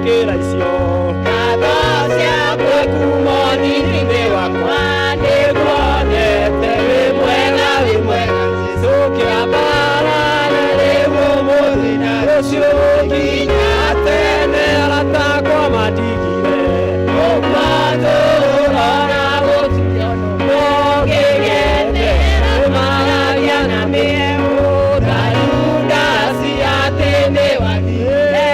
Amũkĩra icio. Ngatho ciakwa kuma ũnini-inĩ wakwa, nĩnguonete wĩ mwega, wĩ mwega. Jesũ kĩambarare rĩu ũmũthĩ na rũciũ nginya tene. Arata akwa mandigire, ũkwatũra na gũtirĩ ũndũ ũngĩgĩtĩra. Ũmaragia na mĩheehũ ta Judasi atĩ nĩwathire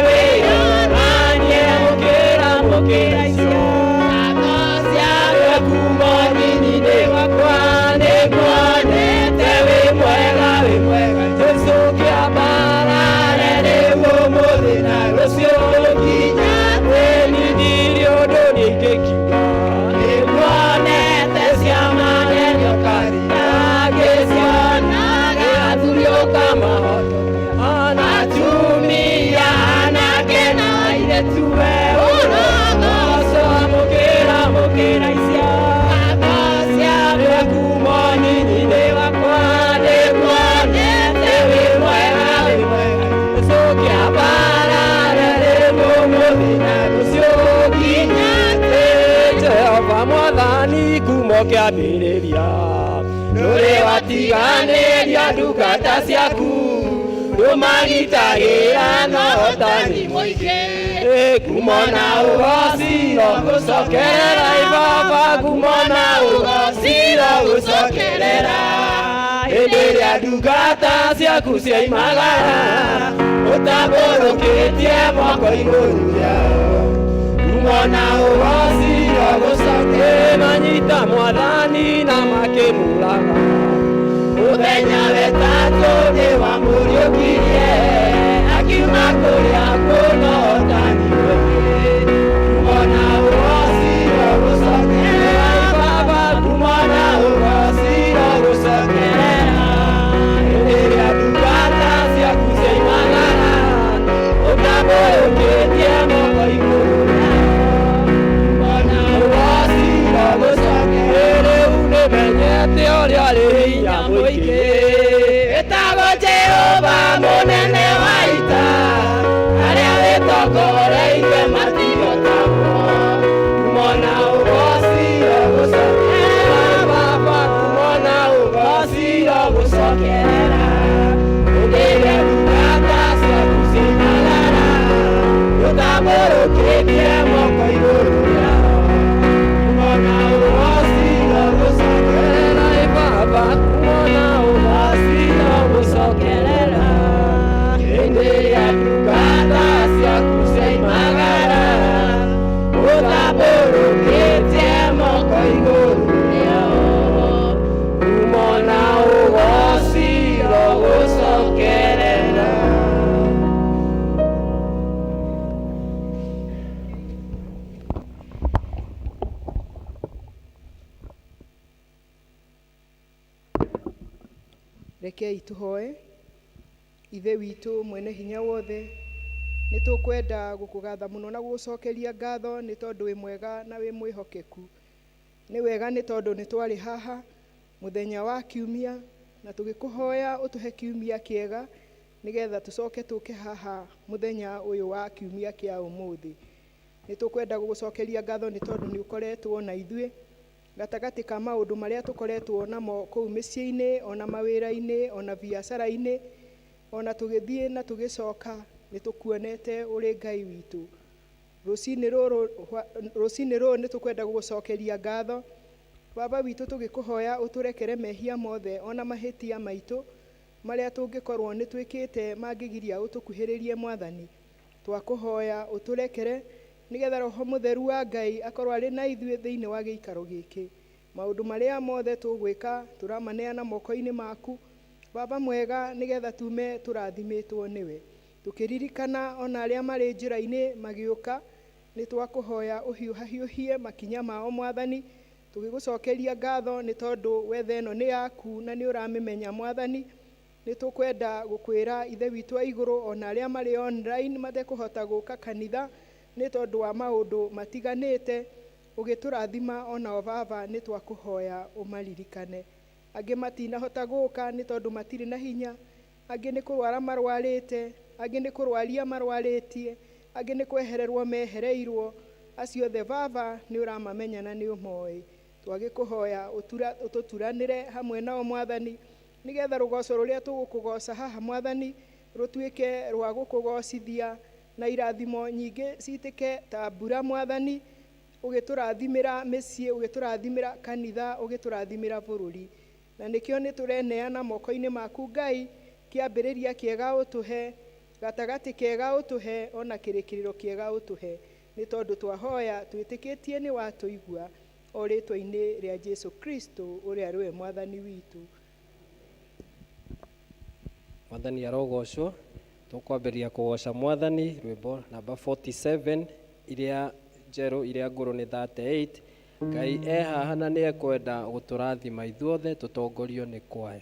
wĩyonanie. Amũkĩra, amũkĩra icio. Ngatho ciakwa kuma ũnini-inĩ wakwa, nĩnguonete wĩ mwega, wĩ mwega. Jesũ kĩambarare rĩu ũmũthĩ na rũciũ nginya tene. Ndirĩ ũndũ niĩ ingĩkiuga, nĩnguonete ciama nene ũkaringa, ngĩcionaga athuri ũkamahotokia, ona atumia anake na airĩtu we ũrogocwo. Amũkĩra, amũkĩra icio. Ngatho ciakwa kuma ũnini-inĩ wakwa, nĩnguonete wĩ mwega, wĩ mwega. Jesũ kĩambarare rĩu ũmũthĩ na rũciũ nginya tene. Jehova Mwathani, kuma ũkĩambĩrĩria ndũrĩ watiganĩria ndungata ciaku, ndũmagitagĩra na ũhotani mũingĩ. Ngumo na ũgociro gũcokerera Baba, ngumo na ũgociro gũcokerera. Hĩndĩ ĩrĩa ndungata ciaku ciaimagara, ũtambũrũkĩtie moko igũrũ rĩao, ngumo na ũgociro gũcokerera. Manyita Mwathani na makĩmũraga, mũthenya wetatũ nĩ wamũriũkirie, akiuma kũrĩa kũna ũhotani mũingĩ. Ngumo na ũgociro gũcokerera Baba, ngumo na ũgociro gũcokerera. Hĩndĩ ĩrĩa ndungata ciaku ciaimagara, ũtambũrũkĩtie moko igũrũ rĩao, ngumo na ũgociro gũcokerera. Rĩu nĩmenyete ũrĩa arĩ hinya mũingĩ, wĩtagwo Jehova mũnene wa ita, arĩa wĩtongoreirie matihotagwo. Ngumo na ũgociro gũcokerera Baba, ngumo na ũgociro gũcokerera. Hĩndĩ ĩrĩa ndungata ciaku ciaimagara, ũtambũrũkĩtie moko igũrũ rĩao, ngumo na ũgociro gũcokerera. Baba, ngumo na ũgociro gũcokerera. Hĩndĩ ĩrĩa ndungata ciaku ciaimagara, ũtambũrũkĩtie moko igũrũ rĩao, ngumo na ũgociro gũcokerera. Rekei tũhoe. Ithe witũ mwene hinya wothe, nĩ tũkwenda gũkũgatha mũno na gũgũcokeria ngatho nĩ tondũ wĩ mwega na wĩ mwĩhokeku. Nĩ wega nĩ tondũ nĩ twarĩ haha mũthenya wa kiumia na tũgĩkũhoya ũtũhe kiumia kĩega nĩgetha tũcoke tũke haha mũthenya ũyũ wa kiumia kĩa ũmũthĩ. Nĩ tũkwenda gũgũcokeria ngatho nĩ tondũ nĩ ũkoretwo na ithuĩ gatagatĩ ka maũndũ marĩa tũkoretwo namo kũu mĩciĩ-inĩ, ona mawĩra-inĩ, ona biacara-inĩ, ona tũgĩthiĩ na tũgĩcoka, nĩ tũkuonete ũrĩ Ngai witũ. Rũcinĩ rũrũ nĩ tũkwenda gũgũcokeria ngatho Baba witũ, tũgĩkũhoya ũtũrekere mehia mothe ona mahĩtia maitũ marĩa tũngĩkorwo nĩ twĩkĩte mangĩgiria ũtũkuhĩrĩrie. Mwathani, twakũhoya ũtũrekere nĩgetha Roho Mũtheru wa Ngai akorwo arĩ na ithuĩ thĩinĩ wa gĩikaro gĩkĩ. Maũndũ marĩa mothe tũgwĩka tũramaneana moko-inĩ maku, Baba mwega, nĩgetha tume tũrathimĩtwo nĩwe. Tũkĩririkana ona arĩa marĩ njĩra-inĩ magĩũka, nĩ twakũhoya ũhiũhahiũhie makinya mao, Mwathani, tũgĩgũcokeria ngatho nĩ tondũ wetha ĩno nĩ yaku na nĩ ũramĩmenya. Mwathani, nĩ tũkwenda gũkwĩra, Ithe witũ wa igũrũ, ona arĩa marĩ online matekũhota gũka kanitha nĩ tondũ wa maũndũ matiganĩte, ũgĩtũrathima onao Baba, nĩ twakũhoya ũmaririkane. Angĩ matinahota gũka nĩ tondũ matirĩ na hinya, angĩ nĩ kũrwara marwarĩte, angĩ nĩ kũrwaria marwarĩtie. Angĩ nĩ kwehererwo mehereirwo. Acio othe Baba nĩ ũramamenya na nĩ ũmoĩ. Twagĩkũhoya ũtũturanĩre hamwe nao Mwathani, nĩgetha rũgoco rũrĩa tũgũkũgoca haha Mwathani rũtuĩke rwa gũkũgocithia, na irathimo nyingĩ citĩke ta mbura Mwathani, ũgĩtũrathimĩra mĩciĩ, ũgĩtũrathimĩra kanitha, ũgĩtũrathimĩra bũrũri. Na nĩkĩo nĩ tũreneana moko-inĩ maku Ngai, kĩambĩrĩria kĩega ũtũhe, gatagatĩ kega ũtũhe, ona kĩrĩkĩrĩro kĩega ũtũhe. Nĩ tondũ twahoya twĩtĩkĩtie nĩ watũigua, o rĩtwa-inĩ rĩa Jesu Kristo ũrĩa rĩwe Mwathani witũ. Mwathani arogocwo. Tũkwambĩrĩria kũgoca Mwathani rwĩmbo namba 47, iria njerũ, iria ngũrũ nĩ 38. Ngai e haha na nĩ ekwenda gũtũrathima ithuothe tũtongorio nĩ kwaya.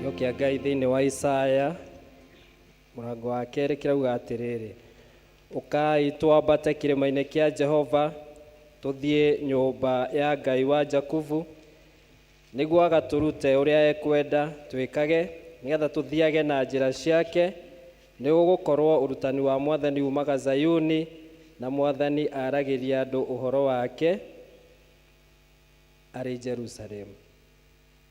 Kĩo kĩa Ngai thĩinĩ wa Isaya mũrango wa kerĩ kĩrauga atĩrĩrĩ, ũkai twambate kĩrĩma-inĩ kĩa Jehova, tũthiĩ nyũmba ya Ngai wa Jakubu, nĩguo agatũrute ũrĩa ekwenda twĩkage, nĩgetha tũthiage na njĩra ciake. Nĩ gũgũkorwo ũrutani wa Mwathani umaga Zayuni, na Mwathani aragĩria andũ ũhoro wake arĩ Jerusalemu.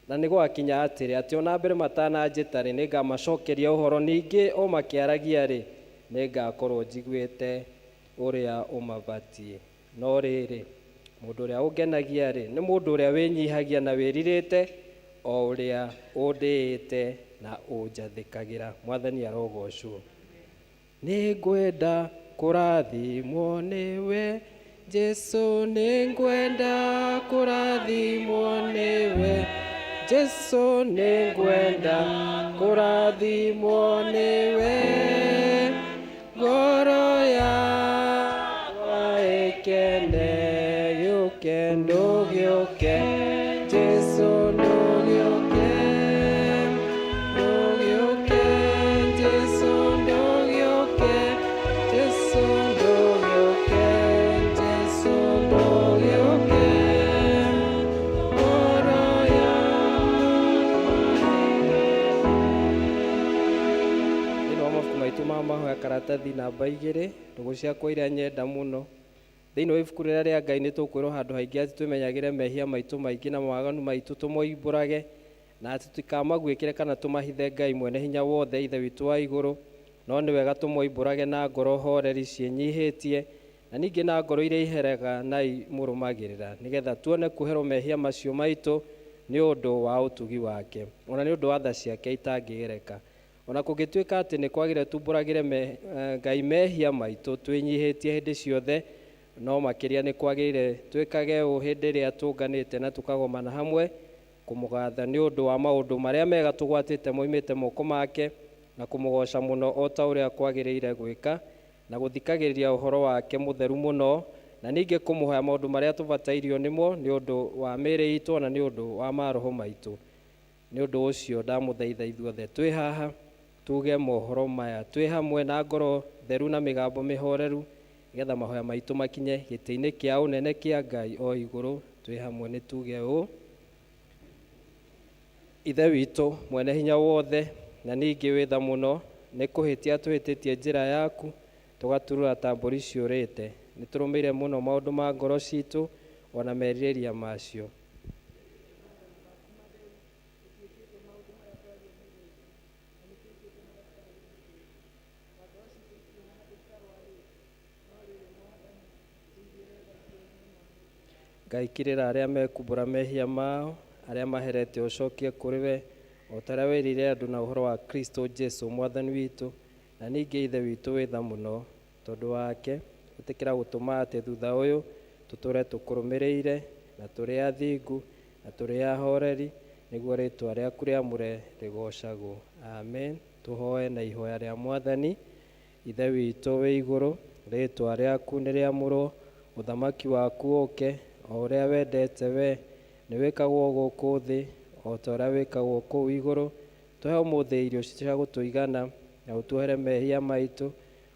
Na nĩ gwakinya atĩrĩ, atĩ ona mbere matananjĩta-rĩ, nĩngamacokeria ũhoro, ningĩ o makĩaragia-rĩ, nĩngakorwo njiguĩte ũrĩa ũmabatiĩ. No rĩrĩ, mũndũ ũrĩa ũngenagia-rĩ, nĩ mũndũ ũrĩa wĩnyihagia na wĩrirĩte, o ũrĩa ũndĩĩte na ũnjathĩkagĩra. Mwathani arogocwo. Nĩngwenda kũrathimwo nĩwe, Jesu, nĩngwenda kũrathimwo nĩwe, Jesu, nĩngwenda kũrathimwo nĩwe, ngoro yakwa ĩkene, gĩũke ndũgĩũke, Jesu ndũgĩũke, ndũgĩũke, Jesu ndũgĩũke, Jesu ndũgĩũke, Jesu ndũgĩũke, ngoro yakwa. Thĩinĩ wa mabuku maitũ ma mahoya karatathi namba 2, ndũgũ ciakwa iria nyenda mũno, Thĩinĩ wa ibuku rĩrĩa rĩa Ngai nĩ tũkwĩrwo handũ haingĩ atĩ twĩmenyagĩre mehia maitũ maingĩ na mawaganu maitũ tũmoimbũrage na atĩ tũtikamaguĩkĩre kana tũmahithe Ngai mwene hinya wothe Ithe witũ wa igũrũ, no nĩ wega tũmoimbũrage na ngoro horeri ciĩnyihĩtie na ningĩ na ngoro iria iherega na imũrũmagĩrĩra, nĩgetha tuone kuoherwo mehia macio maitũ nĩ ũndũ wa ũtugi wake, ona nĩ ũndũ wa tha ciake itangĩgereka. Ona kũngĩtuĩka atĩ nĩ kwagĩrĩire tumbũragĩre Ngai mehia maitũ twĩnyihĩtie hĩndĩ ciothe, no makĩria nĩ kwagĩrĩire twĩkage ũũ hĩndĩ ĩrĩa tũnganĩte na tũkagomana hamwe kũmũgatha nĩ ũndũ wa maũndũ marĩa mega tũgwatĩte moimĩte moko make, na kũmũgoca mũno o ta ũrĩa kwagĩrĩire gwĩka, na gũthikagĩrĩria ũhoro wake mũtheru mũno, na ningĩ kũmũhoya maũndũ marĩa tũbatairio nĩmo nĩ ũndũ wa mĩĩrĩ itũ na nĩ ũndũ wa maroho maitũ. Nĩ ũndũ ũcio ndamũthaitha ithuothe twĩ haha tuge mohoro maya twĩ hamwe na ngoro theru na mĩgambo mĩhoreru, nĩgetha mahoya maitũ makinye gĩtĩ-inĩ kĩa ũnene kĩa Ngai o igũrũ. Twĩ hamwe nĩ tuge ũũ: Ithe witũ mwene hinya wothe na ningĩ wĩ tha mũno, nĩ kũhĩtia tũhĩtĩtie njĩra yaku tũgaturura ta mbũri ciũrĩte. Nĩ tũrũmĩire mũno maũndũ ma ngoro citũ ona merirĩria macio. Ngai kirĩra arĩa mekumbũra mehia mao, arĩa maherete ũcokie kũrĩ we, o ta ũrĩa wĩrire andũ na ũhoro wa Kristo Jesu mwathani witũ, na ningĩ Ithe witũ wĩ tha mũno, tondũ wake ĩtĩkĩra gũtũma atĩ thutha ũyũ tũtũre tũkũrũmĩrĩire na tũrĩ athingu na tũrĩ ahoreri, nĩguo rĩtwa rĩaku rĩamũre rĩgocagwo. Amen. Tũhoe na ihoya rĩa Mwathani. Ithe witũ wĩ igũrũ, rĩtwa rĩaku nĩ rĩamũrwo, ũthamaki waku ũke, o ũrĩa wendete we nĩ wĩkagwo gũkũ thĩ o ta ũrĩa wĩkagwo kũu igũrũ. Tũhe ũmũthĩ irio cia gũtũigana, na ũtuohere mehia maitũ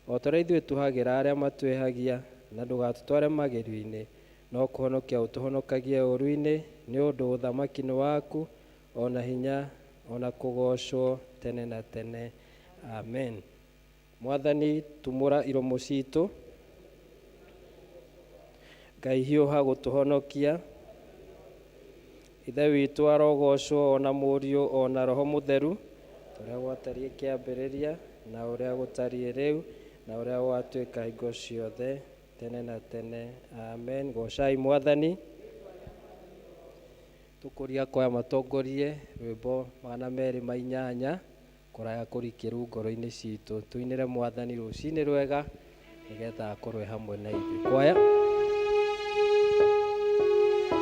o ta ũrĩa ithuĩ tuhagĩra arĩa matwĩhagia, na ndũgatũtware magerio-inĩ, no kũhonokia ũtũhonokagie ũũru-inĩ, nĩ ũndũ ũthamaki nĩ waku, ona hinya, ona kũgoocwo tene na tene. Amen. Mwathani, tumũra iromo citũ. Ngai hiũha gũtũhonokia. Ithe witũ arogocwo ona Mũriũ ona Roho Mũtheru, ũrĩa gwatariĩ kĩambĩrĩria na ũrĩa gũtariĩ rĩu na ũrĩa gwatuĩka hingo ciothe tene na tene. Amen. Gocai Mwathani. Tũkũria kwaya matongorie rwĩmbo 208 kũraya kũrikĩru ngoro-inĩ citũ. Tũinĩre Mwathani rũcinĩ rwega nĩgetha akorwe hamwe na ithuĩ. Kwaya. Thank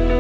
you.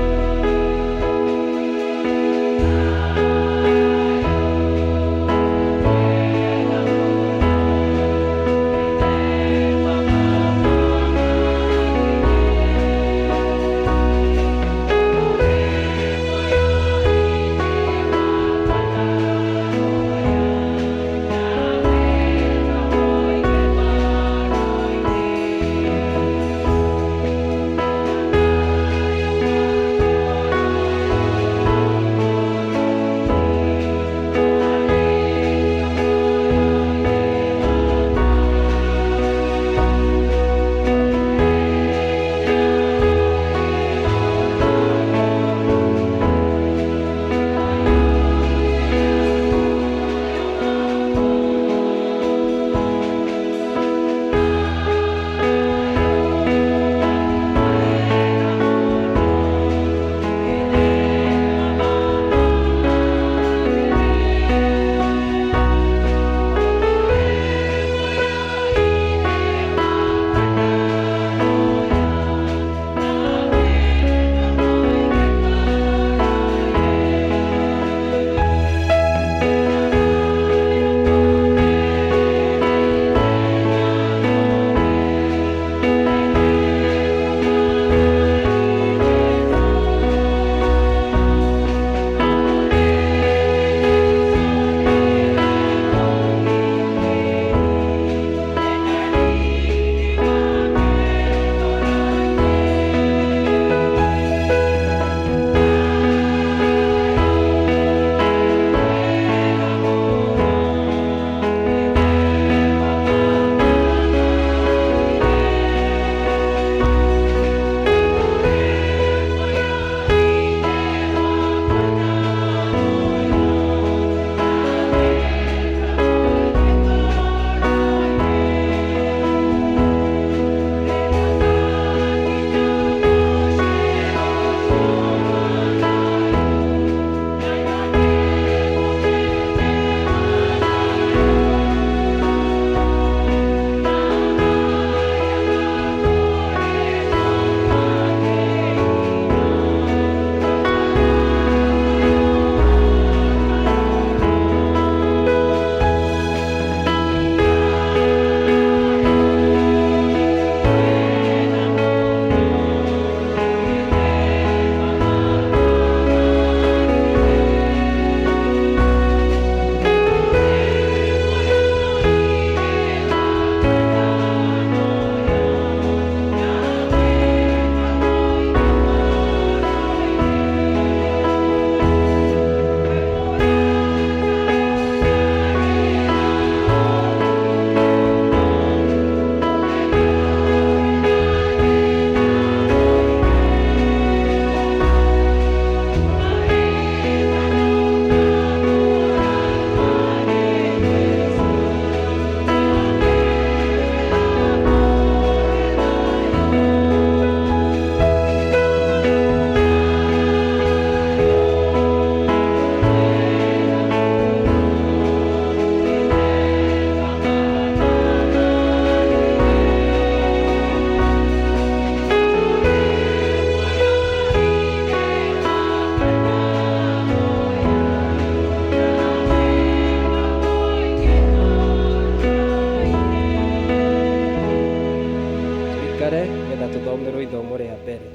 ithomo rĩa mbere.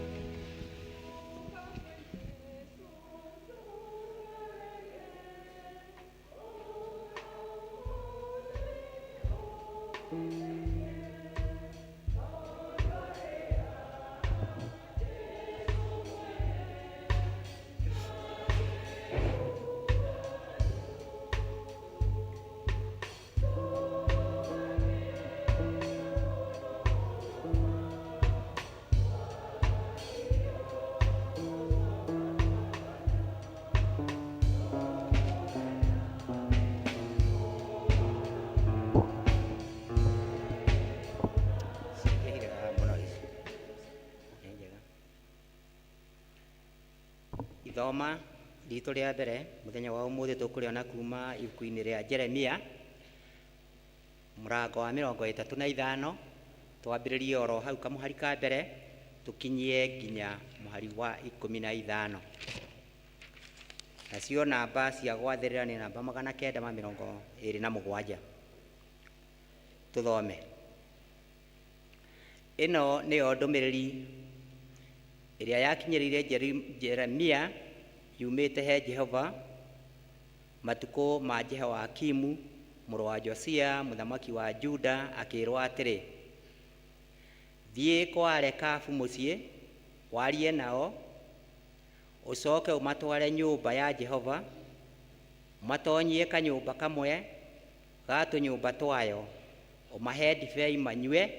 Cingĩhire haha mũno ici. Nĩ njega. Ithoma ritũ rĩa mbere mũthenya wa ũmũthĩ tũkũrĩona kuma ibuku-inĩ rĩa Jeremia mũrango wa 35, twambĩrĩrie oro hau kamũhari ka mbere tũkinyie nginya mũhari wa 15. Nacio namba cia gwathĩrĩra nĩ namba 927. Tũthome. Ĩno nĩyo ndũmĩrĩri ĩrĩa yakinyĩrĩire Jeremia yumĩte he Jehova matukũ ma Jehoiakimu mũrũ wa Josia mũthamaki wa Juda, akĩĩrwo atĩrĩ: Thiĩ kwa Rekabu mũciĩ, warie nao, ũcoke ũmatware nyũmba ya Jehova, ũmatonyie kanyũmba kamwe ga tũnyũmba twayo, ũmahe ndibei manyue.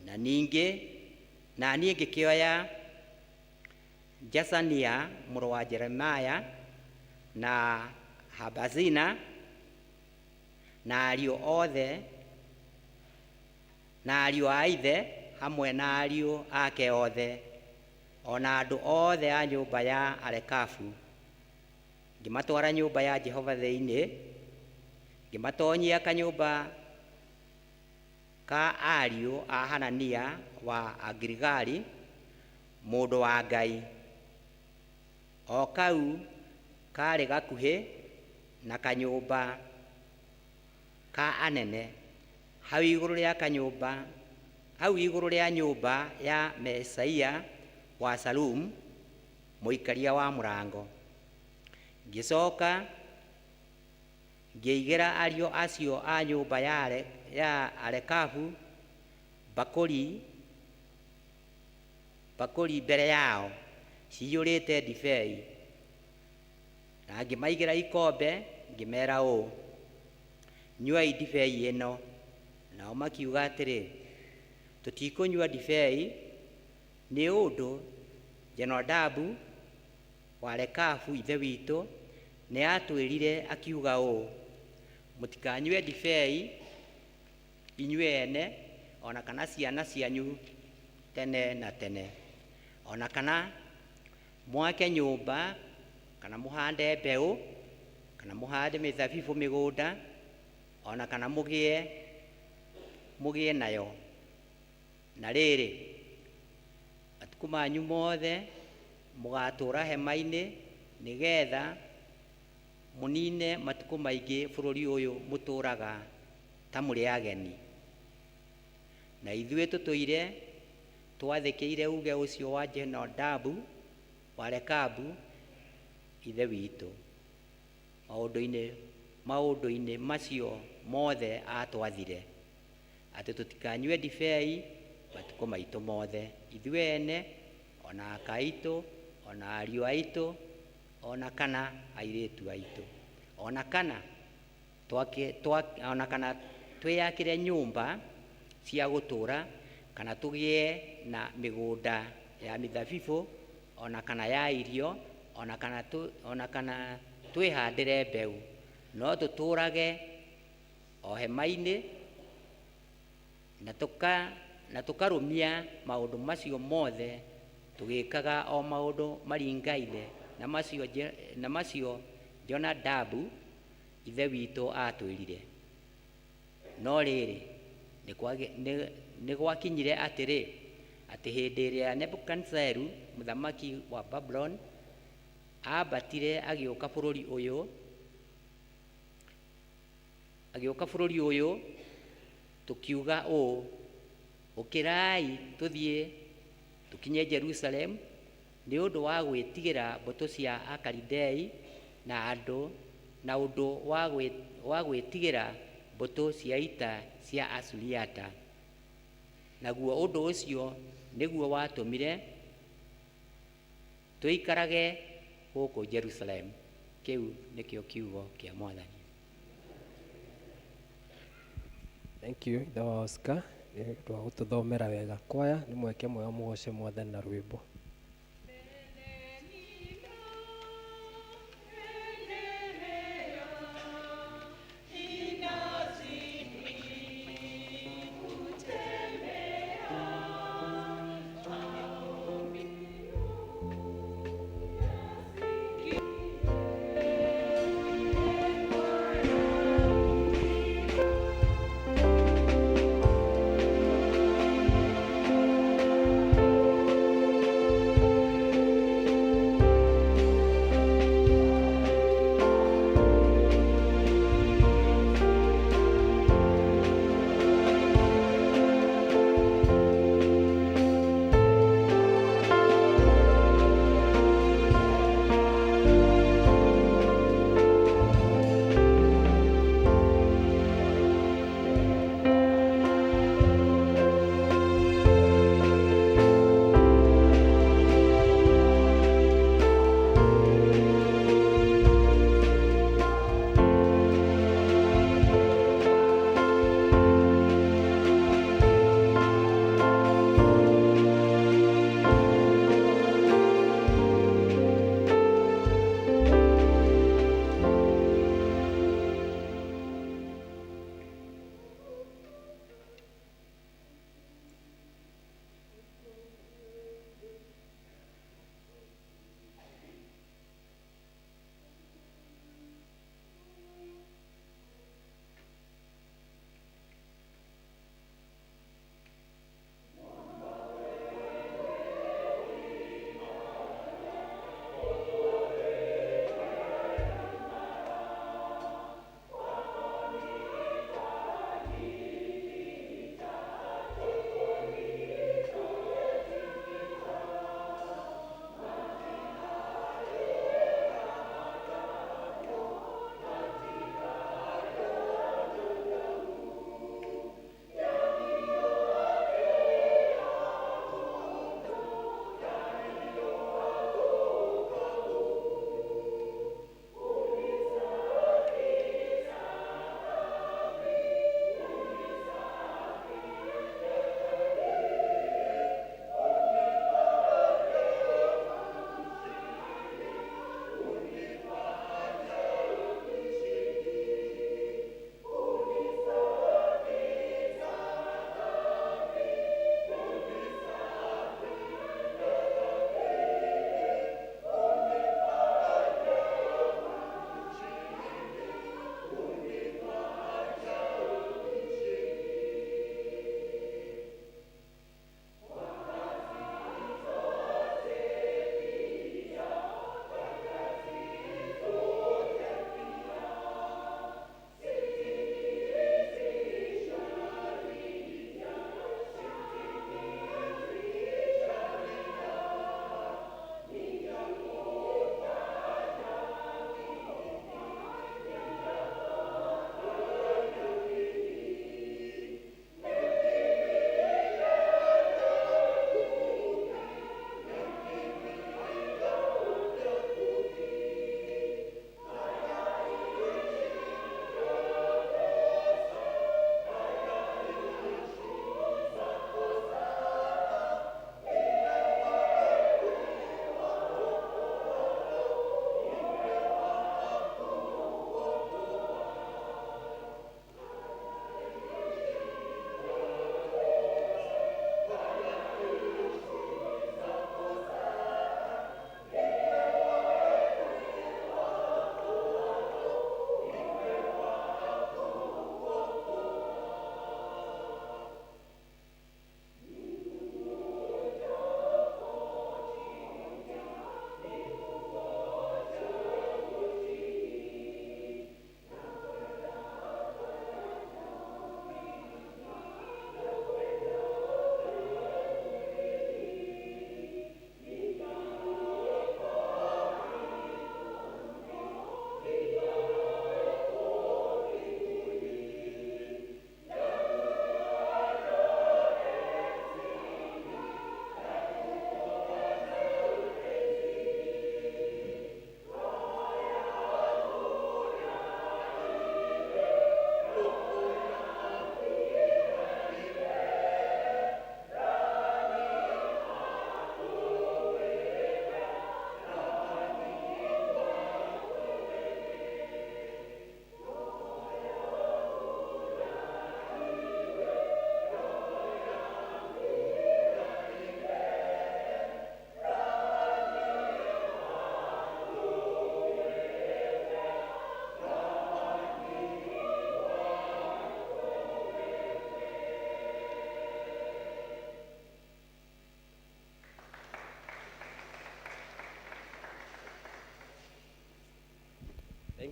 Na ningĩ na niĩ ngĩkĩoya Jasania mũrũ wa Jeremaya na Habazina na ariũ othe na ariũ a ithe hamwe na ariũ ake othe, o na andũ othe a nyũmba ya Arekabu, ngĩmatwara nyũmba ya Jehova thĩinĩ, ngĩmatonyia kanyũmba ka ariũ a Hanania wa Agirigali mũndũ wa Ngai, o kau karĩ gakuhĩ na kanyũmba ka anene, hau igũrũ rĩa kanyũmba, hau igũrũ rĩa nyũmba ya Mesaia wa Salum mũikaria wa mũrango. Ngĩcoka ngĩigĩra ariũ acio a nyũmba ya Arekabu mbakũri mbere yao ciyũrĩte ndibei, na ngĩmaigĩra ikombe, ngĩmera ũũ: Nyuai ndibei ĩno. Nao makiuga atĩrĩ, Tũtikũnyua ndibei, nĩ ũndũ Jonadabu wa Rekabu ithe witũ nĩatwĩrire akiuga ũũ: Mũtikanyue ndibei inyuĩ ene, o na kana ciana cianyu tene na tene, o na kana mwake nyũmba, kana mũhande mbeũ, kana mũhande mĩthabibũ mĩgũnda, o na kana mũgĩe nayo. Na rĩrĩ, matukũ manyu mothe mũgatũũra hema-inĩ, nĩgetha mũnine matukũ maingĩ bũrũri ũyũ mũtũũraga ta mũrĩ ageni. Na ithuĩ tũtũire twathĩkĩire uge ũcio wa Jonadabu wa Rekabu ithe witũ maũndũ-inĩ macio mothe atwathire, atĩ tũtikanyue ndibei matukũ maitũ mothe, ithuĩ ene, o na aka aitũ, o na ariũ aitũ, o na kana airĩtu aitũ, o na kana o na kana twĩyakĩre nyũmba cia gũtũũra, kana tũgĩe na mĩgũnda ya mĩthabibũ, o na kana ya irio, o na kana twĩhandĩre mbeũ, no tũtũũrage o hema-inĩ, na tũkarũmia maũndũ macio mothe, tũgĩkaga o maũndũ maringaine na macio Jonadabu ithe witũ atwĩrire. No rĩrĩ, nĩ gwakinyire atĩrĩ, atĩ hĩndĩ ĩrĩa Nebukadinezaru mũthamaki wa Babuloni ambatire agĩũka bũrũri ũyũ, tũkiuga ũũ: Ũkĩrai tũthiĩ Tũkinye Jerusalemu nĩ ũndũ wa gwĩtigĩra mbũtũ cia Akalidei na andũ na ũndũ wa gwĩtigĩra mbũtũ cia ita cia Asuriata. Naguo ũndũ ũcio nĩguo watũmire tũikarage gũkũ Jerusalemu. Kĩu nĩkĩo kiugo kĩa Mwathani. Thank you ithe wa Oscar nĩ ũndũ wa gũtũthomera wega. Kwaya nĩ mweke mwega mũgoce Mwathani na rwĩmbo. Thank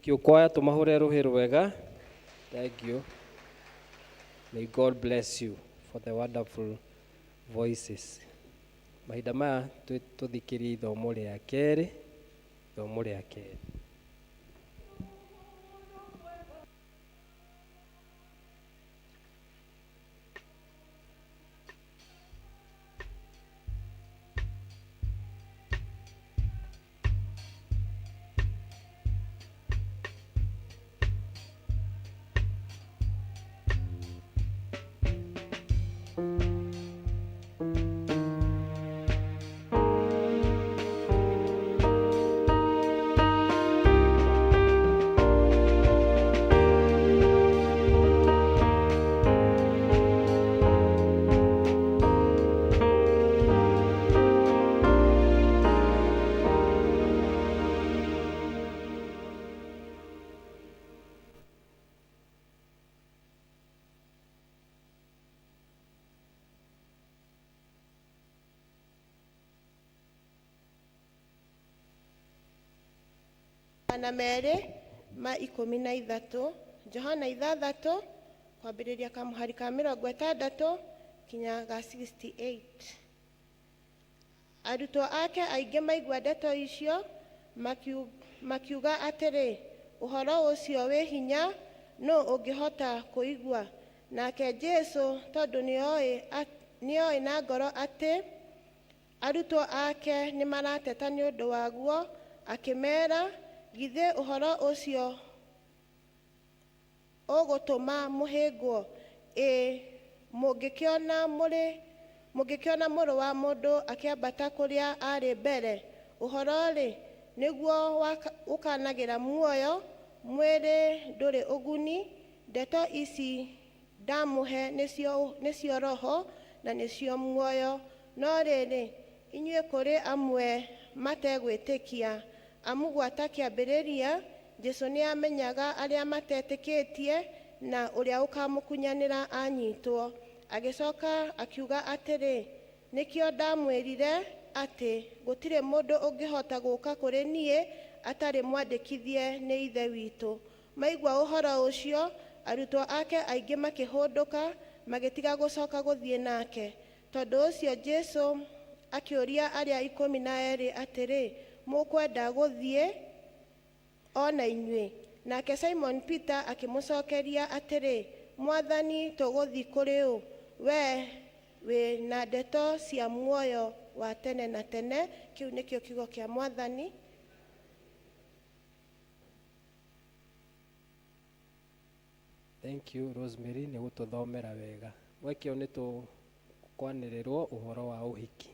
Thank you kwaya, tũmahũre rũhĩ rwega. Thank you. May God bless you for the wonderful voices. Mahinda maya tũthikĩrie ithomo rĩa kerĩ, ithomo rĩa kerĩ. Magana merĩ ma ikũmi na ithatũ, Johana 6 kwambĩrĩria kamũhari ka 60 kinya ga 68. Arutwo ake aingĩ maigua ndeto icio makiuga atĩrĩ, ũhoro ũcio wĩ hinya, nũ ũngĩhota kũigua? Nake Jesũ, tondũ nĩoĩ na ngoro atĩ arutwo ake nĩmarateta nĩ ũndũ waguo, akĩmeera, githĩ ũhoro ũcio ũgũtũma mũhĩngwo? Ĩ mũngĩkĩona mũrũ wa mũndũ akĩambata kũrĩa arĩ mbere? Ũhoro-rĩ, nĩguo ũkanagĩra muoyo, mwĩrĩ ndũrĩ ũguni. Ndeto ici ndamũhe nĩcio roho na nĩcio muoyo. No rĩrĩ, inyuĩ kũrĩ amwe mategwĩtĩkia. Amu gwata kĩambĩrĩria, Jesũ nĩamenyaga arĩa matetĩkĩtie na ũrĩa ũkamũkunyanĩra anyitwo. Agĩcoka akiuga atĩrĩ, nĩkĩo ndamwĩrire atĩ gũtirĩ mũndũ ũngĩhota gũũka kũrĩ niĩ atarĩ mwandĩkithie nĩ Ithe witũ. Maigua ũhoro ũcio, arutwo ake aingĩ makĩhũndũka, magĩtiga gũcoka gũthiĩ nake. Tondũ ũcio Jesũ akĩũria arĩa 12 atĩrĩ, mũkwenda gũthiĩ o na inyuĩ? Nake Simon Peter akĩmũcokeria atĩrĩ, Mwathani, tũgũthiĩ kũrĩ ũ? We wĩ na ndeto cia muoyo wa tene na tene. Kĩu nĩkĩo kiugo kĩa Mwathani. Thank you Rosemary nĩ gũtũthomera wega. Mwekio nĩ tũkwanĩrĩrwo ũhoro wa ũhiki.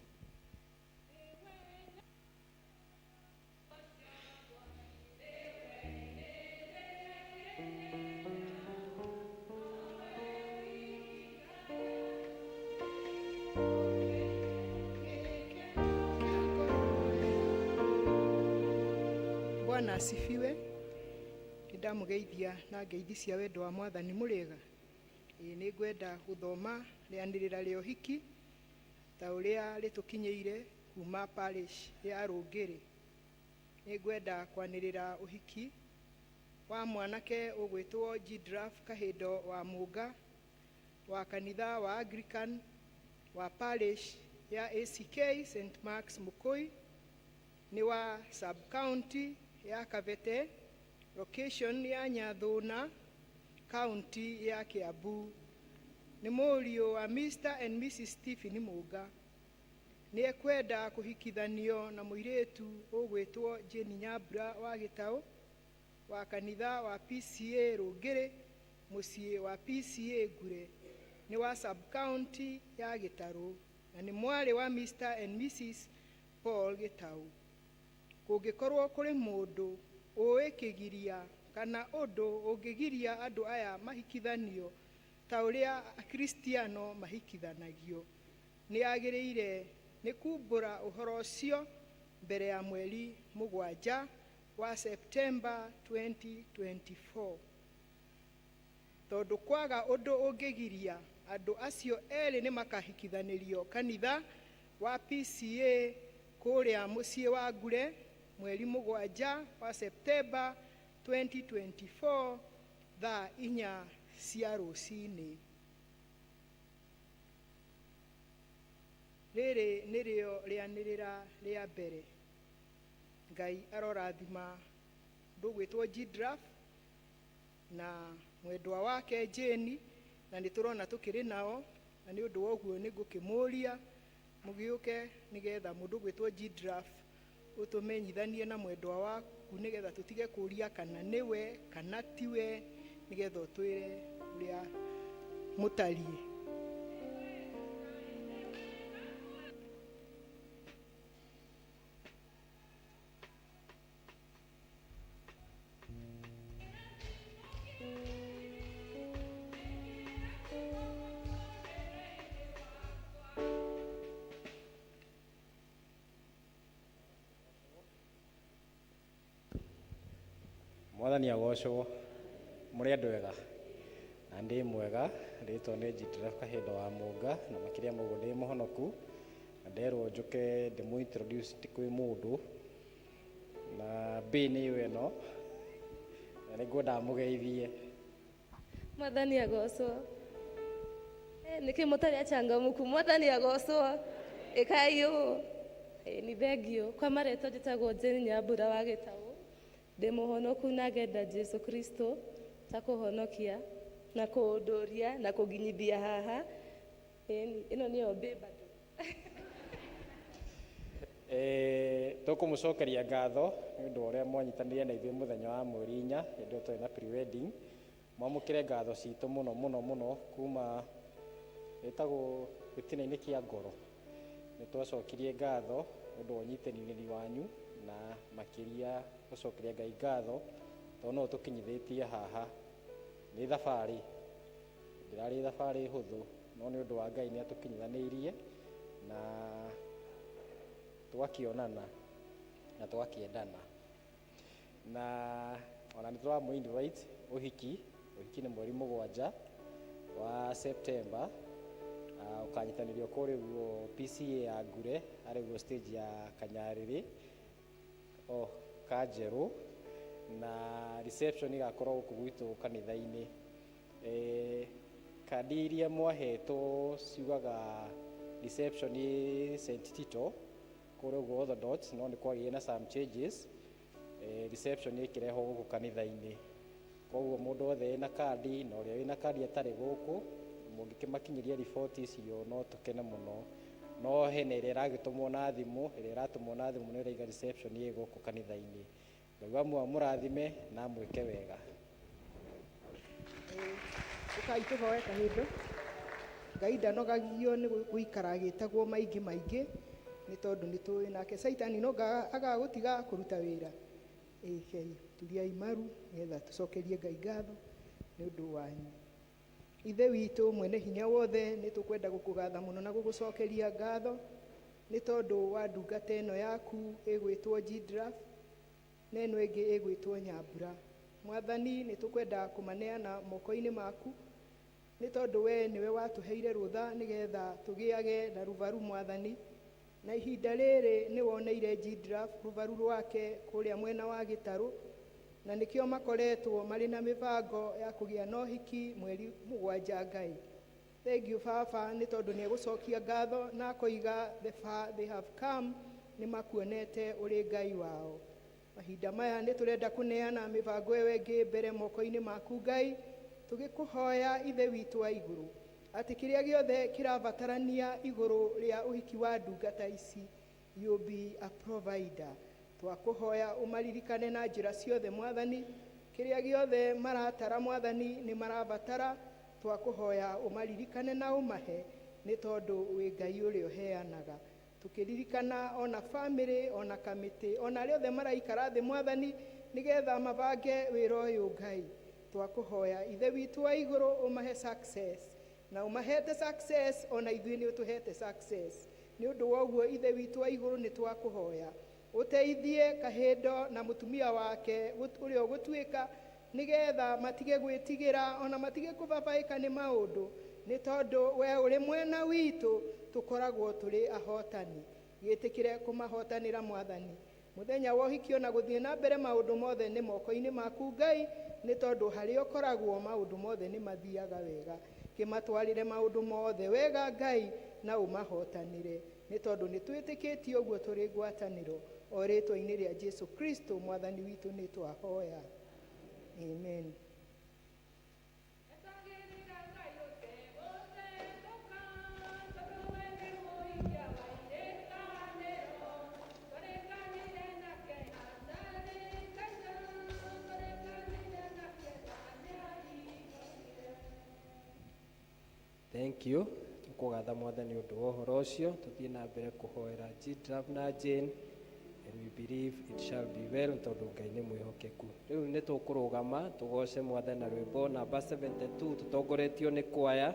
Bwana asifiwe. Nĩndamũgeithia na ngeithi cia wendo wa Mwathani. Mũrĩega? Ĩĩ, nĩngwenda gũthoma rĩanĩrĩra rĩa ũhiki ta ũrĩa rĩtũkinyĩire kuma parish ya Rũngĩrĩ. Nĩngwenda kwanĩrĩra ũhiki wa mwanake ũgwĩtwo Gidraf Kahindo wa Mũnga wa kanitha wa Anglican wa parish ya ACK St Mark's Mukui, nĩ wa sub county ya Kabete, location ya Nyathuna, county ya Kiambu. Nĩ mũriũ wa Mr and Mrs Stephen Mũnga. Nĩ ekwenda kũhikithanio na mũirĩtu ũgwĩtwo Jane Nyambura wa Gĩtaũ wa kanitha wa PCA Rũngĩrĩ, mũciĩ wa PCA Ngure, nĩ wa sub county ya Gĩtarũ na nĩ mwarĩ wa Mr and Mrs Paul Gĩtaũ. Kũngĩkorwo kũrĩ mũndũ ũĩ kĩgiria kana ũndũ ũngĩgiria andũ aya mahikithanio ta ũrĩa Akristiano mahikithanagio, nĩ agĩrĩire nĩ kumbũra ũhoro ũcio mbere ya mweri 7 wa Septemba 2024. Tondũ kwaga ũndũ ũngĩgiria andũ acio erĩ nĩ makahikithanĩrio kanitha wa PCA kũrĩa mũciĩ wa Ngure mweri 7 wa Septemba 2024. 2024 thaa 4 cia rũcinĩ. Rĩrĩ nĩrĩo rĩanĩrĩra rĩa mbere. Ngai arorathima ndũgwĩtwo Gidraf na mwendwa wake Jane, na nĩ tũrona tũkĩrĩ nao, na nĩ ũndũ wa ũguo nĩ ngũkĩmũria mũgĩũke nĩgetha mũndũ ũgwĩtwo Gidraf ũtũmenyithanie na mwendwa waku, nĩgetha tũtige kũria kana nĩwe kana tiwe, nĩgetha ũtwĩre ũrĩa mũtariĩ. Mwathani agocwo. Mũrĩ andũ ega na ndĩ mwega. Rĩtwa nĩ Gidraf Kahinda wa Mũnga, na makĩria ma ũguo ndĩ mũhonoku, na nderwo njũke ndĩmũ introduce ti kwĩ mũndũ, na mbĩ nĩyo ĩno, na nĩngwenda mũgeithie. Mwathani agocwo. Nĩkĩ mũtarĩ achangamku? Mwathani agocwo. Ĩkai ũũ. Nĩ thengio. Kwa marĩtwa njĩtagwo Jane Nyambura wa Gĩtaũ. Ndĩ mũhonoku na ngenda Jesu Kristo ta kũhonokia na kũndũria na kũnginyithia haha. Ĩno nĩyo mbĩ bado. Tũkũmũcokeria ngatho nĩ ũndũ wa ũrĩa mwanyitanĩire na ithuĩ mũthenya wa mweri 4 hĩndĩ ĩyo twarĩ na pre-wedding. Mwamũkĩre ngatho citũ mũno mũno mũno kuma ĩtagwo gĩtina-inĩ kĩa ngoro. Nĩ twacokirie ngatho nĩ ũndũ wa ũnyitanĩri wanyu, na makĩria gũcokeria Ngai ngatho tondũ no ũtũkinyithĩtie haha. Nĩ thabarĩ, ndĩrarĩ thabarĩ hũthũ, no nĩ ũndũ wa Ngai nĩ atũkinyithanĩirie na twakĩonana na twakĩendana. Na ona nĩ tũramũ invite ũhiki. Ũhiki nĩ mweri 7 wa September. Ũkanyitanĩrio kũrĩa ũguo PCA ya Ngure, harĩa ũguo stage ya Kanyarĩrĩ, o Kanjerũ, na reception ĩgakorwo gũkũ gwitũ kanitha-inĩ. Kandi iria mwahetwo ciugaga reception ĩ St Tito kũrĩa ũguo Orthodox, no nĩ kwagĩire na some changes. Reception ĩkĩrehwo gũkũ kanitha-inĩ. Koguo mũndũ wothe wĩna kandi na ũrĩa wĩna kandi atarĩ gũkũ, mũngĩkĩmakinyĩria riboti icio no tũkene mũno. No hena ĩrĩa ĩragĩtũmwo na thimũ, ĩrĩa ĩratũmwo na thimũ nĩ ĩraiga reception ĩ gũkũ kanitha-inĩ. Ngai wa muoyo amũrathime na amwĩke wega. Ũkai tũhoe kahinda. Ngai ndanogagio nĩ gũikara agĩtagwo maingĩ maingĩ, nĩ tondũ nĩ tũĩ nake Caitani no agagũtiga kũruta wĩra. Ĩkei turiai maru nĩgetha tũcokerie Ngai ngatho nĩ ũndũ wanyu. Ithe witũ mwene hinya wothe, nĩ tũkwenda gũkũgatha mũno na gũgũcokeria ngatho nĩ tondũ wa ndungata ĩno yaku ĩgwĩtwo Gidraf na ĩno ĩngĩ ĩgwĩtwo Nyambura. Mwathani, nĩ tũkwenda kũmaneana moko-inĩ maku nĩ tondũ we nĩwe watũheire rũtha nĩgetha tũgĩage na rũbaru. Mwathani, na ihinda rĩrĩ nĩ woneire Gidraf rũbaru rwake kũrĩa mwena wa Gĩtarũ, na nĩkĩo makoretwo marĩ na mĩbango ya kũgĩa na ũhiki mweri 7. Ngai, thank you Baba, nĩ tondũ nĩ egũcokia ngatho na akoiga the far they have come, nĩ makuonete ũrĩ Ngai wao. Mahinda maya nĩ tũrenda kũneana mĩbango ĩyo ĩngĩ mbere moko-inĩ maku Ngai, tũgĩkũhoya Ithe witũ wa igũrũ atĩ kĩrĩa gĩothe kĩrabatarania igũrũ rĩa ũhiki wa ndungata ici, you be a provider. Twakũhoya ũmaririkane na njĩra ciothe Mwathani, kĩrĩa gĩothe maratara Mwathani nĩ marabatara, twakũhoya ũmaririkane na ũmahe, nĩ tondũ wĩ Ngai ũrĩa ũheanaga. Tũkĩririkana ona famĩlĩ, ona kamĩtĩ, ona arĩa othe maraikara thĩ Mwathani, nĩgetha mabange wĩra ũyũ Ngai. Twakũhoya Ithe witũ wa igũrũ ũmahe success, na ũmahete success, ona ithuĩ nĩ ũtũhete success. Nĩ ũndũ wa ũguo Ithe witũ wa igũrũ nĩ twakũhoya ũteithie Kahindo na mũtumia wake ũrĩa ũgũtuĩka, nĩgetha matige gwĩtigĩra ona matige kũbabaĩka nĩ maũndũ, nĩ tondũ we ũrĩ mwena witũ tũkoragwo tũrĩ ahotani. Gĩtĩkĩre kũmahotanĩra Mwathani. Mũthenya wa ũhiki ona gũthiĩ na mbere maũndũ mothe nĩ moko-inĩ maku Ngai, nĩ tondũ harĩa ũkoragwo maũndũ mothe nĩ mathiaga wega. Kĩmatwarĩre maũndũ mothe wega Ngai na ũmahotanĩre, nĩ tondũ nĩ twĩtĩkĩtie ũguo tũrĩ ngwatanĩro o rĩtwa-inĩ rĩa Jesu Kristo mwathani witũ nĩ twahoya. Amen. Thank you. Tũkũgatha mwathani ũndũ wa ũhoro ũcio, tũthiĩ na mbere kũhoera Gidrav na Jane, and we believe it shall be well tondũ Ngai nĩ mwĩhokeku. Rĩu nĩ tũkũrũgama tũgoce mwathani na rwĩmbo namba 72 tũtongoretio nĩ kwaya.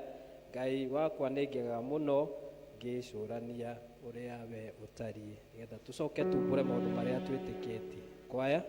Ngai wakwa nĩ ngegaga mũno ngĩcũrania ũrĩa we ũtariĩ, nĩgetha tũcoke tumbũre maũndũ marĩa twĩtĩkĩtie. Kwaya.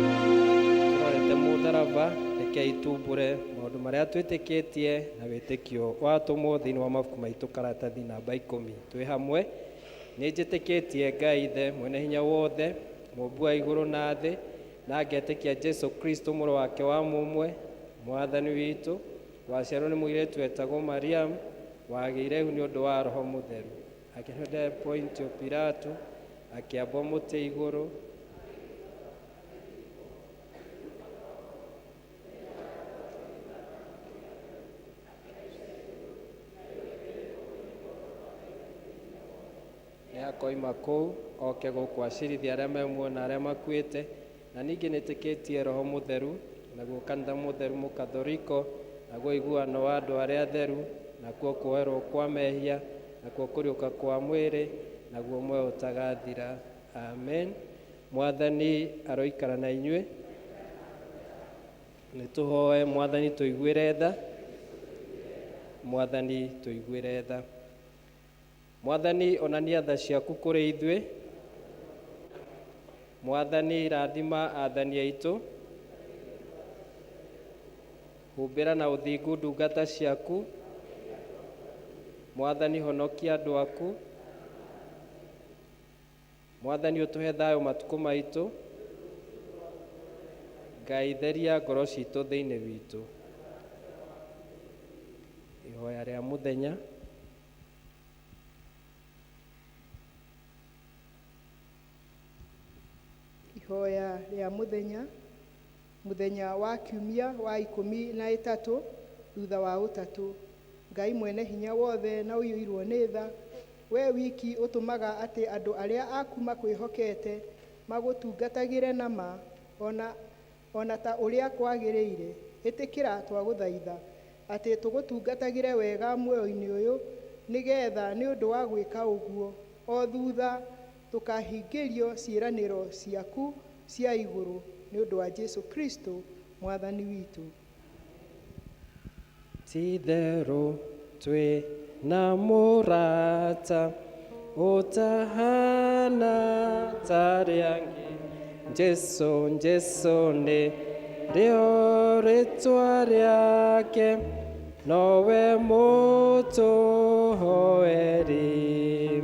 Tũrorete mũtharaba, rekei tumbũre maũndũ marĩa twĩtĩkĩtie na wĩtĩkio watũmwo thĩinĩ wa mabuku maitũ karatathi namba 10. Twĩ hamwe. Nĩ njĩtĩkĩtie Ngai Ithe mwene hinya wothe, mũmbi wa igũrũ na thĩ, na ngetĩkia Jesu Kristo mũrũ wake wa mũmwe, mwathani witũ, waciarwo nĩ mũirĩtu wetagwo Mariamu, wagĩire ihu nĩ ũndũ wa Roho Mũtheru, akĩhũthĩra Pontio Pilato, akĩambwo mũtĩ igũrũ, Akoima kũu oke gũkũ acirithie arĩa me muoyo na arĩa makuĩte. Na ningĩ nĩtĩkĩtie Roho Mũtheru, naguo kanitha mũtheru mũkathoriko, naguo ũiguano wa andũ arĩa atheru, nakuo kuoherwo kwa mehia, nakuo kũriũka kwa mwĩrĩ, naguo muoyo ũtagathira. Amen. Mwathani aroikara na inyuĩ. Nĩ tũhoe Mwathani tũiguĩre tha. Mwathani tũiguĩre tha. Mwathani onania tha ciaku kũrĩ ithuĩ. Mwathani rathima athani aitũ. Humbĩra na ũthingu ndungata ciaku. Mwathani honokia andũ aku. Mwathani ũtũhe thayũ matukũ maitũ. Ngai theria ngoro citũ thĩinĩ witũ. Ihoya rĩa mũthenya. Ihoya rĩa mũthenya, mũthenya wa kiumia wa 13 thutha wa ũtatũ. Ngai mwene hinya wothe na ũiyũirwo nĩ tha, we wiki ũtũmaga atĩ andũ arĩa aku makwĩhokete magũtungatagĩre na ma, ona ta ũrĩa kwagĩrĩire. Ĩtĩkĩra twagũthaitha atĩ tũgũtungatagĩre wega muoyo-inĩ ũyũ, nĩgetha nĩ ũndũ wa gwĩka ũguo o thutha tũkahingĩrio ciĩranĩro ciaku cia igũrũ, nĩ ũndũ wa Jesu Kristo Mwathani witũ. Ti-itherũ twĩ na mũrata ũtahana ta arĩa angĩ. Jesu, Jesu nĩ rĩo rĩtwa rĩake, nowe mũtũhoeri.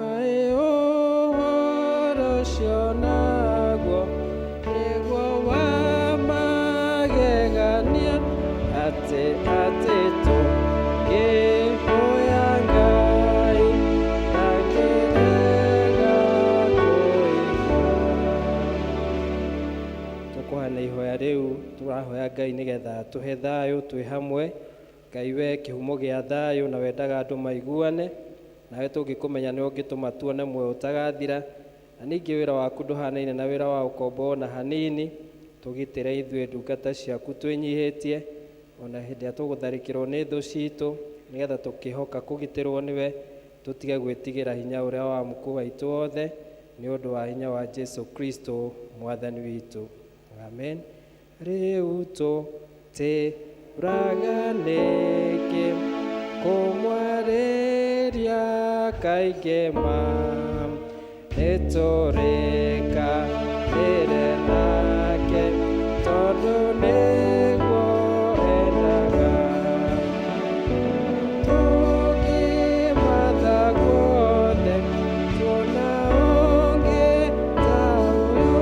Aĩ ũhoro ũcio naguo nĩguo wa magegania, atĩ atĩ tũngĩhoya Ngai ndangĩrega kũigua. Tũkũhana ihoya rĩu tũrahoya Ngai nĩgetha atũhe thayũ twĩ hamwe. Ngai we kĩhumo gĩa thayũ na wendaga andũ maiguane, nawe tũngĩkũmenya nĩ ũngĩtũma tuone muoyo ũtagathira. Na ningĩ wĩra waku ndũhanaine na wĩra wa ũkombo ona hanini. Tũgitĩre ithuĩ ndungata ciaku twĩnyihĩtie, ona hĩndĩ ĩrĩa tũgũtharĩkĩrwo nĩ thũ citũ, nĩgetha tũkĩhoka kũgitĩrwo nĩwe, tũtige gwĩtigĩra hinya ũrĩa wa mũkũ waitũ wothe, nĩ ũndũ wa hinya wa Jesu Kristo Mwathani witũ. Amen. Rĩu tũtĩraga nĩkĩ kũmwarĩria kaingĩ ma, nĩtũrĩkanĩre nake tondũ nĩguo endaga. Tũngĩmatha guothe tuona ũngĩ ta ũyũ,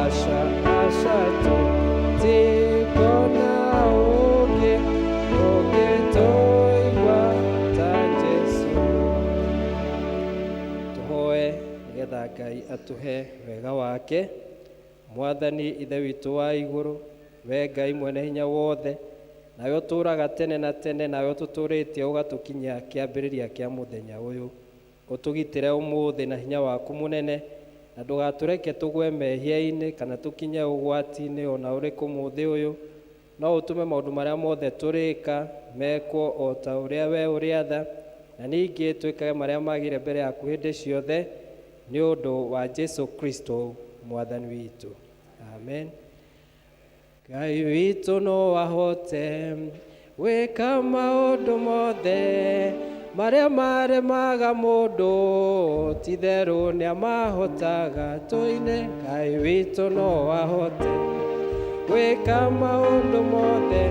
aca aca tũtikona ũngĩ ũngĩtũigua ta Jesu. Tũhoe nĩgetha Ngai atũhe wega wake. Mwathani Ithe witũ wa igũrũ, we Ngai mwene hinya wothe, nawe ũtũũraga tene na tene, nawe ũtũtũũrĩtie ũgatũkinyia kĩambĩrĩria kĩa mũthenya ũyũ. Ũtũgitĩre ũmũthĩ na hinya waku mũnene, na ndũgatũreke tũgwe mehia-inĩ kana tũkinye ũgwati-inĩ ona ũrĩkũ mũthĩ ũyũ. No ũtũme maũndũ marĩa mothe tũrĩka mekwo o ta ũrĩa we ũrĩatha, na ningĩ twĩkage marĩa magĩrĩire mbere yaku hĩndĩ ciothe, nĩ ũndũ wa Jesu Kristo Mwathani witũ. Amen. Ngai witũ no ahote gwĩka maũndũ mothe marĩa maremaga mũndũ, ti-itherũ nĩamahotaga. Tũine Ngai witũ no ahote gwĩka maũndũ mothe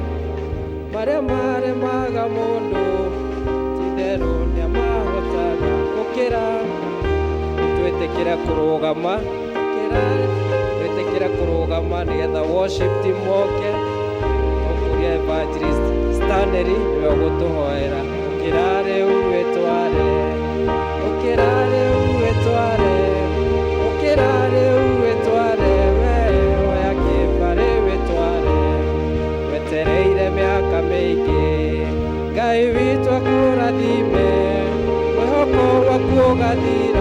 marĩa maremaga mũndũ, ti-itherũ nĩamahotaga. Ũkĩra twĩtĩkĩre kũrũgama, ũkĩra twĩtĩkĩre kũrũgama nĩgetha worship team moke. Ũkũria evangelist Stanley nĩwe ũgũtũhoera. Ũkĩra rĩu wĩtware, ũkĩra rĩu wĩtware, ũkĩra rĩu wĩtware, we oya kĩbarĩ wĩtware, wetereire mĩaka mĩingĩ. Ngai witũ akũrathime, mwĩhoko waku ũgathire.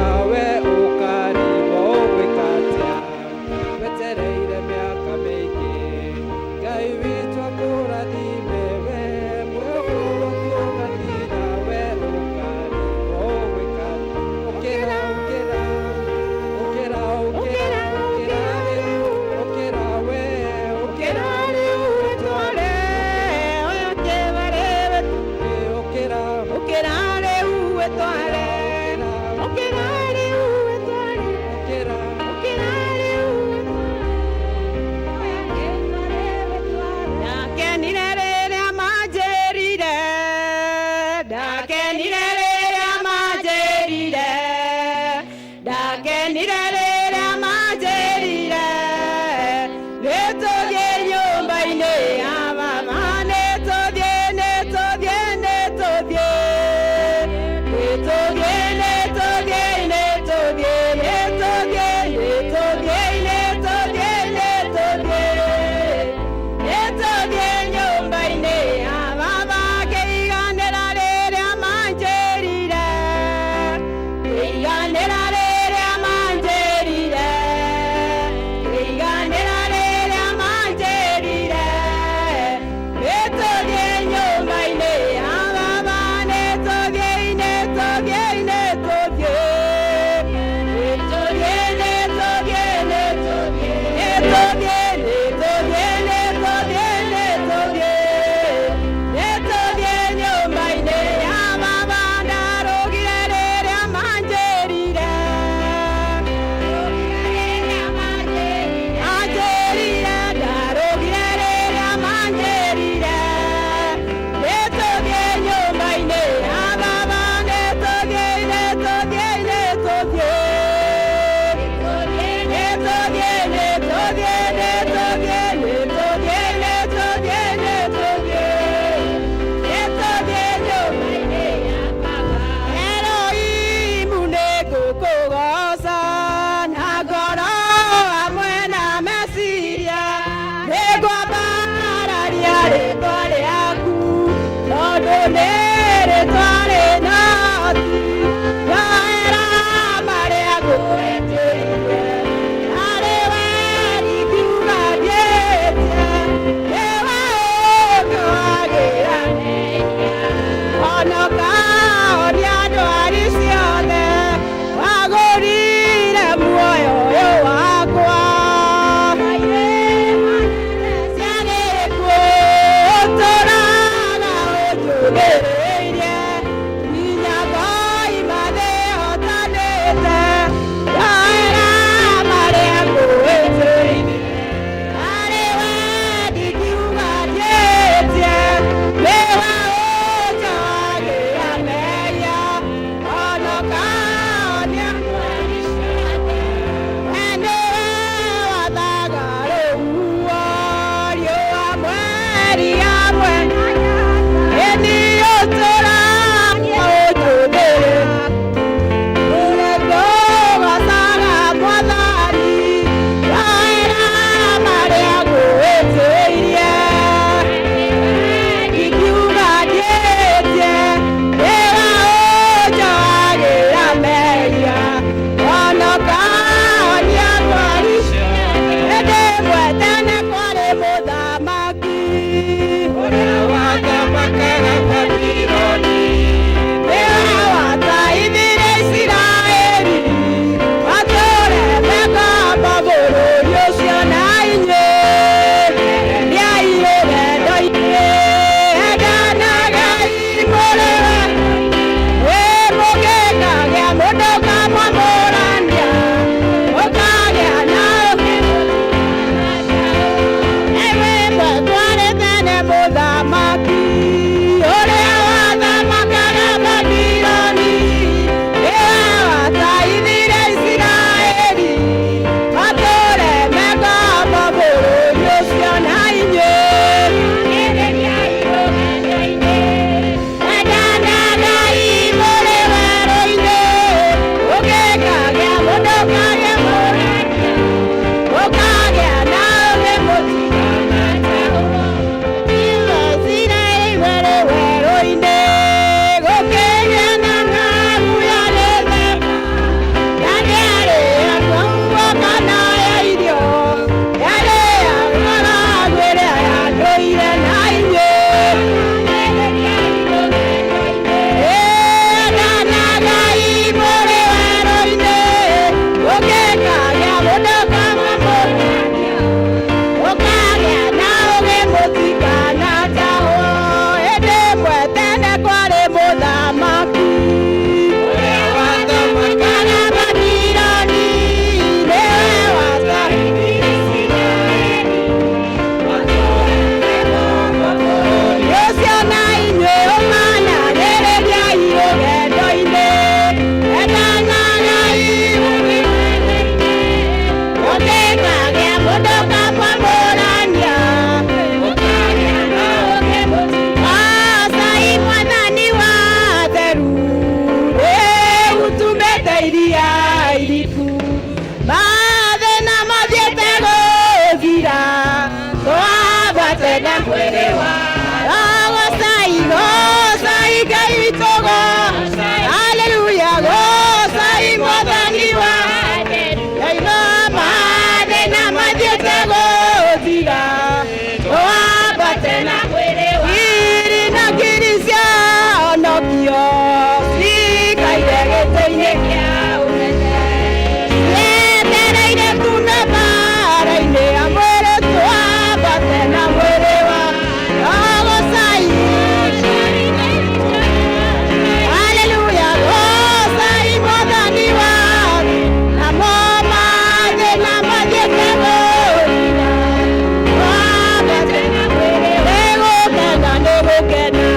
Nĩgũkena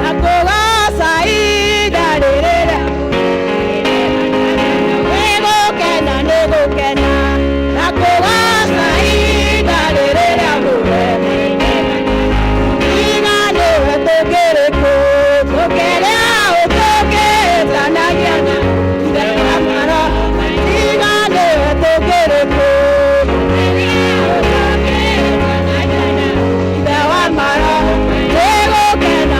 na kũgoca ihinda rĩrĩa nĩgũkena nĩgũkena na kũgoca ihinda rĩrĩa mũremi tiga nĩwe tũkĩrĩ kũ tũkĩrĩa ũtũkĩtanagia na ithe wa maro tiga nĩwe tũkĩrĩ kũ ithe wa maro nĩgũkena.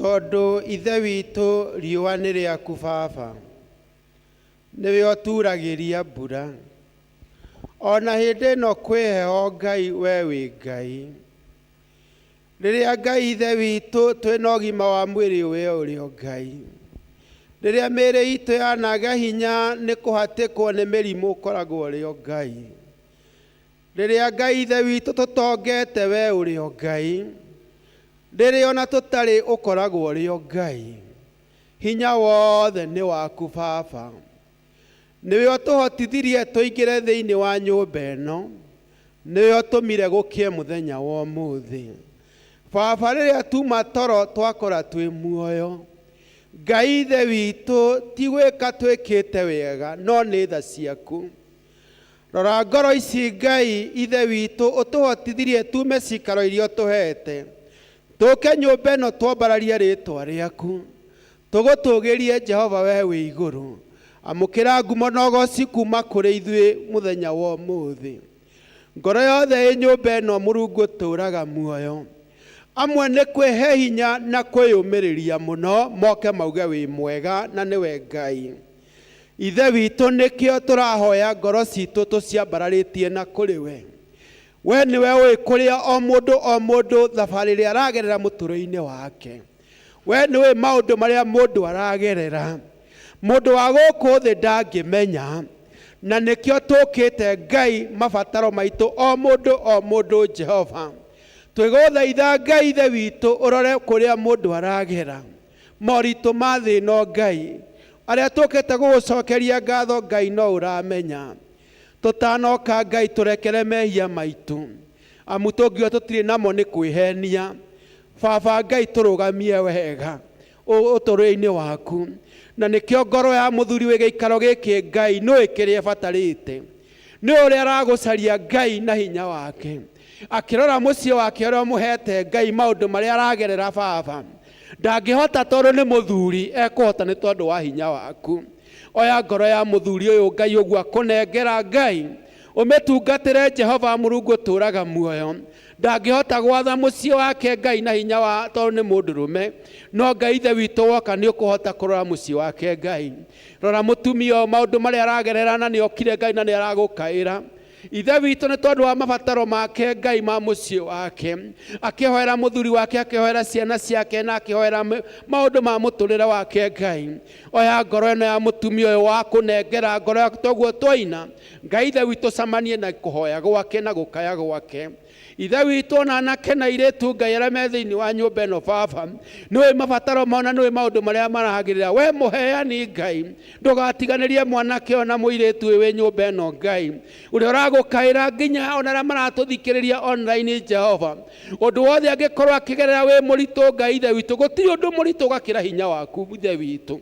Tondũ Ithe witũ riũa nĩ rĩaku Baba, nĩwe ũturagĩria mbura. Ona hĩndĩ ĩno kwĩ heho Ngai we wĩ Ngai. Rĩrĩa Ngai Ithe witũ twĩna ũgima wa mwĩrĩ we ũrĩ o Ngai. Rĩrĩa mĩĩrĩ itũ yanaga hinya nĩ kũhatĩkwo nĩ mĩrimũ ũkoragwo ũrĩ o Ngai. Rĩrĩa Ngai Ithe witũ tũtongete we ũrĩ o Ngai. Rĩrĩa ona tũtarĩ ũkoragwo ũrĩ o Ngai. Hinya wothe nĩ waku Baba. Nĩwe ũtũhotithirie tũingĩre thĩinĩ wa nyũmba ĩno. Nĩwe ũtũmire gũkĩe mũthenya wa ũmũthĩ. Baba rĩrĩa tuma toro twakora twĩ muoyo. Ngai Ithe witũ ti gwĩka twĩkĩte wega no nĩ tha ciaku. Rora ngoro ici Ngai Ithe witũ ũtũhotithirie tume cikaro iria ũtũhete. Tũke nyũmba ĩno twambararie rĩtwa rĩaku. Tũgũtũgĩrie Jehova we wĩ igũrũ. Amũkĩra ngumo na ũgoci kuma kũrĩ ithuĩ mũthenya wa ũmũthĩ. Ngoro yothe ĩ nyũmba ĩno Mũrungu ũtũraga muoyo. Amwe nĩ kwĩhe hinya na kwĩyũmĩrĩria mũno moke mauge wĩ mwega na nĩwe Ngai. Ithe witũ nĩkĩo tũrahoya ngoro citũ tũciambararĩtie na kũrĩ we. We nĩwe ũĩ kũrĩa o mũndũ o mũndũ thabarĩ ĩrĩa aragerera mũtũrĩre-inĩ wake. We nĩũĩ maũndũ marĩa mũndũ aragerera. Mũndũ wa gũkũ thĩ ndangĩmenya. Na nĩkĩo tũkĩte Ngai mabataro maitũ o mũndũ o mũndũ Jehova. Twĩgũthaitha Ngai Ithe witũ ũrore kũrĩa mũndũ aragera. Moritũ ma thĩ ĩno Ngai. Arĩa tũkĩte gũgũcokeria ngatho Ngai no ũramenya. Tũtanoka Ngai tũrekere mehia maitũ. Amu tũngiuga tũtirĩ namo nĩ kwĩhenia. Baba Ngai tũrũgamie wega ũtũrĩre-inĩ waku. Na nĩkĩo ngoro ya mũthuri wĩ gĩikaro gĩkĩ Ngai nĩũĩ kĩrĩa ĩbatarĩte. Nĩ ũrĩa aragũcaria Ngai na hinya wake. Akĩrora mũciĩ wake ũrĩa ũmũhete Ngai maũndũ marĩa aragerera Baba. Ndangĩhota tondũ nĩ mũthuri, ekũhota nĩ tondũ wa hinya waku. Oya ngoro ya mũthuri ũyũ Ngai ũguo akũnengera Ngai. Ũmĩtungatĩre Jehova Mũrungu ũtũraga muoyo. Ndangĩhota gwatha mũciĩ wake Ngai na hinya wa tondũ nĩ mũndũrũme. No Ngai Ithe witũ woka nĩ ũkũhota kũrora mũciĩ wake Ngai. Rora mũtumia ũyũ maũndũ marĩa aragerera na nĩ okire Ngai na nĩ aragũkaĩra. Ithe witũ nĩ tondũ wa mabataro make Ngai ma mũciĩ wake. Akĩhoera mũthuri wake, akĩhoera ciana ciake na akĩhoera maũndũ ma mũtũrĩre wake Ngai. Oya ngoro ĩno ya mũtumia ũyũ wa kũnengera ngoro yaku toguo twaina. Ngai Ithe witũ cemanie na kũhoya gwake na gũkaya gwake. Ithe witũ ona anake na airĩtu Ngai arĩa me thĩinĩ wa nyũmba ĩno Baba, nĩũĩ mabataro mao na nĩũĩ maũndũ marĩa maragĩrĩra. We mũheani Ngai, ndũgatiganĩrie mwanake ona mũirĩtu ũyũ wĩ nyũmba ĩno Ngai, ũrĩa ũragũkaĩra nginya ona arĩa maratũthikĩrĩria online Jehova. Ũndũ wothe angĩkorwo akĩgerera wĩ mũritũ Ngai Ithe witũ, gũtirĩ ũndũ mũritũ ũgakĩra hinya waku Ithe witũ.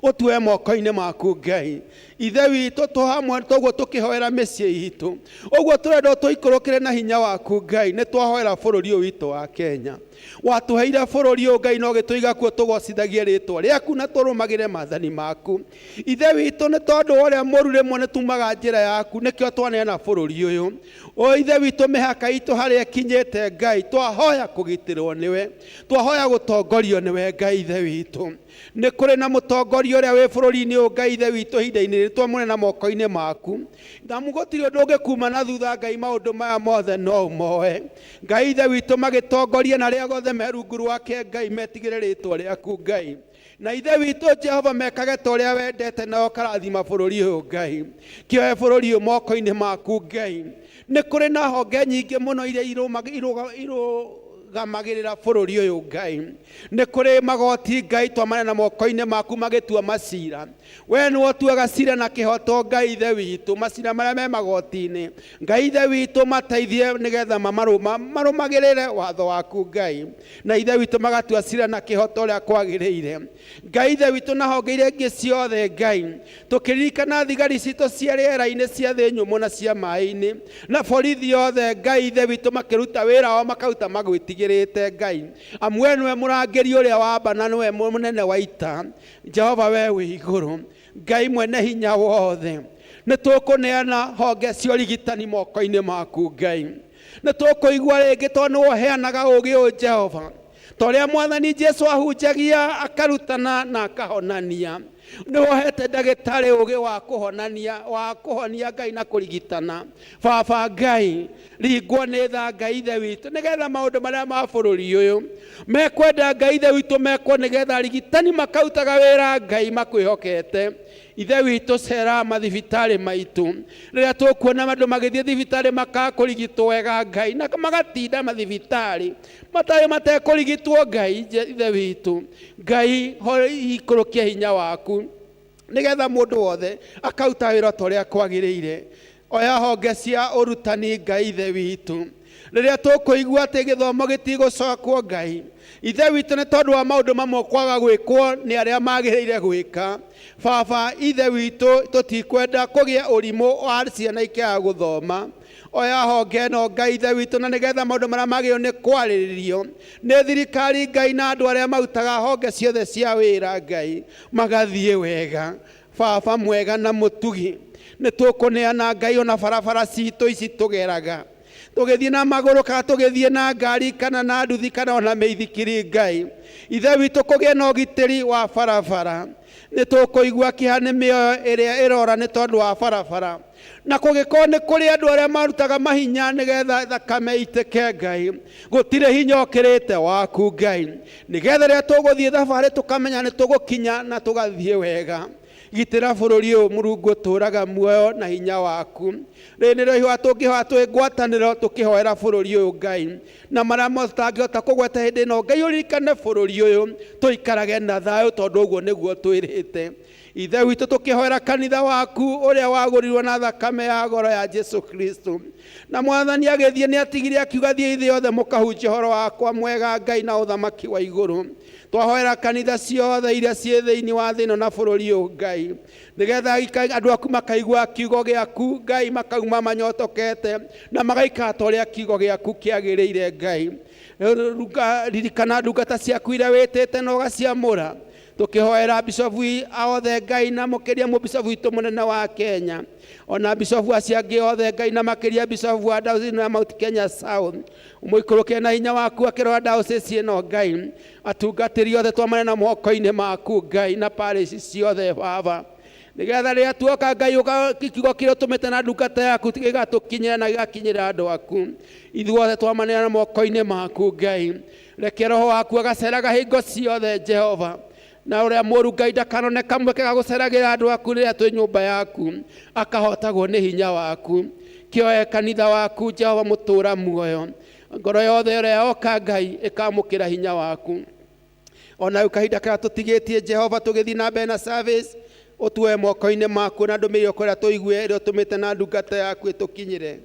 Ũtue moko-inĩ maku Ngai. Ithe witũ tũ hamwe toguo tũkĩhoera mĩciĩ itũ. Ũguo tũrenda tũikũrũkĩre na hinya waku Ngai, nĩ twahoera bũrũri ũyũ witũ wa Kenya. Watũheire bũrũri ũyũ Ngai no gĩtũiga kuo tũgocithagie rĩtwa rĩaku na tũrũmagĩre maathani maku. Ithe witũ nĩ tondũ wa ũrĩa mũru rĩmwe nĩ tumaga njĩra yaku, nĩkĩo twaneana bũrũri ũyũ. O Ithe witũ mĩhaka itũ harĩa ĩkinyĩte Ngai, twahoya kũgitĩrwo nĩwe, twahoya gũtongorio nĩwe Ngai Ithe witũ. Nĩ kũrĩ na mũtongoria ũrĩa wĩ bũrũri-inĩ ũyũ Ngai Ithe witũ ihinda-inĩ rĩrĩ twamũneana moko-inĩ maku. Amu gũtirĩ ũndũ ũngĩkuma na thutha Ngai maũndũ maya mothe no ũmoe. Ngai Ithe witũ magĩtongorie na arĩa othe me rungu rwake Ngai metigĩre rĩtwa rĩaku Ngai. Na Ithe witũ Jehova mekage ta ũrĩa wendete na ũkarathima bũrũri ũyũ Ngai. Kĩoe bũrũri ũyũ moko-inĩ maku Ngai. Nĩ kũrĩ na honge nyingĩ mũno iria irũgamagĩrĩra bũrũri ũyũ Ngai. Nĩ kũrĩ magoti Ngai twamaneana moko-inĩ maku magĩtua macira. We nĩwe ũtuaga cira na kĩhoto Ngai Ithe witũ, macira marĩa me magoti-inĩ. Ngai Ithe witũ mateithie nĩgetha marũmagĩrĩre watho waku Ngai. Na Ithe witũ magatua cira na kĩhoto ũrĩa kwagĩrĩire. Ngai Ithe witũ na honge iria ingĩ ciothe Ngai, tũkĩririkana thigari citũ cia rĩera-inĩ, cia thĩ nyũmũ na cia maĩ-inĩ, na borithi othe Ngai Ithe witũ makĩruta wĩra wao makaruta magwĩtigĩrĩte Ngai. Amu we nĩwe mũrangĩri ũrĩa wa mba na nĩwe mũnene wa ita. Jehova we wĩ igũrũ, Ngai mwene hinya wothe. Nĩ tũkũneana honge cia ũrigitani moko-inĩ maku Ngai. Nĩ tũkũigua rĩngĩ tondũ nĩwe ũheanaga ũũgĩ ũyũ Jehova. Ta ũrĩa Mwathani Jesu ahunjagia, akarutana na akahonania. Nĩ wohete ndagĩtarĩ ũgĩ wa kũhonania, wa kũhonia Ngai na kũrigitana. Baba Ngai, ringwo nĩ tha Ngai Ithe witũ, nĩgetha maũndũ marĩa ma bũrũri ũyũ mekwenda Ngai Ithe witũ mekwo, nĩgetha arigitani makarutaga wĩra Ngai makwĩhokete. Ithe witũ, cera mathibitarĩ maitũ. Rĩrĩa tũkuona andũ magĩthiĩ thibitarĩ makaga kũrigitwo wega Ngai, na magatinda mathibitarĩ matarĩ matekũrigitwo Ngai Ithe witũ, Ngai ikũrũkie hinya waku nĩgetha mũndũ wothe akaruta wĩra ta ũrĩa kwagĩrĩire. Oya honge cia ũrutani Ngai Ithe witũ. Rĩrĩa tũkũigua atĩ gĩthomo gĩtigũcokwo Ngai Ithe witũ, nĩ tondũ wa maũndũ mamwe kwaga gwĩkwo nĩ arĩa magĩrĩire gwĩka. Baba Ithe witũ, tũtikwenda kũgĩa ũrimũ wa ciana ikĩaga gũthoma. Oya honge ĩno Ngai Ithe witũ, na nĩgetha maũndũ marĩa magĩrĩirwo nĩ kwarĩrĩrio nĩ thirikari Ngai na andũ arĩa marutaga honge ciothe cia wĩra Ngai magathiĩ wega. Baba mwega na mũtugi, nĩ tũkũneana Ngai ona barabara citũ ici tũgeraga tũgĩthiĩ na magũrũ kana tũgĩthiĩ na ngari kana na nduthi kana ona mĩithikiri Ngai Ithe witũ, kũgĩe na ũgitĩri wa barabara. Nĩ tũkũigua kĩeha nĩ mĩoyo ĩrĩa ĩrora nĩ tondũ wa barabara, na kũgĩkorwo nĩ kũrĩ andũ arĩa marutaga mahinya nĩgetha thakame itĩke Ngai, gũtirĩ hinya ũkĩrĩte waku Ngai, nĩgetha rĩrĩa tũgũthiĩ thabarĩ tũkamenya nĩ tũgũkinya na tũgathiĩ wega. Gitĩra bũrũri ũyũ Mũrungu ũtũũraga muoyo na hinya waku. Rĩrĩ nĩrĩo ihoya tũngĩhoya twĩ ngwatanĩro, tũkĩhoera bũrũri ũyũ Ngai, na marĩa mothe tũtangĩhota kũgweta hĩndĩ ĩno Ngai, ũririkane bũrũri ũyũ, tũikarage na thayũ tondũ ũguo nĩguo twĩrĩte. Ithe witũ, tũkĩhoera kanitha waku ũrĩa wagũrirwo na thakame ya goro ya Jesu Kristo, na Mwathani agĩthiĩ nĩ atigire akiuga, thiĩ thĩ yothe mũkahunjia ũhoro wakwa mwega Ngai na ũthamaki wa igũrũ. Twahoera kanitha ciothe iria ciĩ thĩinĩ wa thĩ ĩno na bũrũri ũyũ Ngai, nĩgetha andũ aku makaigua kiugo gĩaku Ngai, makauma manyotokete na magaikara ta ũrĩa kiugo gĩaku kĩagĩrĩire Ngai. Ririkana ndungata ciaku iria wĩtĩte na ũgaciamũra. Tũkĩhoera bishofu othe Ngai, na makĩria mũbishofu witũ mũnene wa Kenya, ona bishofu acio angĩ othe Ngai, na makĩria bishofu wa diocese ya Mount Kenya South, mũikũrũke na hinya waku akĩrora diocese ĩno Ngai. Atungatĩri othe twamaneana moko-inĩ maku Ngai, na parish ciothe Baba, nĩgetha rĩrĩa tuoka Ngai, kiugo kĩrĩa ũtũmĩte na ndungata yaku gĩgatũkinyĩra na gĩgakinyĩra andũ aku. Ithuothe twamaneana moko-inĩ maku Ngai. Reke roho waku agaceraga hingo ciothe Jehova, na ũrĩa mũru Ngai ndakanone kamweke ga gũceragĩra andũ aku rĩrĩa twĩ nyũmba yaku, akahotagwo nĩ hinya waku. Kĩoe kanitha waku Jehova mũtũũra muoyo, ngoro yothe ĩrĩa yoka Ngai ĩkamũkĩra hinya waku. Ona rĩu kahinda karĩa tũtigĩtie Jehova tũgĩthiĩ na mbere na service, ũtuoe moko-inĩ maku na ndũmĩrĩri ũkwenda tũigue ĩrĩa ũtũmĩte na ndungata yaku ĩtũkinyĩre,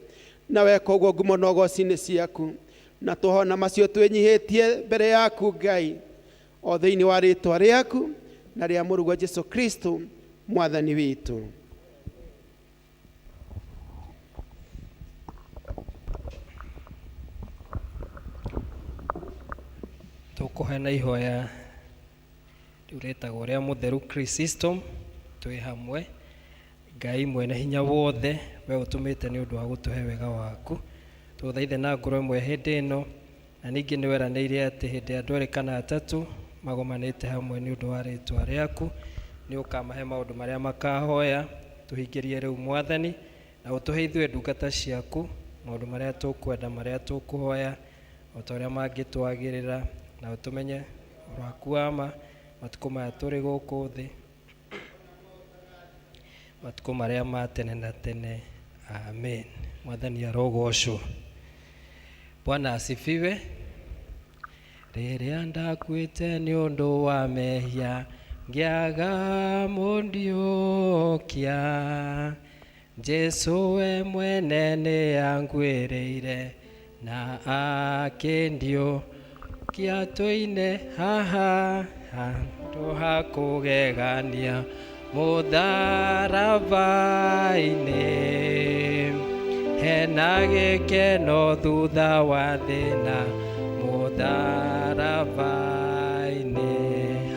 na weka ũguo ngumo na ũgoci-inĩ ciaku, na tũhona macio twĩnyihĩtie mbere yaku Ngai, o thĩinĩ wa rĩtwa rĩaku na rĩa mũrũguo Jesu Kristo Mwathani witũ. Tũkũheana ihoya rĩu rĩtagwo rĩa mũtheru Chrysostom twĩ hamwe. Ngai mwene hinya wothe, we ũtũmĩte nĩ ũndũ wa gũtũhe wega waku, tũthaithe na ngoro ĩmwe hĩndĩ ĩno, na ningĩ nĩ weranĩire atĩ hĩndĩ ya andũ erĩ kana atatũ magomanĩte hamwe nĩ ũndũ wa rĩtwa rĩaku, nĩ ũkamahe maũndũ marĩa makahoya. Tũhingĩrie rĩu Mwathani, na ũtũhe ithuĩ ndungata ciaku maũndũ marĩa tũkwenda, marĩa tũkũhoya, o ta ũrĩa mangĩtwagĩrĩra, na ũtũmenye ũhoro waku wa ma matukũ maya tũrĩ gũkũ thĩ, matukũ marĩa ma tene na tene. Amen. Mwathani arogocwo. Bwana asifiwe. Rĩrĩa ndakuĩte nĩ ũndũ wa mehia, ngĩaga mũndiũkia, Jesu we mwene nĩ anguĩrĩire na akĩndiũkia. Tũine haha handũ ha kũgegania mũtharaba-inĩ, hena gĩkeno thutha wa thĩna mũtharaba-inĩ.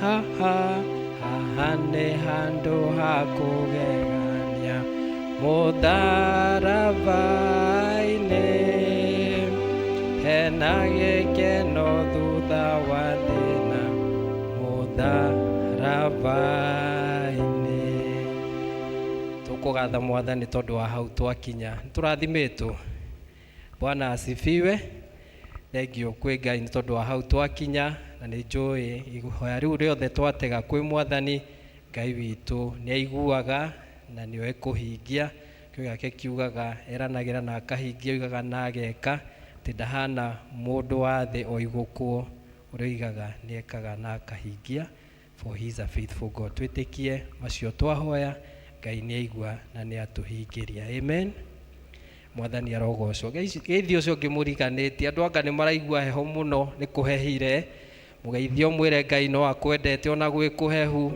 Haha haha nĩ handũ ha kũgegania mũtharaba-inĩ, hena gĩkeno thutha wa Mũtharaba-inĩ. Tũkũgatha Mwathani tondũ wa hau twakinya. Nĩtũrathimĩtwo. Bwana asifiwe. Thengiũ kwĩ Ngai nĩ tondũ wa hau twakinya, na nĩ njũĩ ihoya rĩu rĩothe twatega kwĩ Mwathani Ngai witũ nĩ aiguaga na nĩoĩ kũhingia. Kiugo gĩake kiugaga eranagĩra na akahingia, oigaga na ageka, atĩ ndahana mũndũ wa thĩ oigũkwo, ũrĩa oigaga nĩ ekaga na akahingia, for he is a faithful God. Twĩtĩkie macio twahoya, Ngai nĩ aigua na nĩ atũhingĩria. Amen. Mwathani arogocwo. Geithio ũcio ũngĩ mũriganĩtie, andũ anga nĩ maraigua heho mũno, nĩ kũhehire. Mũgeithio mwĩre Ngai no akwendete ona gwĩ kũhehu.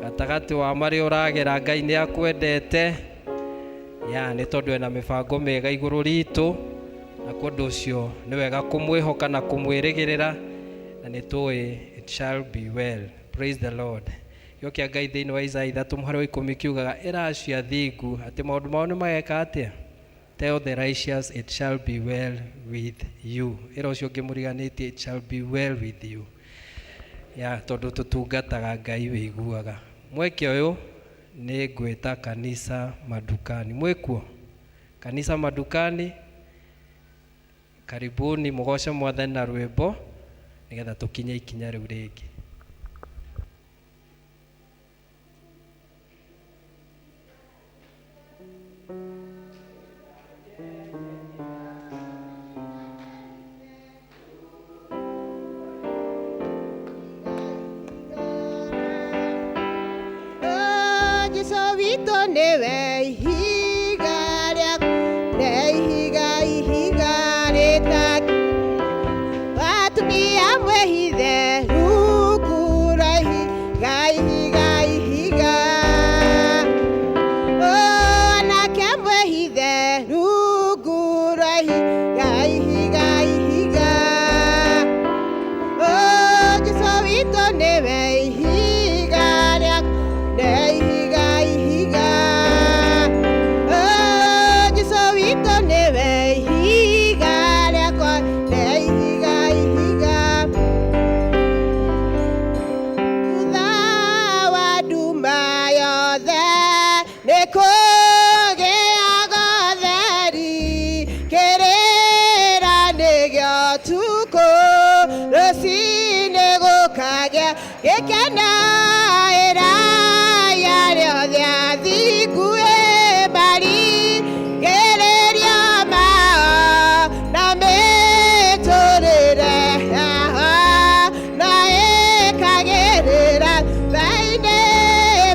Gatagatĩ wa marĩa ũragera Ngai nĩ akwendete. Ya nĩ tondũ ena mĩbango mĩega igũrũ ritũ, na kwa ũndũ ũcio nĩ wega kũmwĩhoka na kũmwĩrĩgĩrĩra, na nĩ tũĩ it shall be well. Praise the Lord. Kiugo kĩa Ngai thĩinĩ wa Isaiah 3 mũhari wa 10 kiugaga ĩra acio athingu atĩ maũndũ mao nĩ mageka atĩa? Tell the righteous it shall be well with you. Ĩra ũcio ũngĩ mũriganĩtie it shall be well with you. Ya tondũ tũtungataga Ngai wĩiguaga. Mweke ũyũ nĩ ngwĩta kanisa madukani. Mwĩkuo? Kanisa madukani, karibuni mũgoce Mwathani na rwĩmbo nĩgetha tũkinye ikinya rĩu rĩngĩ. Jesu witũ nĩwe ihiga rĩaku, nĩ ihiga ihiga rĩtangĩ. Atumia mwĩhithe rungu rwa ihiga ihiga ihiga. Anake mwĩhithe rungu rwa ihiga ihiga ihiga. Jesu witũ nĩwe ihiga rĩaku, nĩ ihiga ihiga. Jesu witũ nĩwe ihiga rĩakwa, nĩ ihiga ihiga. Thutha wa nduma yothe nĩ kũgĩaga ũtheri, kĩrĩra nĩ gĩa ũtukũ, rũcinĩ gũkagĩa gĩkeno. Ĩra arĩa othe athingu marigĩrĩrio mao na mĩtũrĩre yao na ĩkagĩrĩra thai-inĩ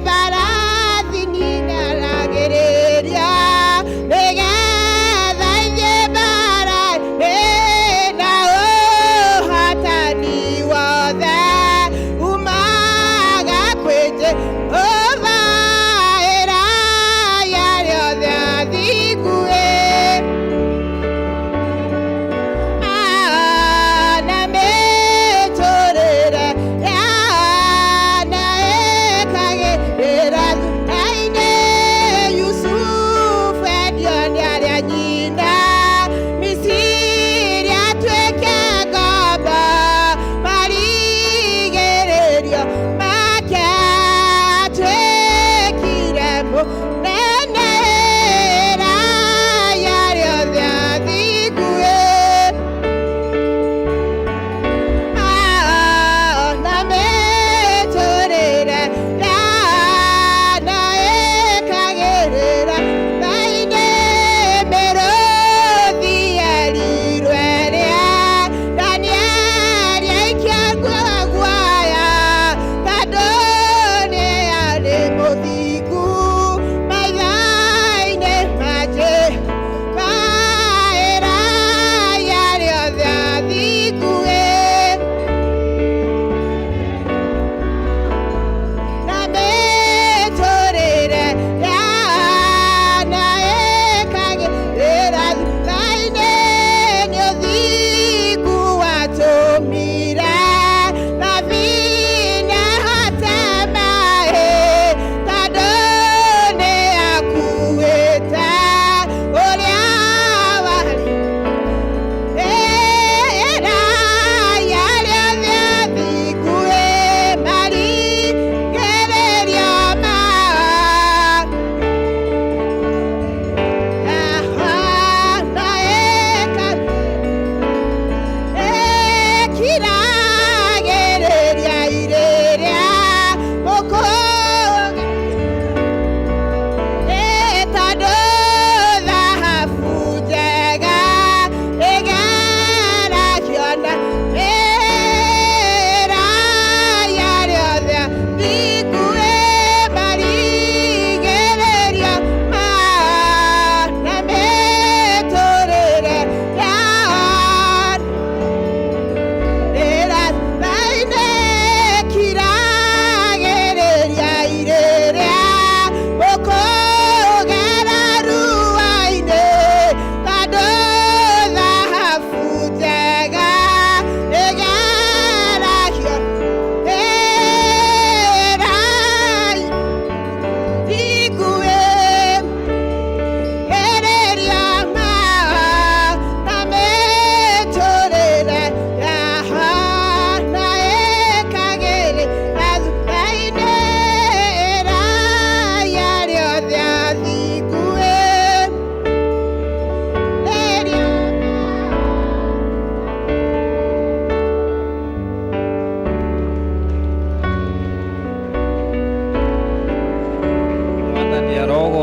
mbarathi ninaragĩrĩria nĩgetha ithiĩ mbara-inĩ na ũhotani wothe umaga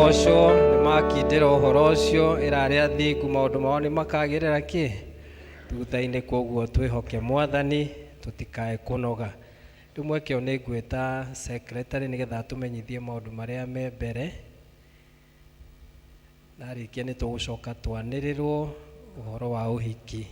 agocwo nĩ makindĩra ũhoro ũcio ĩra arĩa athingu maũndũ mao nĩ makagĩrĩra kĩ thutha-inĩ. Koguo twĩhoke Mwathani, tũtikae kũnoga. Rĩu mweke ũyũ nĩ ngwĩta secretary nĩgetha atũmenyithie maũndũ marĩa me mbere, na rĩkia nĩ tũgũcoka twanĩrĩrwo ũhoro wa ũhiki.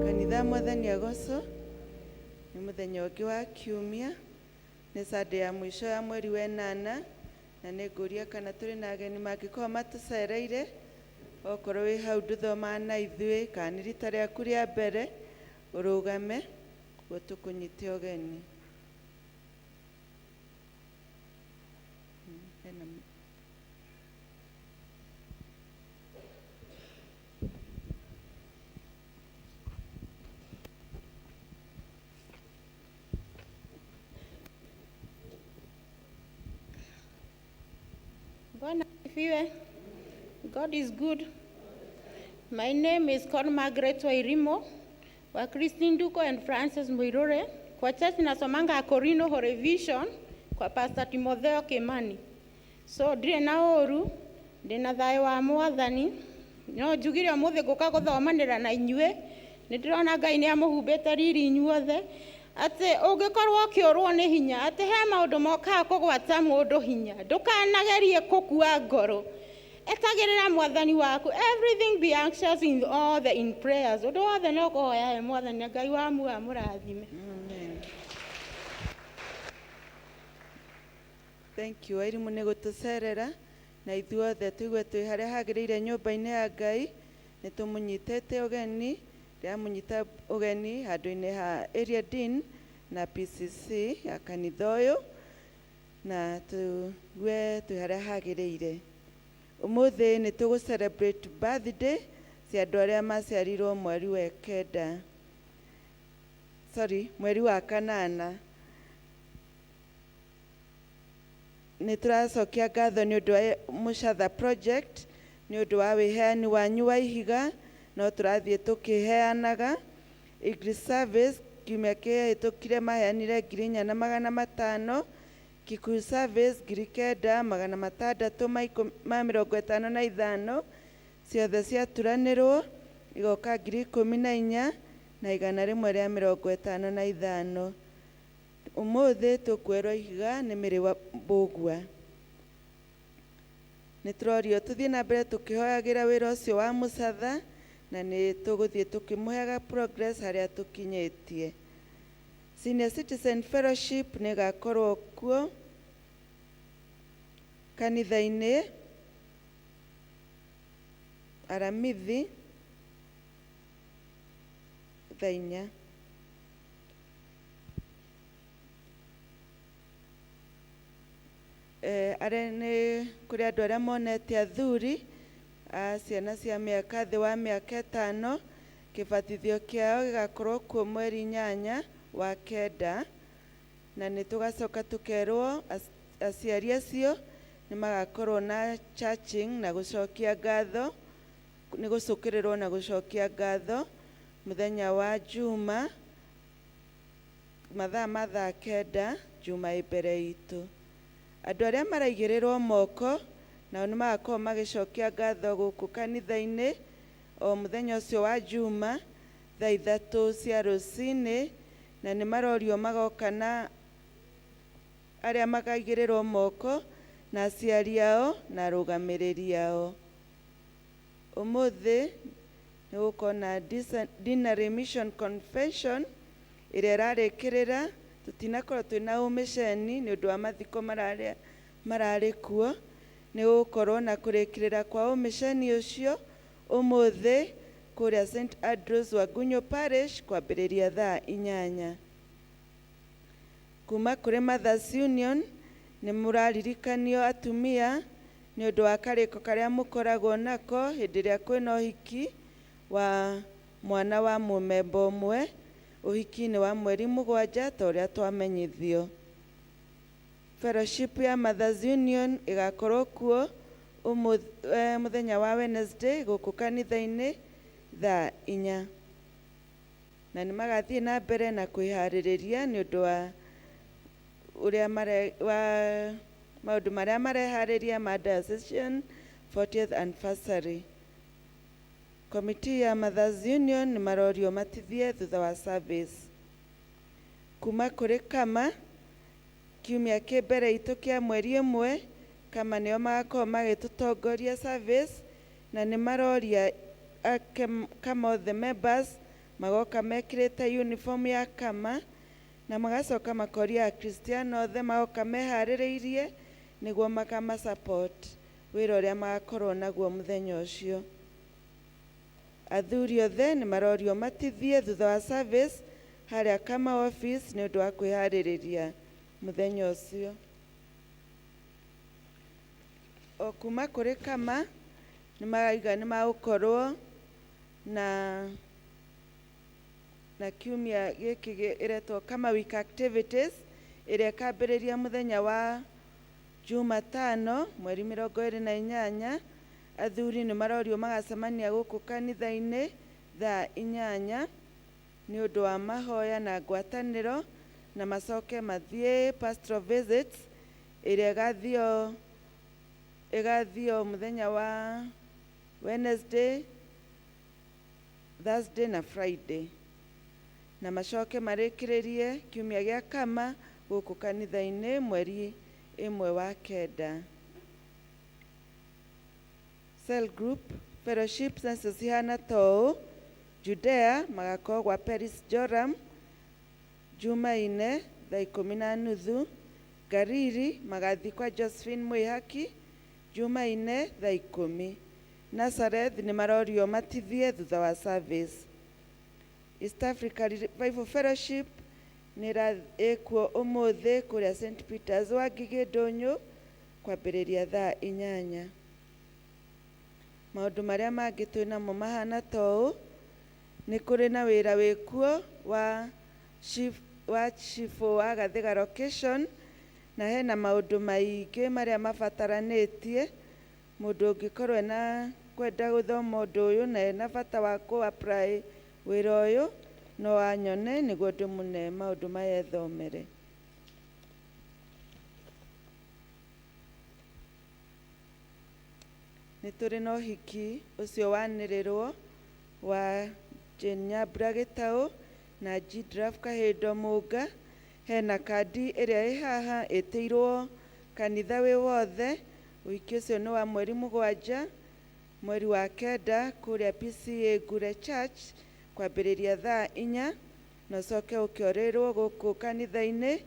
Kanitha, Mwathani agocwo. Nĩ mũthenya ũngĩ wa kiumia, nĩ Sunday ya mũico ya mweri wa ĩnana, na nĩ ngũria kana tũrĩ na ageni mangĩkorwo matũcereire. Okorwo wĩ hau ndũthomaga na ithuĩ, kana nĩ rita rĩaku rĩa mbere, ũrũgame guo tũkũnyite ũgeni. Hena Bwana asifiwe. God is good. My name is Con Margaret Wairimo wa Christine Duko and Francis Muirure. Kwa church nasomanga Corino Horevision kwa Pastor Timotheo Kimani. So ndirĩ na ũru, ndĩna thayũ wa Mwathani. No njugire ũmũthĩ ngũka gũthomanĩra na inyuĩ. Nĩ ndĩrona Ngai nĩ amũhumbĩte riri inyuothe, atĩ ũngĩkorwo ũkĩũrwo nĩ hinya, atĩ he maũndũ mokaga kũgwata mũndũ hinya, ndũkanagerie kũkua ngoro, etagĩrĩra Mwathani waku. Everything be anxious in all the in prayers. Ũndũ wothe no kũhoya he Mwathani, na Ngai wa muoyo amũrathime. Amen. Thank you Wairimũ nĩ gũtũcerera, na ithuothe tũigue twĩ harĩa hagĩrĩire nyũmba-inĩ ya Ngai. Nĩ tũmũnyitĩte ũgeni, ndĩramũnyita ũgeni handũ-inĩ ha area dean na PCC ya kanitha ũyũ, na tũigue twĩ harĩa hagĩrĩire. Ũmũthĩ nĩ tũgũ celebrate birthday cia andũ arĩa maciarirwo mweri wa kenda, sorry, mweri wa kanana. Nĩ tũracokia ngatho nĩ ũndũ wa Mũcatha project, nĩ ũndũ wa wĩheani wanyu wa ihiga, no tũrathiĩ tũkĩheanaga. English service kiumia kĩhĩtũkire maheanire 4,500. Kikuyu service 9,655. Ciothe ciaturanĩrwo igoka 14,155. Ũmũthĩ tũkuerwo ihiga nĩ Mĩrĩ wa Mbũgua. Nĩ tũrorio tũthiĩ na mbere tũkĩhoyagĩra wĩra ũcio wa Mũcatha, na nĩ tũgũthiĩ tũkĩmũheaga progress harĩa tũkinyĩtie. Senior Citizen Fellowship nĩ ĩgakorwo kuo kanitha-inĩ Aramithi thaa 4. Arĩa nĩ kũrĩ andũ arĩa monete athuri a ciana cia mĩaka thĩ wa mĩaka 5, kĩbatithio kĩao gĩgakorwo kuo mweri 8 wa kenda, na nĩ tũgacoka tũkerwo aciari acio nĩ magakorwo na churching na gũcokia ngatho, nĩ gũcũkĩrĩrwo na gũcokia ngatho mũthenya wa Juma mathaa ma thaa 9, Juma ĩ mbere itũ. Andũ arĩa maraigĩrĩrwo moko nao nĩ magakorwo magĩcokia ngatho gũkũ kanitha-inĩ o mũthenya ũcio wa Juma thaa 3 cia rũcinĩ, na nĩ marorio magoka na arĩa makaigĩrĩrwo moko na aciari ao na arũgamĩrĩri ao. Ũmũthĩ nĩ gũkorwo na Deanery Mission Convention ĩrĩa ĩrarĩkĩrĩra. Tũtinakorwo twĩna ũmĩceni nĩ ũndũ wa mathiko mararĩ kuo. Nĩ gũgũkorwo na kũrĩkĩrĩra kwa ũmĩcani ũcio ũmũthĩ kũrĩa St Andrews Wagunyo Parish kwambĩrĩria thaa 8. Kuma kũrĩ Mothers Union nĩ mũraririkanio atumia nĩ ũndũ wa karĩko karĩa mũkoragwo nako hĩndĩ ĩrĩa kwĩna ũhiki wa mwana wa mũmemba ũmwe. Ũhiki nĩ wa mweri 7 ta ũrĩa twamenyithio. Fellowship ya Mothers Union ĩgakorwo kuo mũthenya wa Wednesday gũkũ kanitha-inĩ thaa 4, na nĩ magathiĩ na mbere na kwĩharĩrĩria nĩ ũndũ wa ũrĩa mare wa maũndũ marĩa mareharĩria ma diocesan 40th anniversary. Committee ya Mothers Union nĩ marorio matithie thutha wa service. Kuma kũrĩ Kama, kiumia kĩ mbere itũ kĩa mweri 1, Kama nĩo magakorwo magĩtũtongoria service, na nĩ maroria Kama othe members magoka mekĩrĩte uniform ya Kama, na magacoka makoria Akristiano othe magoka meharĩrĩirie nĩguo makama support wĩra ũrĩa magakorwo naguo mũthenya ũcio. Athuri othe nĩ marorio matithie thutha wa service harĩa Kama office nĩ ũndũ wa kwĩharĩrĩria mũthenya ũcio. O kuma kũrĩ Kama nĩ marauga nĩ magũkorwo na kiumia gĩkĩ ĩretwo Kama Week Activities, ĩrĩa ĩkambĩrĩria mũthenya wa Jumatano mweri 28. Athuri nĩ marorio magacemania gũkũ kanitha-inĩ thaa 8 nĩ ũndũ wa mahoya na ngwatanĩro, na macoke mathiĩ pastoral visits ĩrĩa ĩgathio mũthenya wa Wednesday, Thursday na Friday, na macoke marĩkĩrĩrie kiumia gĩa Kama gũkũ kanitha-inĩ mweri 1 wa 9. Cell group fellowships nacio cihana ta ũũ: Judea magakorwo gwa Peris Joram Jumaine thaa 10:30, Gariri magathiĩ kwa Josephine Mwihaki Jumaine thaa 10, Nazareth nĩ marorio matithie thutha wa service. East Africa Revival Fellowship nĩ ĩkuo ũmũthĩ kũrĩa St Peters wa Ngigĩ Ndũnyũ kwambĩrĩria thaa 8. Maũndũ marĩa mangĩ twĩ namo mahana ta ũũ: nĩ kũrĩ na wĩra wĩkuo wa chief wa chief wa Gathiga location, na hena maũndũ maingĩ marĩa mabataranĩtie. Mũndũ ũngĩkorwo ena kwenda gũthoma ũndũ ũyũ na ena bata wa kũ apply wĩra ũyũ, no anyone nĩguo ndĩmũne maũndũ maya ethomere. Nĩ tũrĩ na ũhiki ũcio wanĩrĩrwo wa Jane Nyambura Gĩtaũ na Gidraf Kahindo Mũnga. Hena kandi ĩrĩa ĩ haha ĩtĩirwo kanitha wĩ wothe. Ũhiki ũcio nĩ wa mweri 7 mweri wa 9 kũrĩa PCA Ngure Church kwambĩrĩria thaa 4, na ũcoke ũkĩorĩrwo gũkũ kanitha-inĩ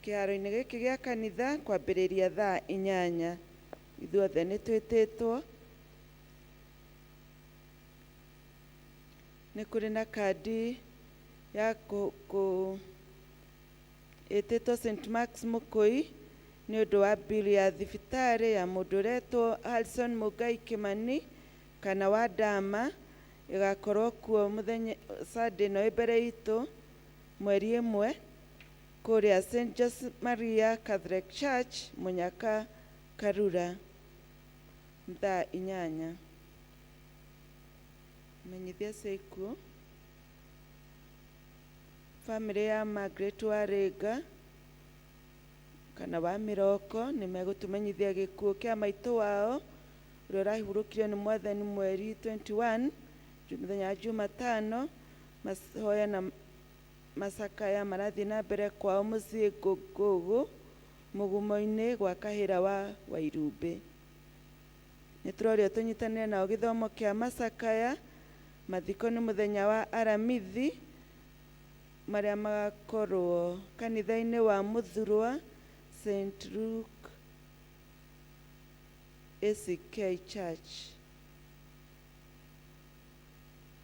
kĩharo-inĩ gĩkĩ gĩa kanitha kwambĩrĩria thaa 8. Ithuothe nĩ twĩtĩtwo. Nĩ kũrĩ na kandi ya kũ ĩtĩtwo St Mark's Mũkũi nĩ ũndũ wa bill ya thibitarĩ ya mũndũ ũretwo Harrison Mũngai Kĩmani kana wa Ndama, ĩgakorwo kuo mũthenya Sunday ĩno ĩ mbere itũ mweri 1 kũrĩa St Joseph Maria Catholic Church Mũnyaka Karura thaa 8. Menyithia cia ikuũ: Bamĩrĩ ya Margaret Warĩnga kana wa Mĩroko nĩ megũtũmenyithia gĩkuũ kĩa maitũ wao ũrĩa ũrahurũkirio nĩ Mwathani mweri 21 mũthenya wa Jumatano. Mahoya na macakaya marathiĩ na mbere kwao mũciĩ Ngũngũgũ Mũgumo-inĩ gwa Kahĩra wa Wairumbĩ. Nĩ tũrorio tũnyitanĩre nao gĩthomo kĩa macakaya. Mathiko nĩ mũthenya wa Aramithi marĩa magakorwo kanitha-inĩ wa Mũthurwa St Luke. ACK Church.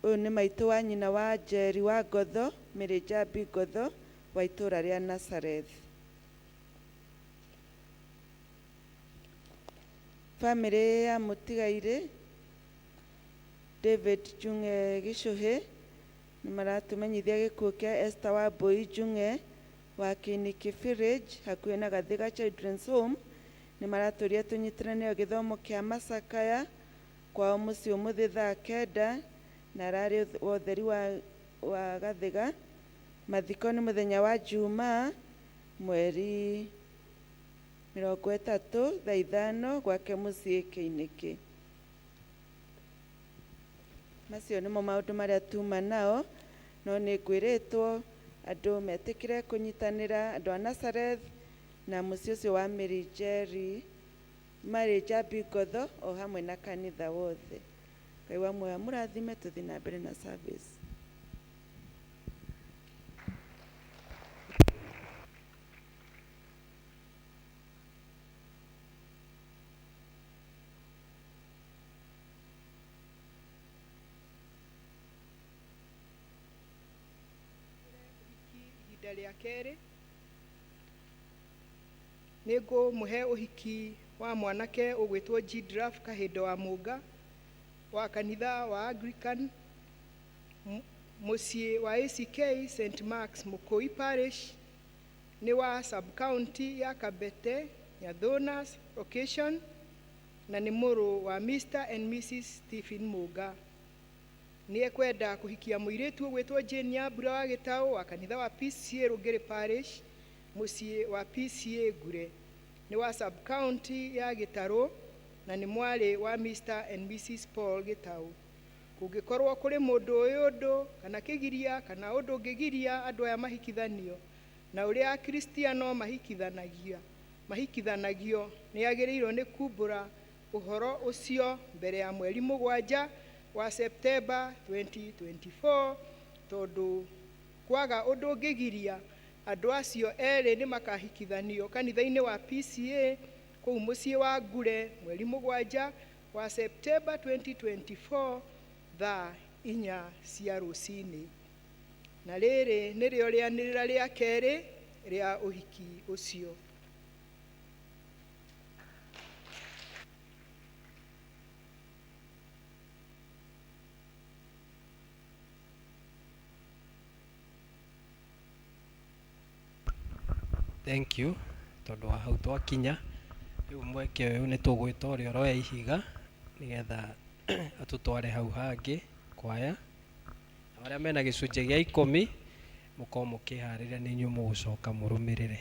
Ũyũ nĩ maitũ wa nyina wa Njeri wa Ngotho, Mary Njambi Ngotho wa itũũra rĩa Nazareth. Bamĩrĩ ya mũtigairĩ David Njung'e Gĩcũhĩ nĩ maratũmenyithia gĩkuũ kĩa Esther Wambui Njung'e wa Kĩnĩkĩ Village hakuhĩ na Gathiga Children's Home. Nĩ maratũria tũnyitanĩre gĩthomo kĩa macakaya kwao mũciĩ ũmũthĩ thaa 9 na ararĩ wa ũtheri wa Gathiga. Mathiko nĩ mũthenya wa Jumaa mweri 30 thaa 5 gwake mũciĩ Kĩinĩkĩ. Macio nĩmo maũndũ marĩa tuma nao, no nĩ ngwĩrĩtwo andũ metĩkĩre kũnyitanĩra, andũ a Nazareth na mũciĩ ũcio wa Mary Njeri, Mary Njambi Ngotho o hamwe na kanitha wothe. Ngai wa muoyo amũrathime, tũthiĩ na mbere na service. Ihinda rĩa kerĩ nĩ ngũmũhe ũhiki wa mwanake ũgwĩtwo Gidraf Kahindo wa Mũnga wa kanitha wa Anglican mũciĩ wa ACK St Mark's Mũkũi Parish, nĩ wa sub-county ya Kabete Nyathunas location, na nĩ mũrũ wa Mr and Mrs Stephen Mũnga. Nĩ ekwenda kũhikia mũirĩtu ũgwĩtwo Jane Nyambura wa Gĩtaũ wa kanitha wa PCA Rũngĩrĩ Parish, mũciĩ wa PCA Ngure, nĩ wa sub-county ya Gĩtarũ na nĩ mwarĩ wa Mr and Mrs Paul Gĩtaũ. Kũngĩkorwo kũrĩ mũndũ ũyũ ũndũ kana kĩgiria kana ũndũ ũngĩgiria andũ aya mahikithanio na ũrĩa Akristiano mahikithanagio, nĩ agĩrĩirwo nĩ kumbũra ũhoro ũcio mbere ya mweri 7 wa Septemba 2024, tondũ kwaga ũndũ ũngĩgiria andũ acio erĩ nĩ makahikithanio kanitha-inĩ wa PCA kũu mũciĩ wa Ngure mweri 7 wa Septemba 2024 thaa 4 cia rũcinĩ. Na rĩrĩ nĩrĩo rĩanĩrĩra rĩa kerĩ rĩa ũhiki ũcio. Thank you tondũ wa hau twakinya rĩu mweke ũyũ nĩ tũgwĩta ũrĩa ũroya ihiga nĩgetha atũtware hau hangĩ kwaya, na arĩa mena gĩcunjĩ gĩa 10 mũkorwo mũkĩharĩria nĩ inyuĩ mũgũcoka mũrũmĩrĩre.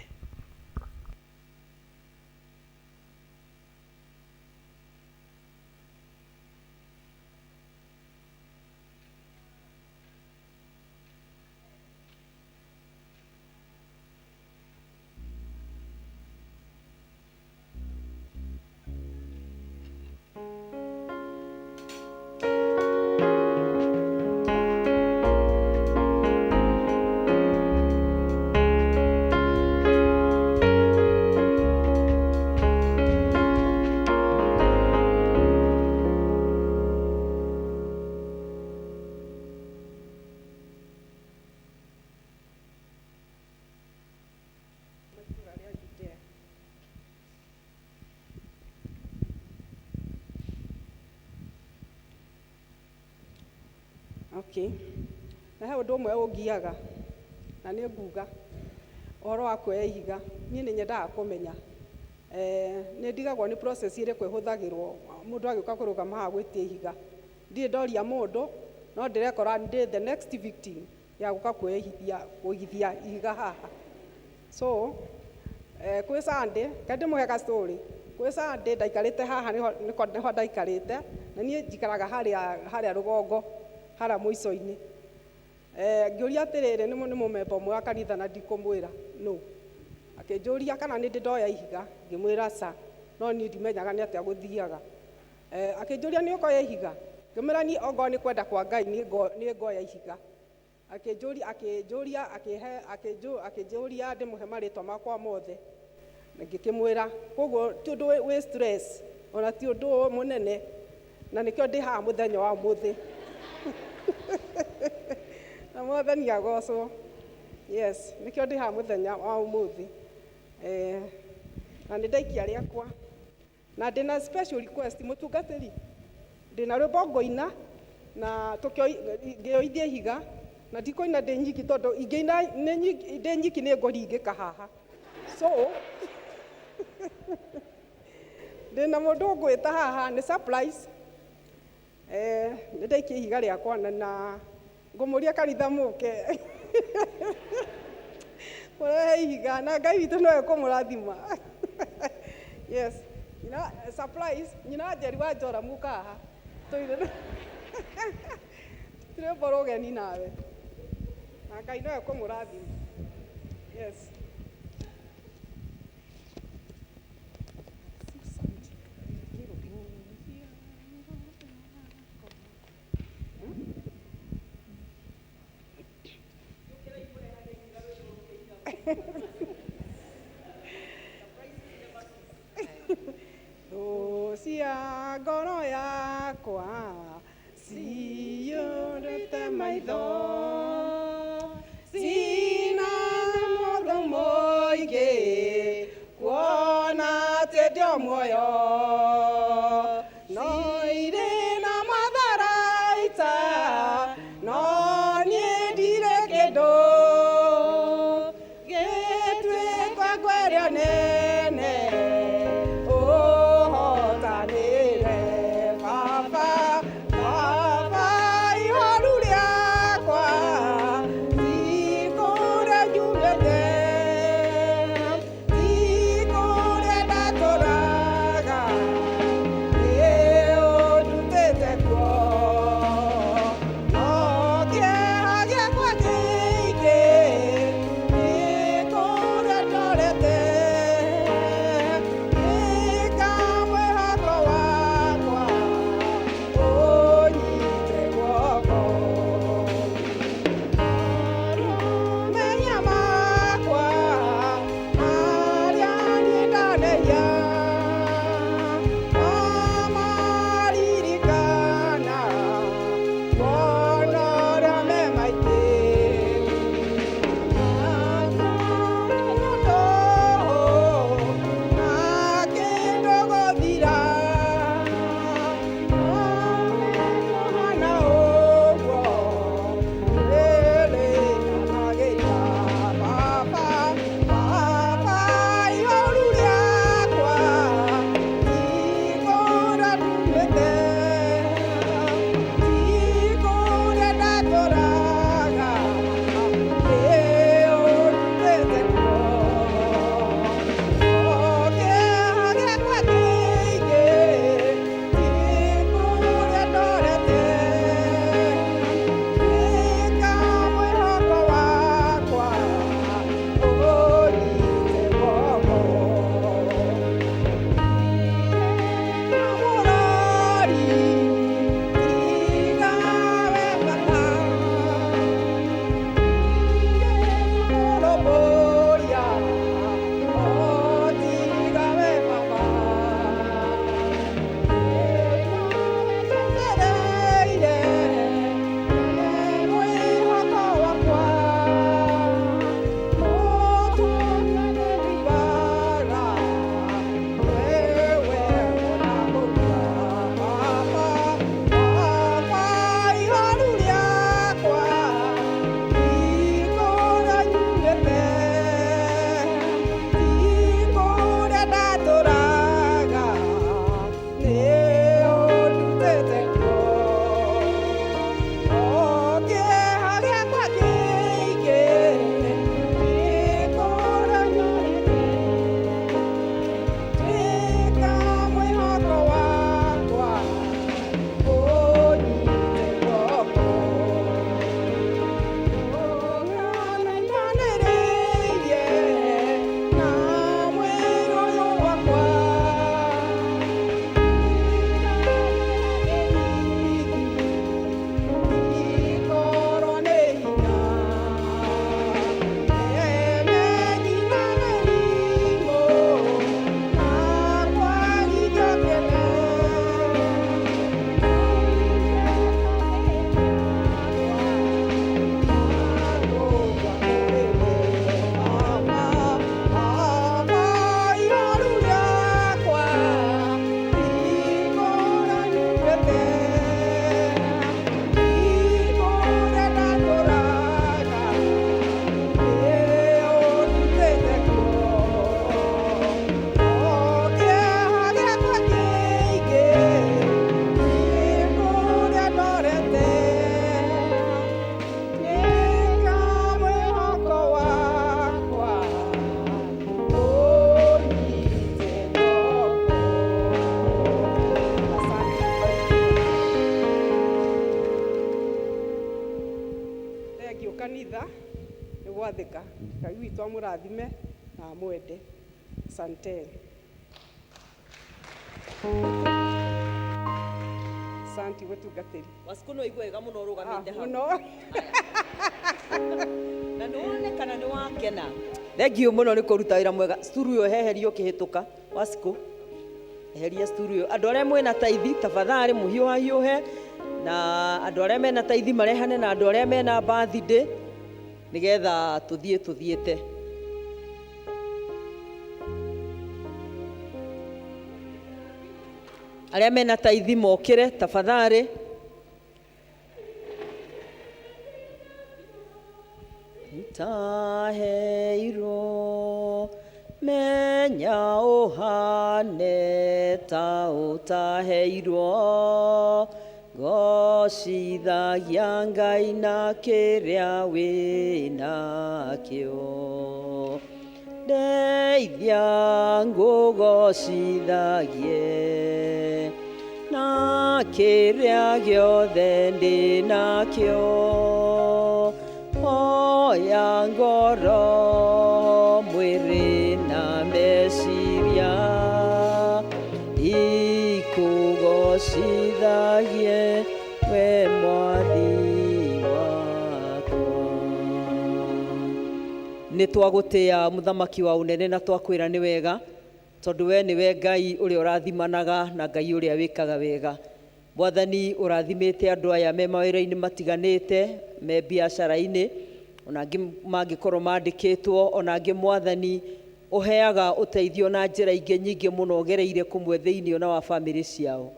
Okay. Na he ũndũ ũmwe ũngiaga na nĩ nguga ũhoro wa kuoya ihiga, niĩ nĩ nyendaga kũmenya nĩ ndigagwo nĩ process ĩrĩkũ ĩhũthagĩrwo mũndũ agĩũka kũrũgama haha gwĩtia ihiga. Ndirĩ ndoria mũndũ, no ndĩrekora ndĩ the next victim ya gũka kũigithia ihiga haha. So kwĩ Sunday, kaĩ ndĩmũhe ka story. Kwĩ Sunday ndaikarĩte haha nĩho ndaikarĩte, na niĩ njikaraga harĩa rũgongo, harĩa mũico-inĩ. Ngĩũria atĩrĩrĩ, nĩ mũmemba ũmwe wa kanitha na ndikũmwĩra no. Akĩnjũria kana nĩ ndĩ ndoya ihiga, ngĩmwĩra ca, no niĩ ndimenyaga nĩ atĩa gũthiaga. Akĩnjũria nĩ ũkoya ihiga, ngĩmwĩra niĩ ongorwo nĩ kwenda kwa Ngai nĩ ngoya ihiga. Akĩnjũria ndĩmũhe marĩtwa makwa mothe, na ngĩkĩmwĩra. Koguo ti ũndũ wĩ stress. Ona ti ũndũ mũnene, na nĩkĩo ndĩ haha mũthenya wa ũmũthĩ. Na Mwathani agocwo. Yes, nĩkĩo ndĩ haha mũthenya wa ũmũthĩ. Na nĩ ndaikia rĩakwa na ndĩna special request, mũtungatĩri, ndĩna rwĩmbo ngũina na ngĩoithia ihiga, na ndikũina ndĩ nyiki, tondũ ingĩina ndĩ nyiki nĩ ngũringĩka haha. So ndĩna mũndũ ngwĩta haha, nĩ surprise. Nĩ ndaikia ihiga rĩakwa na ngũmũria kanitha mũke mũrehe ihiga, na Ngai witũ no ekũmũrathima. Yes, nyina surprise, nyina Njeri wa Njora, muka haha tũire rwĩmbo rũgeni nawe, na Ngai no ekũmũrathima. Yes. Thũ cia ngoro yakwa ciyũrĩte maitho, cina mũthũ mũingĩ kuona atĩ ndĩ o muoyo, no irĩ na matharaita, no niĩ ndirĩ kĩndũ, gĩtuĩka ngwerio nene ũhotanĩre. Baba, Baba, ihoru rĩakwa ti kũrĩa nyumĩte, ti kũrĩa ndatũraga, nĩ. witũ amũrathime na amwende. Asanteni. Asanti mũtungatĩri. Wacikũ no igua wega mũno ũrũgamĩte Ah, hau. Mũno. Na nĩ wonekana nĩ wakena. Thengiũ mũno nĩ kũruta wĩra mwega. Sturu ĩyo heherio ũkĩhĩtũka. Wacikũ, eheria sturu ĩyo. Andũ arĩa mwĩna taithi tafadhali mũhiũhahiũhe, na andũ arĩa mena taithi marehane na andũ arĩa mena birthday nĩgetha tũthiĩ tũthiĩte. Arĩa mena taithi mokĩre tafadhali. Utaheirwo menya ũhane ta ũtaheirwo, gocithagia Ngai na kĩrĩa wĩnakĩo, ndeithia ngũgocithagie na kĩrĩa gĩothe ndĩnakĩo, oya ngoro mwĩrĩ na meciria ikũgocithagie we mwathi wakwa. Nĩ twagũtĩa mũthamaki wa ũnene na twakwĩra nĩ wega, tondũ we nĩwe Ngai ũrĩa ũrathimanaga na Ngai ũrĩa wĩkaga wega. Mwathani, ũrathimĩte andũ aya me mawĩra-inĩ matiganĩte, me biacara-inĩ, ona angĩ mangĩkorwo mandĩkĩtwo, ona angĩ Mwathani ũheaga ũteithio na njĩra ingĩ nyingĩ mũno ũgereire kũmwe thĩinĩ ona wa bamĩrĩ ciao.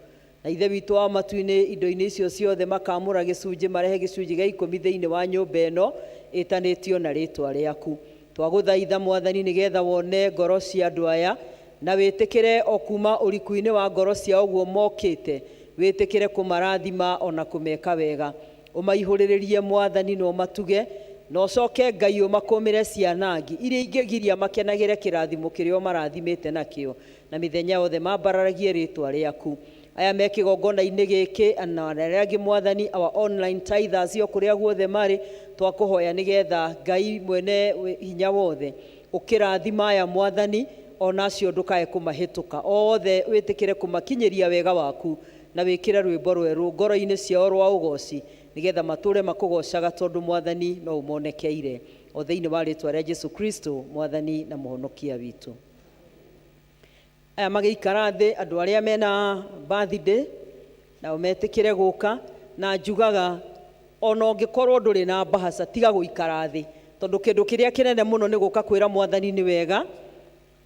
Na Ithe witũ wa matu-inĩ, indo-inĩ icio ciothe makamũra gĩcunjĩ, marehe gĩcunjĩ gĩa ikũmi thĩinĩ wa nyũmba ĩno ĩtanĩtio na rĩtwa rĩaku. Twagũthaitha Mwathani nĩgetha wone ngoro cia andũ aya na wĩtĩkĩre o kuma ũriku-inĩ wa ngoro ciao ũguo mokĩte, wĩtĩkĩre kũmarathima ona kũmeka wega. Ũmaihũrĩrĩrie Mwathani na ũmatuge, na ũcoke Ngai ũmakũmĩre cianangi iria ingĩgiria makenagĩre kĩrathimo kĩrĩa ũmarathimĩte nakĩo, na mĩthenya yothe mambararagie rĩtwa rĩaku. Aya me kĩgongona-inĩ gĩkĩ na arĩa angĩ Mwathani, our online tithers o kũrĩa guothe marĩ, twakũhoya nĩgetha Ngai mwene hinya wothe ũkĩrathima aya Mwathani, ona acio ndũkae kũmahĩtũka othe, wĩtĩkĩre kũmakinyĩria wega waku na wĩkĩre rwĩmbo rwerũ ngoro-inĩ ciao rwa ũgoci, nĩgetha matũre makũgocaga, tondũ Mwathani no ũmonekeire, o thĩinĩ wa rĩtwa rĩa Jesu Kristo Mwathani na Mũhonokia witũ. Aya magĩikara thĩ, andũ arĩa mena birthday nao metĩkĩre gũka, na njugaga ona ũngĩkorwo ndũrĩ na mbahaca tiga gũikara thĩ, tondũ kĩndũ kĩrĩa kĩnene mũno nĩ gũka kwĩra Mwathani nĩ wega,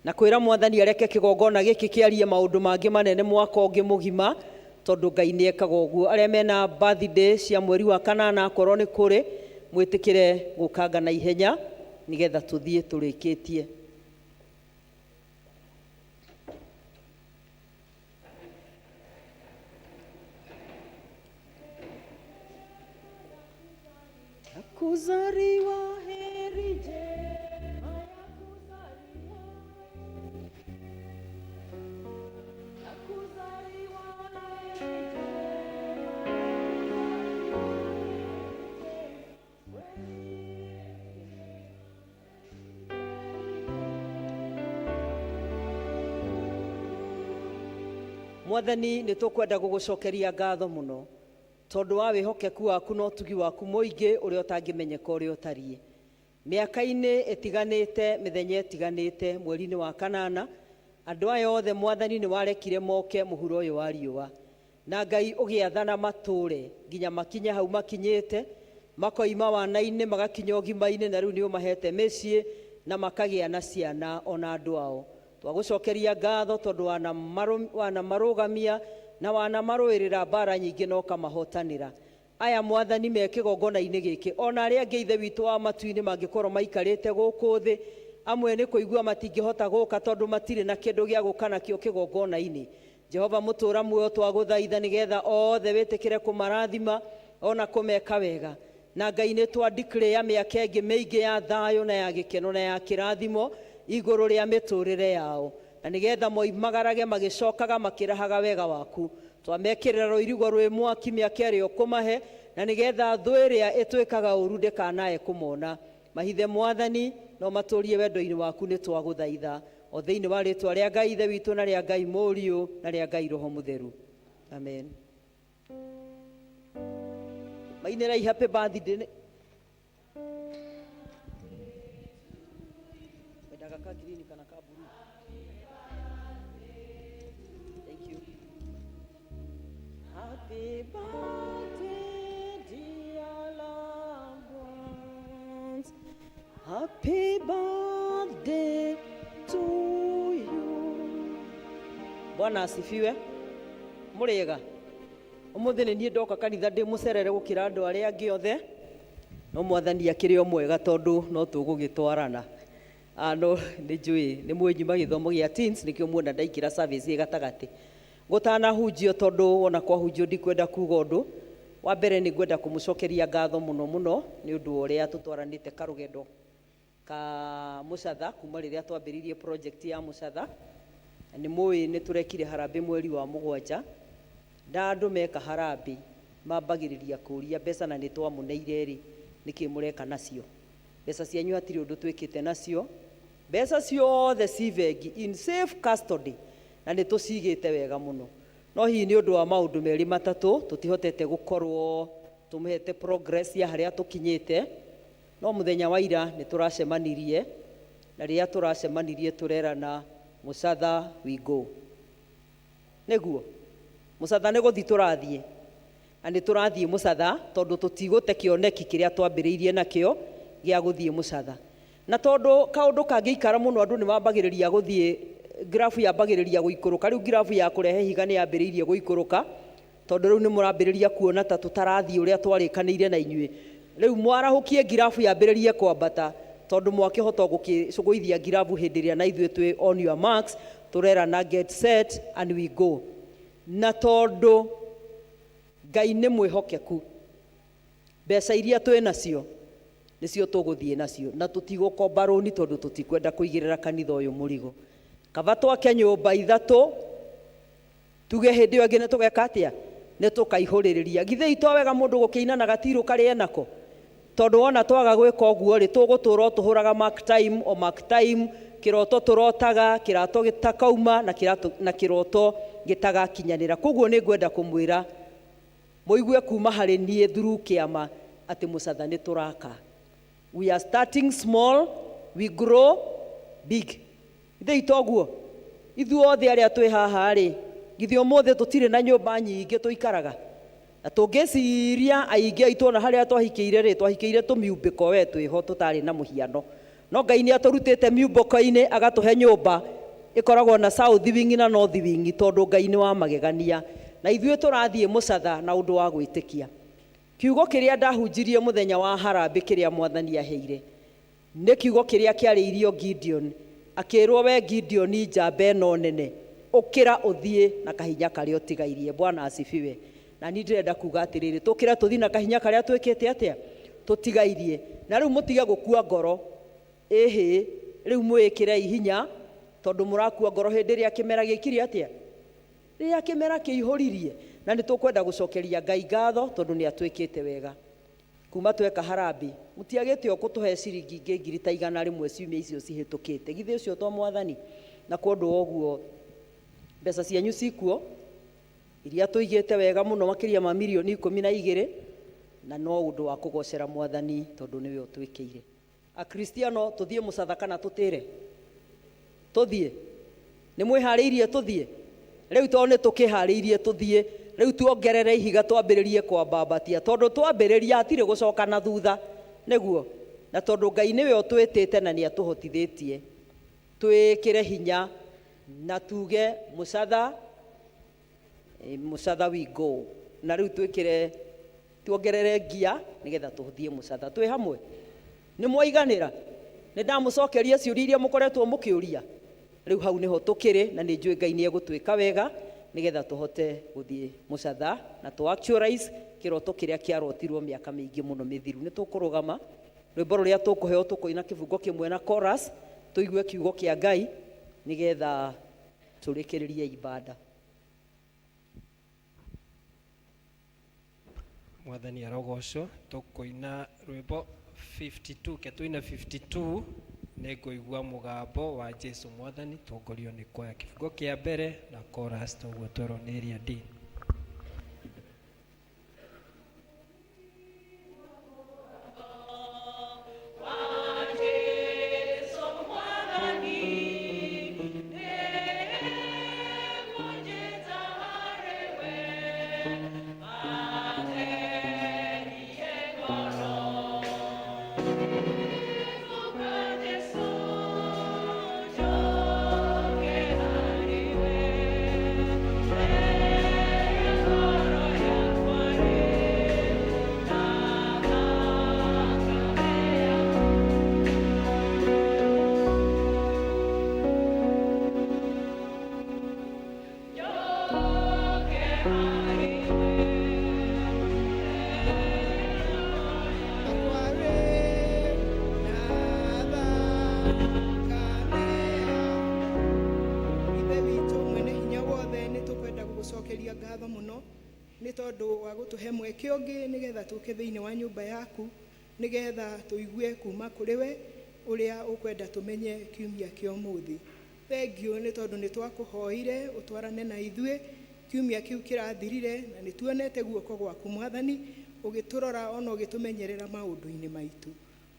na kwĩra Mwathani areke kĩgongona gĩkĩ kĩarie maũndũ mangĩ manene mwaka ũngĩ mũgima, tondũ Ngai nĩ ekaga ũguo. Arĩa mena birthday cia mweri wa kanana akorwo nĩ kũrĩ, mwĩtĩkĩre gũkanga na ihenya nĩgetha tũthiĩ tũrĩkĩtie. Kuzaliwa heri njema ya kuzaliwa, ya kuzaliwa heri njema ya kuzaliwa. Mwathani, nĩ tũkwenda gũgũcokeria ngatho mũno tondũ wa wĩhokeku waku na ũtugi waku mũingĩ ũrĩa ũtangĩmenyeka ũrĩa ũtariĩ. Mĩaka-inĩ ĩtiganĩte, mĩthenya ĩtiganĩte, mweri-inĩ wa kanana, andũ aya othe Mwathani nĩ warekire moke mũhuro ũyũ wa riũa, na Ngai ũgĩathana matũre nginya makinye hau makinyĩte, makoima wana-inĩ magakinya ũgima-inĩ, na rĩu nĩ ũmahete mĩciĩ na makagĩa na ciana ona andũ ao. Twagũcokeria ngatho tondũ wanamarũgamia na wanamarũĩrĩra mbara nyingĩ na ũkamahotanĩra. Aya Mwathani me kĩgongona-inĩ gĩkĩ, ona arĩa angĩ Ithe witũ wa matu-inĩ mangĩkorwo maikarĩte gũkũ thĩ, amwe nĩ kũigua matingĩhota gũka tondũ matirĩ na kĩndũ gĩa gũka nakĩo kĩgongona-inĩ. Jehova mũtũra muoyo, twagũthaitha nĩgetha othe wĩtĩkĩre kũmarathima ona kũmeka wega. Na Ngai nĩ twa declare mĩaka ĩngĩ mĩingĩ ya thayũ na ya gĩkeno na ya kĩrathimo igũrũ rĩa mĩtũrĩre yao, na nĩgetha moimagarage magĩcokaga makĩrahaga wega waku. Twamekĩrĩra rũirigo rwĩ mwaki mĩaka ĩrĩa ũkũmahe, na nĩgetha thũ ĩrĩa ĩtwĩkaga ũru ndĩkanae kũmona. Mahithe Mwathani no matũrie wendo-inĩ waku, nĩ twagũthaitha o thĩinĩ wa rĩtwa rĩa Ngai Ithe witũ na rĩa Ngai Mũriũ na rĩa Ngai Roho Mũtheru, amen. Mainĩrai happy birthday. Wendaga ka green kana ka blue? Thank you. Happy birthday, dear loved ones. Happy birthday to you. Bwana asifiwe. Mũrĩega. Ũmũthĩ nĩ niĩ ndoka kanitha ndĩ mũcerere gũkĩra andũ arĩa angĩ othe, no Mwathani akĩrĩ o mwega tondũ no tũgũgĩtwarana. Ah, no nĩ njũĩ nĩ mwĩnyuma gĩthomo gĩa teens, nĩkĩo muona ndaingĩra service ĩ gatagatĩ gũtanahunjio, tondũ wona kwahunjio ndikwenda kuga ũndũ. Wa mbere, nĩ ngwenda kũmũcokeria ngatho mũno mũno nĩ ũndũ wa ũrĩa tũtwaranĩte karũgendo ka mũcatha kuma rĩrĩa twambĩrĩirie project ya mũcatha. Na nĩ mũĩ nĩ tũrekire harambĩ mweri wa 7, na andũ meka harambĩ mambagĩrĩria kũria mbeca, na nĩ twamũneire rĩ, nĩkĩ mũreka nacio mbeca cianyu? Hatirĩ ũndũ twĩkĩte nacio. Mbeca ciothe ci bengi in safe custody na nĩ tũcigĩte wega mũno, no hihi nĩ ũndũ wa maũndũ merĩ matatũ tũtihotete gũkorwo tũmũhete progress ya harĩa tũkinyĩte. No mũthenya wa ira nĩ tũracemanirie, na rĩrĩa tũracemanirie tũrerana, mũcatha we go, nĩguo mũcatha nĩ gũthi tũrathiĩ, na nĩ tũrathiĩ mũcatha tondũ tũtigũte kĩoneki kĩrĩa twambĩrĩirie nakĩo gĩa gũthiĩ mũcatha. Na tondũ kaũndũ kangĩikara mũno, andũ nĩ mambagĩrĩria gũthiĩ, grafu yambagĩrĩria gũikũrũka. Rĩu grafu ya kũrehe higa nĩ yambĩrĩirie gũikũrũka, tondũ rĩu nĩ mũrambĩrĩria kuona ta tũtarathiĩ ũrĩa twarĩkanĩire na inyuĩ. Rĩu mwarahũkie ngirabu yambĩrĩrie kwambata, tondũ mwakĩhota gũkĩcũgũithia ngirabu hĩndĩ ĩrĩa na ithuĩ twĩ on your marks, tũrerana get set and we go. Na tondũ Ngai nĩ mwĩhokeku, mbeca iria twĩ nacio nĩcio tũgũthiĩ nacio, na tũtigũkomba rũni tondũ tũtikwenda kũigĩrĩra kanitha ũyũ mũrigo. Kaba twake nyũmba ithatũ, tuge hĩndĩ ĩyo ĩngĩ nĩ tũgeka atĩa, nĩ tũkaihũrĩrĩria. Githĩ ito wega mũndũ gũkĩina na gatirũ karĩa enako? Tondũ wona twaga gwĩka ũguo rĩ, tũgũtũra o tũhũraga mark time o mark time, kĩroto tũrotaga kĩrato gĩtakauma na kĩrato na kĩroto gĩtagakinyanĩra. Koguo nĩ ngwenda kũmwĩra mũigue kuma harĩ niĩ through kĩama atĩ mũcatha nĩ tũraka. We are starting small, we grow big. Ithe itoguo ithuothe arĩa twĩ haha rĩ, githĩ ũmũthĩ tũtirĩ na nyũmba nyingĩ tũikaraga? Na tũngĩciria aingĩ aitũ ona harĩa twahikĩire rĩ, twahikĩire tũmiumbĩko we twĩho tũtarĩ na mũhiano, no Ngai nĩ atũrutĩte miumbũko-inĩ agatũhe nyũmba ĩkoragwo na south wing na north wing, tondũ Ngai nĩ wa magegania. Na ithuĩ tũrathiĩ mũcatha na ũndũ wa gwĩtĩkia kiugo kĩrĩa ndahunjirie mũthenya wa harambĩ, kĩrĩa Mwathani aheire, nĩ kiugo kĩrĩa kĩarĩirio Gideon, akĩrwo, "We Gideon, njamba ĩno nene, ũkĩra ũthiĩ na kahinya karĩa ũtigairie." Bwana asifiwe. Na niĩ ndĩrenda kuga atĩrĩrĩ, tũkĩre tũthiĩ na kahinya karĩa twĩkĩte atĩa, tũtigairie. Na rĩu mũtige gũkua ngoro, ĩhĩ, rĩu mwĩĩkĩrei hinya, tondũ mũrakua ngoro hĩndĩ ĩrĩa kĩmera gĩkire atĩa, rĩrĩa kĩmera kĩihũririe. Na nĩ tũkwenda gũcokeria Ngai ngatho tondũ nĩ atwĩkĩte wega kuma tweka harambĩ. Mũtiagĩte o kũtũhe ciringi ingĩ 100,000 ciumia icio cihĩtũkĩte. Githĩ ũcio to Mwathani? Na kwa ũndũ wa ũguo, mbeca cianyu cikuo iria tũigĩte wega mũno, makĩria ma mirioni 12, na no ũndũ wa kũgocera Mwathani tondũ nĩwe ũtwĩkĩire. Akristiano, tũthiĩ mũcatha kana tũtĩre? Tũthiĩ. Nĩ mwĩharĩirie tũthiĩ rĩu? Tondũ nĩ tũkĩharĩirie tũthiĩ rĩu, tuongerere ihiga, twambĩrĩrie kwambambatia, tondũ twambĩrĩria hatirĩ gũcoka na thutha. Nĩguo, na tondũ Ngai nĩwe ũtwĩtĩte na nĩ atũhotithĩtie, twĩkĩre hinya na tuge mũcatha, mũcatha we go. Na rĩu twĩkĩre, tuongerere ngia nĩgetha tũthiĩ mũcatha twĩ hamwe. Nĩ mwaiganĩra? Nĩ ndamũcokeria ciũria iria mũkoretwo mũkĩũria. Rĩu hau nĩho tũkĩrĩ, na nĩ njũĩ Ngai nĩ egũtwĩka wega nĩgetha tũhote gũthiĩ mũcatha na tũ actualize kĩroto kĩrĩa kĩarotirwo mĩaka mĩingĩ mũno mĩthiru. Nĩ tũkũrũgama. Rwĩmbo rũrĩa tũkũheo, tũkũina kĩbungo kĩmwe na chorus, tũigue kiugo kĩa Ngai nĩgetha tũrĩkĩrĩrie ibada. Mwathani arogocwo. Tũkũina rwĩmbo. 52, ke tũine 52 nĩ ngũigua mũgambo wa Jesu Mwathani, tongorio nĩ kwaya kĩbungo kĩa mbere na chorus toguo twerwo nĩ area D. Ithe witũ mwene hinya wothe nĩ tũkwenda gũgũcokeria ngatho mũno nĩ tondũ wa gũtũhe mweke ũngĩ nĩgetha tũke thĩinĩ wa nyũmba yaku nĩgetha tũigue kuma kũrĩ we ũrĩa ũkwenda tũmenye kiumia kĩa ũmũthĩ. Thengiũ nĩ tondũ nĩ twakũhoire ũtwarane na ithuĩ kiumia kĩu kĩrathirire na nĩ tuonete guoko gwaku Mwathani ũgĩtũrora ona ũgĩtũmenyerera maũndũ-inĩ maitũ.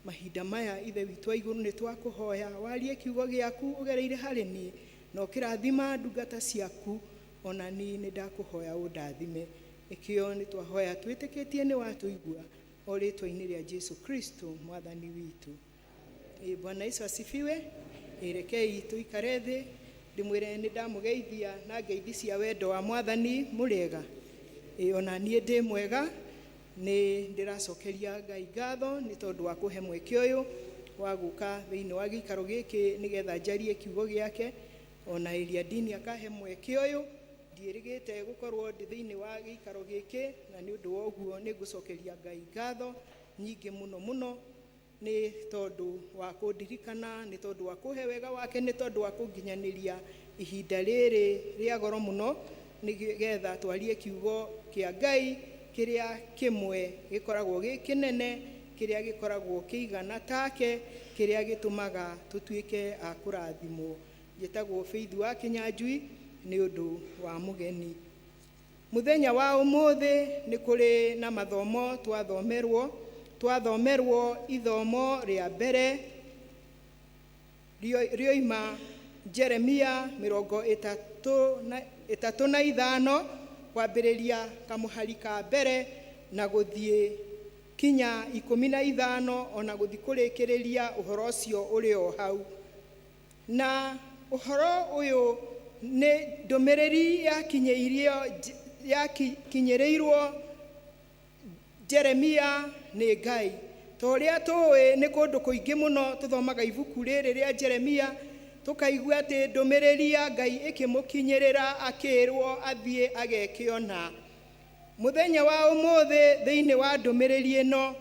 Mahinda maya Ithe witũ wa igũrũ nĩ twakũhoya warie kiugo gĩaku ũgereire harĩ niĩ na ũkĩrathima ndungata ciaku ona niĩ nĩ ndakũhoya ũndathime. Nĩkĩo nĩ twahoya twĩtĩkĩtie nĩ watũigua o rĩtwa-inĩ rĩa Jesu Kristo Mwathani witũ. Bwana Yesu asifiwe. Rekei tũikare thĩ ndĩmwĩre nĩ ndamũgeithia na ngeithi cia wendo wa Mwathani mũrĩega. Ona niĩ ndĩ mwega nĩ ndĩracokeria Ngai ngatho nĩ tondũ wa kũhe mweke ũyũ wa gũka thĩinĩ wa gĩikaro gĩkĩ nĩgetha njarie kiugo gĩake ona area dini akahe mweke ũyũ ndiĩrĩgĩte gũkorwo ndĩ thĩinĩ wa gĩikaro gĩkĩ na nĩ ũndũ wa ũguo nĩ ngũcokeria Ngai ngatho nyingĩ mũno mũno nĩ tondũ wa kũndirikana nĩ tondũ wa kũhe wega wake nĩ tondũ wa kũnginyanĩria ihinda rĩrĩ rĩa goro mũno nĩgetha twarie kiugo kĩa Ngai kĩrĩa kĩmwe gĩkoragwo gĩ kĩnene kĩrĩa gĩkoragwo kĩigana take kĩrĩa gĩtũmaga tũtuĩke a kũrathimwo. Njĩtagwo Faith wa Kĩnyanjui nĩ ũndũ wa mũgeni. Mũthenya wa ũmũthĩ nĩ kũrĩ na mathomo twathomerwo ithomo rĩa mbere rĩoima Jeremia 35 kwambĩrĩria kamũhari ka mbere na gũthiĩ kinya 15 ona gũthiĩ kũrĩkĩrĩria ũhoro ũcio ũrĩ o hau. Na ũhoro ũyũ nĩ ndũmĩrĩri yakinyĩrĩirwo Jeremia nĩ Ngai. Ta ũrĩa tũĩ nĩ kũndũ kũingĩ mũno tũthomaga ibuku rĩrĩ rĩa Jeremia tũkaigua atĩ ndũmĩrĩri ya Ngai ĩkĩmũkinyĩrĩra akĩrwo athiĩ ageke ũna. Mũthenya wa ũmũthĩ thĩinĩ wa ndũmĩrĩri ĩno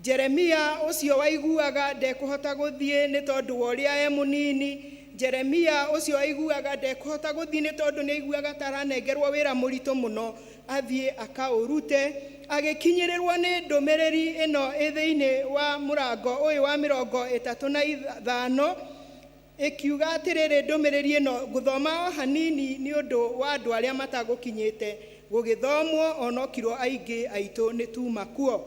Jeremia ũcio waiguaga ndekũhota gũthiĩ nĩ tondũ wa ũrĩa e mũnini. Jeremia ũcio waiguaga ndekũhota gũthiĩ nĩ tondũ nĩ aiguaga ta aranengerwo wĩra mũritũ mũno athiĩ akaũrute. Agĩkinyĩrĩrwo nĩ ndũmĩrĩri ĩno ĩ thĩinĩ wa mũrango ũyũ wa 35 ĩkiuga atĩrĩrĩ ndũmĩrĩri ĩno ngũthoma o hanini nĩ ũndũ wa andũ arĩa matagũkinyĩte gũgĩthomwo onokirwo aingĩ aitũ nĩ tuma kuo.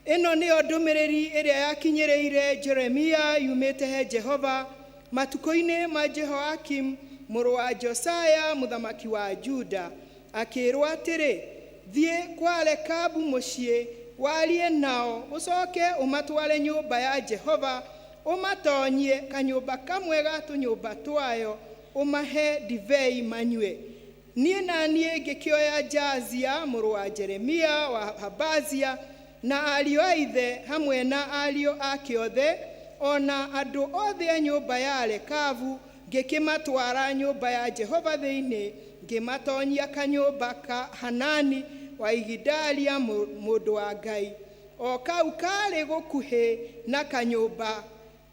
Ĩno nĩyo ndũmĩrĩri ĩrĩa yakinyĩrĩire Jeremia yumĩte he Jehova matukũ-inĩ ma Jehoiakim mũrũ wa Josia mũthamaki wa Juda. Akĩrwo atĩrĩ, thiĩ kwa Rekabu mũciĩ warie nao ũcoke ũmatware nyũmba ya Jehova ũmatonyie kanyũmba kamwe ga tũnyũmba twayo ũmahe ndibei manyue. Niĩ na niĩ ngĩkĩoya Jazia mũrũ wa Jeremia wa Habazia na ariũ a ithe hamwe na ariũ ake othe ona andũ othe a nyũmba ya Rekabu ngĩkĩmatwara nyũmba ya Jehova thĩinĩ ngĩmatonyia kanyũmba ka Hanani wa Igidalia mũndũ wa Ngai o kau karĩ gũkuhĩ na kanyũmba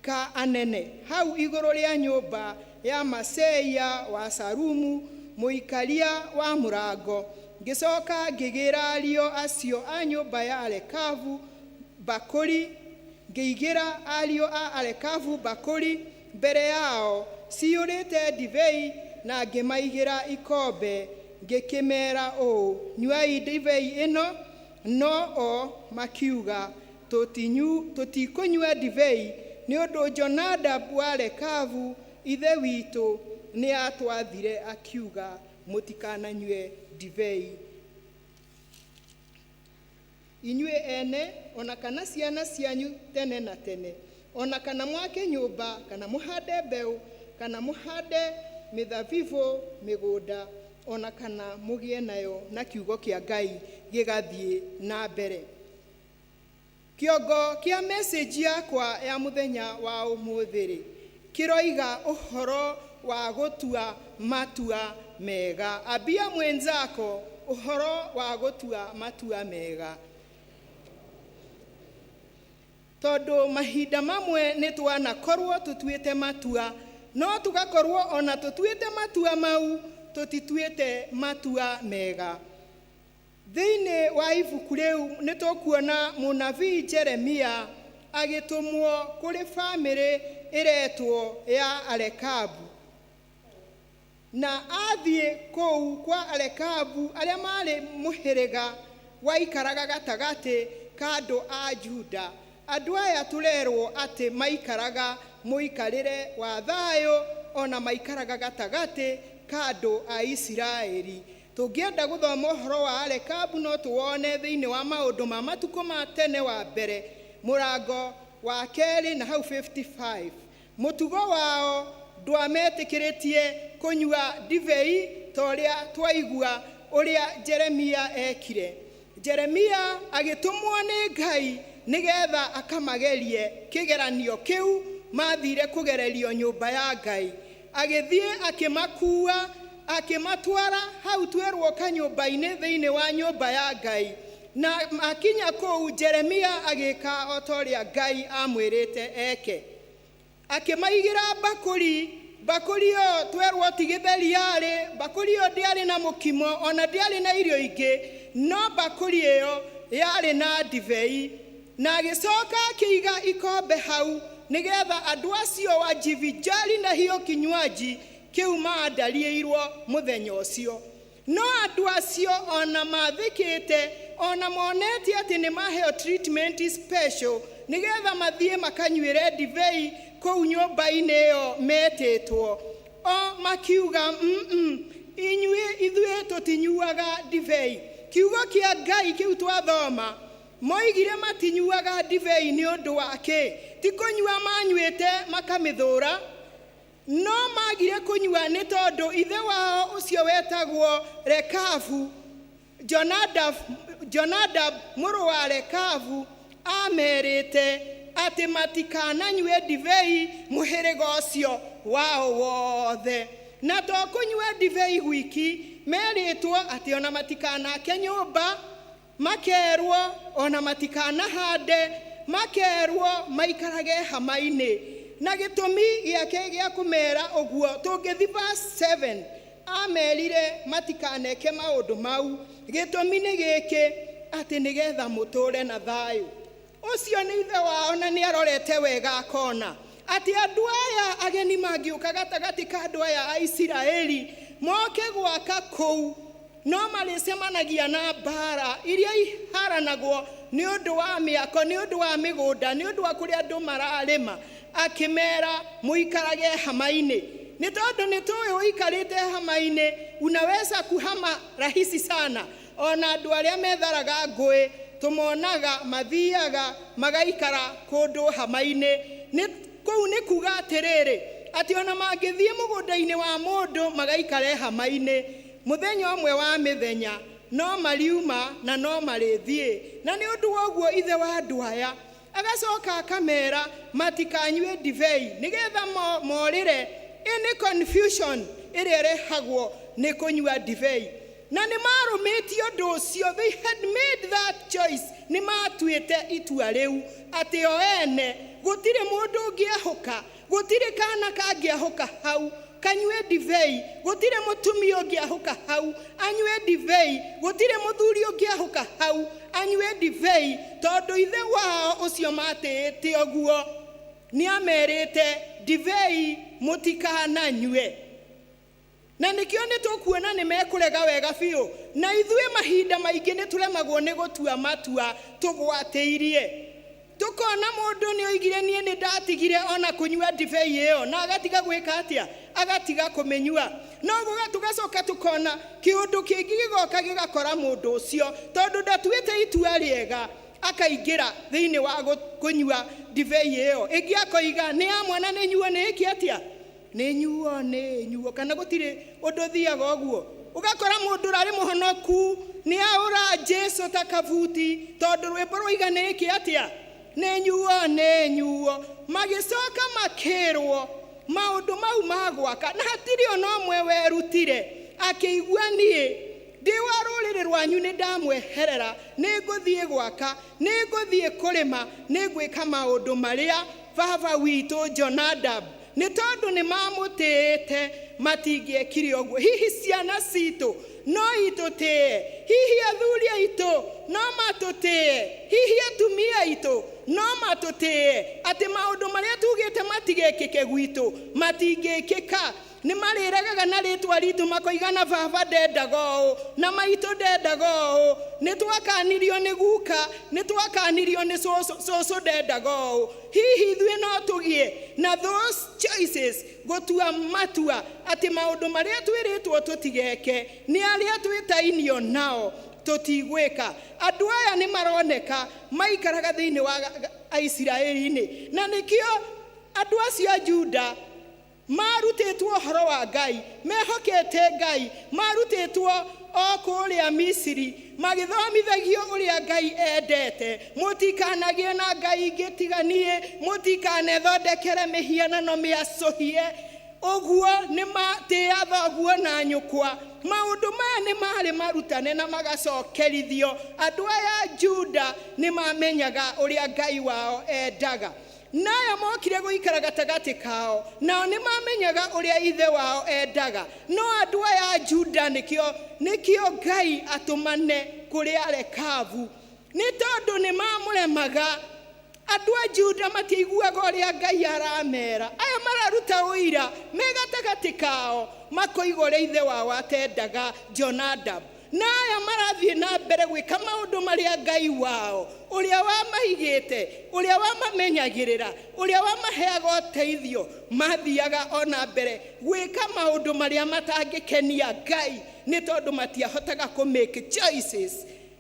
ka anene hau igũrũ rĩa nyũmba ya Maseia wa Sarumu mũikaria wa mũrango. Ngĩcoka ngĩgĩra ariũ acio a nyũmba ya Rekabu mbakũri Ngĩigĩra ariũ a Arekabu mbakũri mbere yao ciyũrĩte ndibei na ngĩmaigĩra ikombe, ngĩkĩmeera ũũ, nyuai ndibei ĩno. No o makiuga, tũtikũnyua ndibei, nĩ ũndũ Jonadabu wa Rekabu ithe witũ nĩatwathire akiuga, mũtikananyue ndibei inyuĩ ene ona kana ciana cianyu tene na tene, ona kana mwake nyũmba, kana mũhande mbeũ, kana mũhande mĩthabibũ mĩgũnda, ona kana mũgĩe nayo. Na kiugo kĩa Ngai gĩgathiĩ na mbere. Kĩongo kĩa message yakwa ya mũthenya wa ũmũthĩ rĩ, kĩroiga ũhoro wa gũtua matua mega. Ambia mwenzako, ũhoro wa gũtua matua mega, tondũ mahinda mamwe nĩ twanakorwo tũtuĩte matua, no tũgakorwo ona tũtuĩte matua mau tũtituĩte matua mega. Thĩinĩ wa ibuku rĩu nĩ tũkuona mũnabii Jeremia agĩtũmwo kũrĩ bamĩrĩ ĩretwo ya Arekabu, na athiĩ kũu kwa Arekabu arĩa marĩ mũhĩrĩga waikaraga gatagatĩ ka andũ a Juda. Andũ aya tũrerwo atĩ maikaraga mũikarĩre wa thayũ, ona maikaraga gatagatĩ ka andũ a Isiraeli. Tũngĩenda gũthoma ũhoro wa Arekabu no tũwone thĩinĩ wa maũndũ ma matukũ ma tene wa mbere mũrango wa kerĩ na hau 55. Mũtugo wao ndwametĩkĩrĩtie kũnyua ndibei ta ũrĩa twaigua ũrĩa Jeremia ekire. Jeremia agĩtũmwo nĩ Ngai nĩgetha akamagerie kĩgeranio kĩu mathire kũgererio nyũmba ya Ngai. Agĩthiĩ akĩmakua akĩmatwara hau twerwo kanyũmba-inĩ thĩinĩ wa nyũmba ya Ngai, na akinya kũu Jeremia agĩka o ta ũrĩa Ngai amwĩrĩte eke. Akĩmaigĩra mbakũri, mbakũri ĩyo twerwo ti gĩtheri yarĩ, mbakũri ĩyo ndĩarĩ na mũkimo ona ndĩarĩ na irio ingĩ, no mbakũri ĩyo yarĩ na ndibei. Na agĩcoka akĩiga ikombe hau nĩgetha andũ acio wajivijali na hiyo kinywaji kĩu maandariĩirwo mũthenya ũcio. No andũ acio ona mathĩkĩte, ona monete atĩ nĩ maheo treatment special nĩgetha mathiĩ makanyuĩre ndibei kũu nyũmba-inĩ ĩyo metĩtwo, o makiuga, inyuĩ ithuĩ tũtinyuaga ndibei. Kiugo kĩa Ngai kĩu twathoma, moigire matinyuaga ndibei nĩ ũndũ wa kĩ? Ti kũnyua manyuĩte makamĩthũra, no magire kũnyua nĩ tondũ ithe wao ũcio wetagwo Rekabu, Jonadab mũrũ wa Rekabu amerite atĩ matikananyue ndibei mũhĩrĩga ũcio wao wothe. Na to kũnyua ndibei gwiki, merĩtwo atĩ ona matikanake nyũmba, makerwo ona matikanahande, makerwo maikarage hama-inĩ. Na gĩtũmi gĩake gĩa kũmera ũguo, tũngĩthi verse 7, amerire matikaneke maũndũ mau. Gĩtũmi nĩ gĩkĩ, atĩ nĩgetha mũtũre na thayũ. Ũcio nĩ ithe wao na nĩ arorete wega akona atĩ andũ aya ageni mangĩũka gatagatĩ ka andũ aya a Isiraeli moke gwaka kũu, no marĩcemanagia na mbara iria iharanagwo nĩ ũndũ wa mĩako, nĩ ũndũ wa mĩgũnda, nĩ ũndũ wa kũrĩa andũ mararĩma. Akĩmera mũikarage hama-inĩ, nĩ tondũ nĩ tũĩ ũikarĩte hama-inĩ unaweza kuhama rahisi sana. Ona andũ arĩa metharaga ngũĩ tũmonaga mathiaga magaikara kũndũ hama-inĩ. Nĩ kũu nĩ kuga atĩrĩrĩ, atĩ ona mangĩthiĩ mũgũnda-inĩ wa mũndũ magaikare hama-inĩ, mũthenya ũmwe wa mĩthenya no mariuma na no marĩthiĩ. Na nĩ ũndũ wa ũguo ithe wa andũ aya agacoka akamera matikanyue ndibei nĩgetha morĩre any confusion ĩrĩa ĩrehagwo nĩ kũnyua ndibei. Na nĩ marũmĩtie ũndũ ũcio, they had made that choice, nĩ matuĩte itua rĩu atĩ o ene gũtirĩ mũndũ ũngĩahũka, gũtirĩ kana kangĩahũka hau Kanyue ndibei. Gũtirĩ mũtumia ũngĩahũka hau anyue ndibei. Gũtirĩ mũthuri ũngĩahũka hau anyue ndibei, tondũ ithe wao ũcio matĩĩte ũguo nĩamerĩte ndibei mũtikananyue. Na nĩkĩo nĩ tũkuona nĩ mekũrega wega biũ. Na ithuĩ mahinda maingĩ nĩ tũremagwo nĩ gũtua matua tũgwatĩirie. Tũkona mũndũ nĩ oigire niĩ nĩ ndatigire ona kũnyua ndibei ĩyo, na agatiga gwĩka atĩa? Agatiga kũmĩnyua. No tũgacoka tũkona kĩũndũ kĩngĩ gĩgoka gĩgakora mũndũ ũcio, tondũ ndatuĩte itua rĩega, akaingĩra thĩinĩ wa kũnyua ndibei ĩyo. Ĩngĩ akoiga nĩ ya mwana, nĩ nyuo, nĩ ĩke atĩa? Nĩ nyuo, nĩ nyuo. Kana gũtirĩ ũndũ ũthiaga ũguo. Ũgakora mũndũ ũrarĩ mũhonoku nĩ aũra Jesu ta kabuti, tondũ rwĩmbo rwaiga nĩ ĩke atĩa? Nĩ nyuo, nĩ nyuo. Magĩcoka makĩrwo maũndũ mau ma gwaka, na hatirĩ ona ũmwe werutire akĩigua niĩ ndĩ wa rũrĩrĩ rwanyu nĩ ndamweherera, nĩ ngũthiĩ gwaka, nĩ ngũthiĩ kũrĩma, nĩ ngwĩka maũndũ marĩa baba witũ Jonadab, nĩ tondũ nĩ mamũtĩĩte matingĩekire ũguo. Hihi ciana citũ no itũtĩe? Hihi athuri aitũ no matũtĩe? Hihi atumia aitũ no matũtĩe atĩ maũndũ marĩa tugĩte matigekĩke gwitũ matingĩkĩka? Nĩ marĩregaga na rĩtwa ritũ makoiga na baba ndendaga ũũ, na maitũ ndendaga ũũ, nĩ twakanirio nĩ guka, nĩ twakanirio nĩ cũcũ, cũcũ ndendaga ũũ. Hihi ithuĩ no tũgĩe na those choices gũtua matua atĩ maũndũ marĩa twĩrĩtwo tũtigeke nĩ arĩa twĩtainio nao tũtigwĩka? Andũ aya nĩ maroneka maikaraga thĩinĩ wa Aisiraeli-inĩ, na nĩkĩo andũ acio a Juda marutĩtwo ũhoro wa Ngai, mehokete Ngai, marutĩtwo o kũrĩa Misiri, magĩthomithagio ũrĩa Ngai endete. Mũtikanagĩe na Ngai ingĩ tiga niĩ, mũtikanethondekere mĩhianano mĩacũhie, ũguo nĩ matĩĩa thoguo na nyũkwa. Maũndũ maya nĩ marĩ marutane na magacokerithio. Andũ aya Juda nĩ mamenyaga ũrĩa Ngai wao endaga. Na aya mokire gũikara gatagatĩ kao, nao nĩ mamenyaga ũrĩa ithe wao endaga. No andũ aya Juda nĩkĩo Ngai atũmane kũrĩ Arekabu, nĩ tondũ nĩ mamũremaga. Andũ a Juda matiiguaga ũrĩa Ngai aramera. Aya mararuta ũira me gatagatĩ kao, makoiga ũrĩa ithe wao atendaga, Jonadab. Na aya marathiĩ na mbere gwĩka maũndũ marĩa Ngai wao, ũrĩa wamaigĩte, ũrĩa wamamenyagĩrĩra, ũrĩa wamaheaga ũteithio, mathiaga ona mbere gwĩka maũndũ marĩa matangĩkenia Ngai, nĩ tondũ matiahotaga kũ make choices.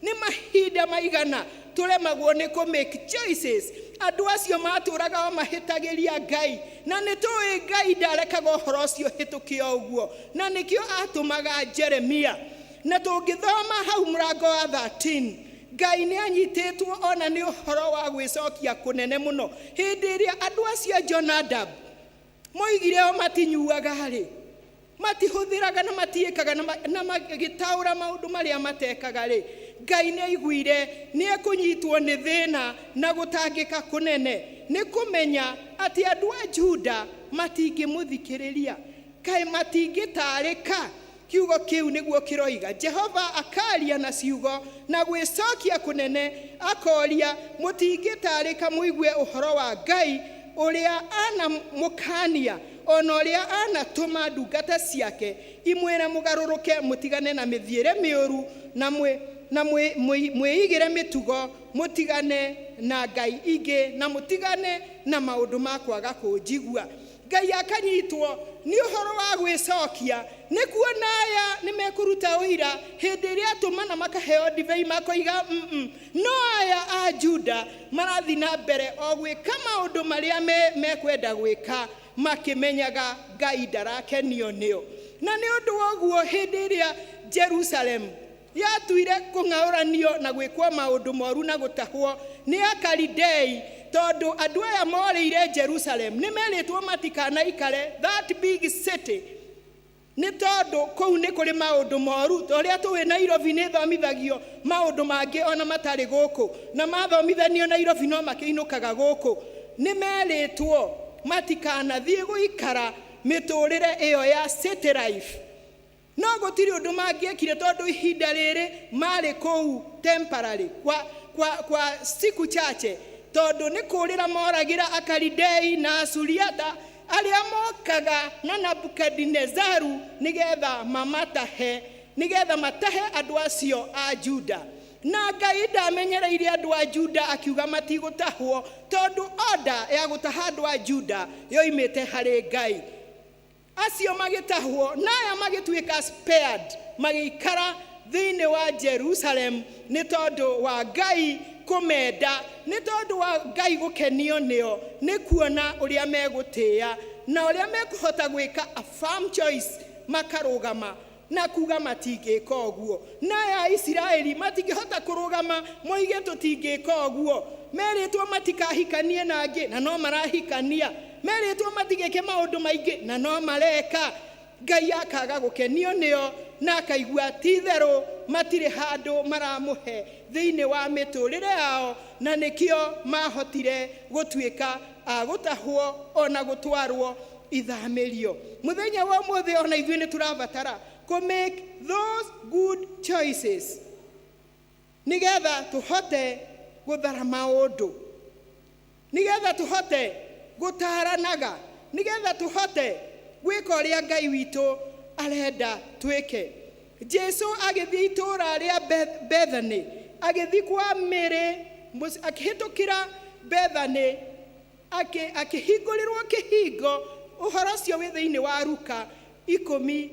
Nĩ mahinda maigana tũremagwo nĩ kũ make choices. Andũ acio matũraga o mahĩtagĩria Ngai, na nĩ tũĩ Ngai ndarekaga ũhoro ũcio ũhĩtũke o ũguo, na nĩkĩo atũmaga Jeremia. Na tũngĩthoma hau mũrango wa 13, Ngai nĩ anyitĩtwo ona nĩ ũhoro wa gwĩcokia kũnene mũno. Hĩndĩ ĩrĩa andũ acio a Jonadab moigire o matinyuaga rĩ, matihũthĩraga na matiĩkaga na magĩtaũra maũndũ marĩa matekaga rĩ, Ngai nĩ aiguire nĩ ekũnyitwo nĩ thĩna na gũtangĩka kũnene, nĩ kũmenya atĩ andũ a Juda matingĩmũthikĩrĩria, kaĩ matingĩtarĩka. Kiugo kĩu nĩguo kĩroiga. Jehova akaria na ciugo na gwĩcokia kũnene, akoria mũtingĩtarĩka mũigue ũhoro wa Ngai ũrĩa anamũkania ona ũrĩa anatũma ndungata ciake imwĩre mũgarũrũke, mũtigane na mĩthiĩre mĩũru na mwĩigĩre mĩtugo, mũtigane na ngai ingĩ na mũtigane na maũndũ ma kwaga kũnjigua. Ngai akanyitwo nĩ ũhoro wa gwĩcokia, nĩ kuona aya nĩ mekũruta ũira hĩndĩ ĩrĩa atũmana makaheo ndibei makoiga No aya a Juda marathiĩ na mbere o gwĩka maũndũ marĩa mekwenda gwĩka, makĩmenyaga Ngai ndarakenio nĩo. Na nĩ ũndũ wa ũguo hĩndĩ ĩrĩa Jerusalem yatuire kũng'aũranio na gwĩkwo maũndũ moru na gũtahwo nĩ Akalidei, tondũ andũ aya morĩire Jerusalem nĩ merĩtwo matikanaikare that big city, nĩ tondũ kũu nĩ kũrĩ maũndũ moru. Ta ũrĩa tũĩ Nairobi nĩ ĩthomithagio maũndũ mangĩ ona matarĩ gũkũ, na mathomithanio Nairobi no makĩinũkaga gũkũ. Nĩ merĩtwo matikanathiĩ gũikara Mĩtũrĩre ĩyo ya city life, no gũtirĩ ũndũ mangĩekire tondũ ihinda rĩrĩ marĩ kũu temporary kwa siku chache, tondũ nĩ kũrĩra moragĩra Akalidei na Asuriata arĩa mokaga na Nabukadinezaru nĩgetha mamatahe, nĩgetha matahe andũ acio a Juda. Na Ngai ndamenyereire andũ a Juda akiuga matigũtahwo, tondũ order ya gũtaha andũ a Juda yoimĩte harĩ Ngai. Acio magĩtahwo na aya magĩtuĩka spared, magĩikara thĩinĩ wa Jerusalem nĩ tondũ wa Ngai kũmenda, nĩ tondũ wa Ngai gũkenio nĩo, nĩ kuona ũrĩa megũtĩĩa na ũrĩa mekũhota gwĩka a firm choice, makarũgama na kuga matingĩka ũguo. Na aya Isiraeli matingĩhota kũrũgama moige tũtingĩka ũguo. Merĩtwo matikahikanie na angĩ na no marahikania, merĩtwo matigĩke maũndũ maingĩ na no mareka. Ngai akaga gũkenio nĩo na akaigua ti itherũ matirĩ handũ maramũhe thĩinĩ wa mĩtũrĩre yao, na nĩkĩo mahotire gũtuĩka a gũtahwo ona gũtwarwo ithamĩrio. Mũthenya wa ũmũthĩ ona ithuĩ nĩ tũrabatara kũ make those good choices nĩgetha tũhote gũthara maũndũ, nĩgetha tũhote gũtaranaga, nĩgetha tũhote gwĩka ũrĩa Ngai witũ arenda twĩke. Jesu agĩthiĩ itũũra rĩa Bethany, agĩthiĩ kwa Mary, akĩhĩtũkĩra Bethany, akĩhingũrĩrwo kĩhingo. Ũhoro ũcio wĩ thĩinĩ wa Luka 10.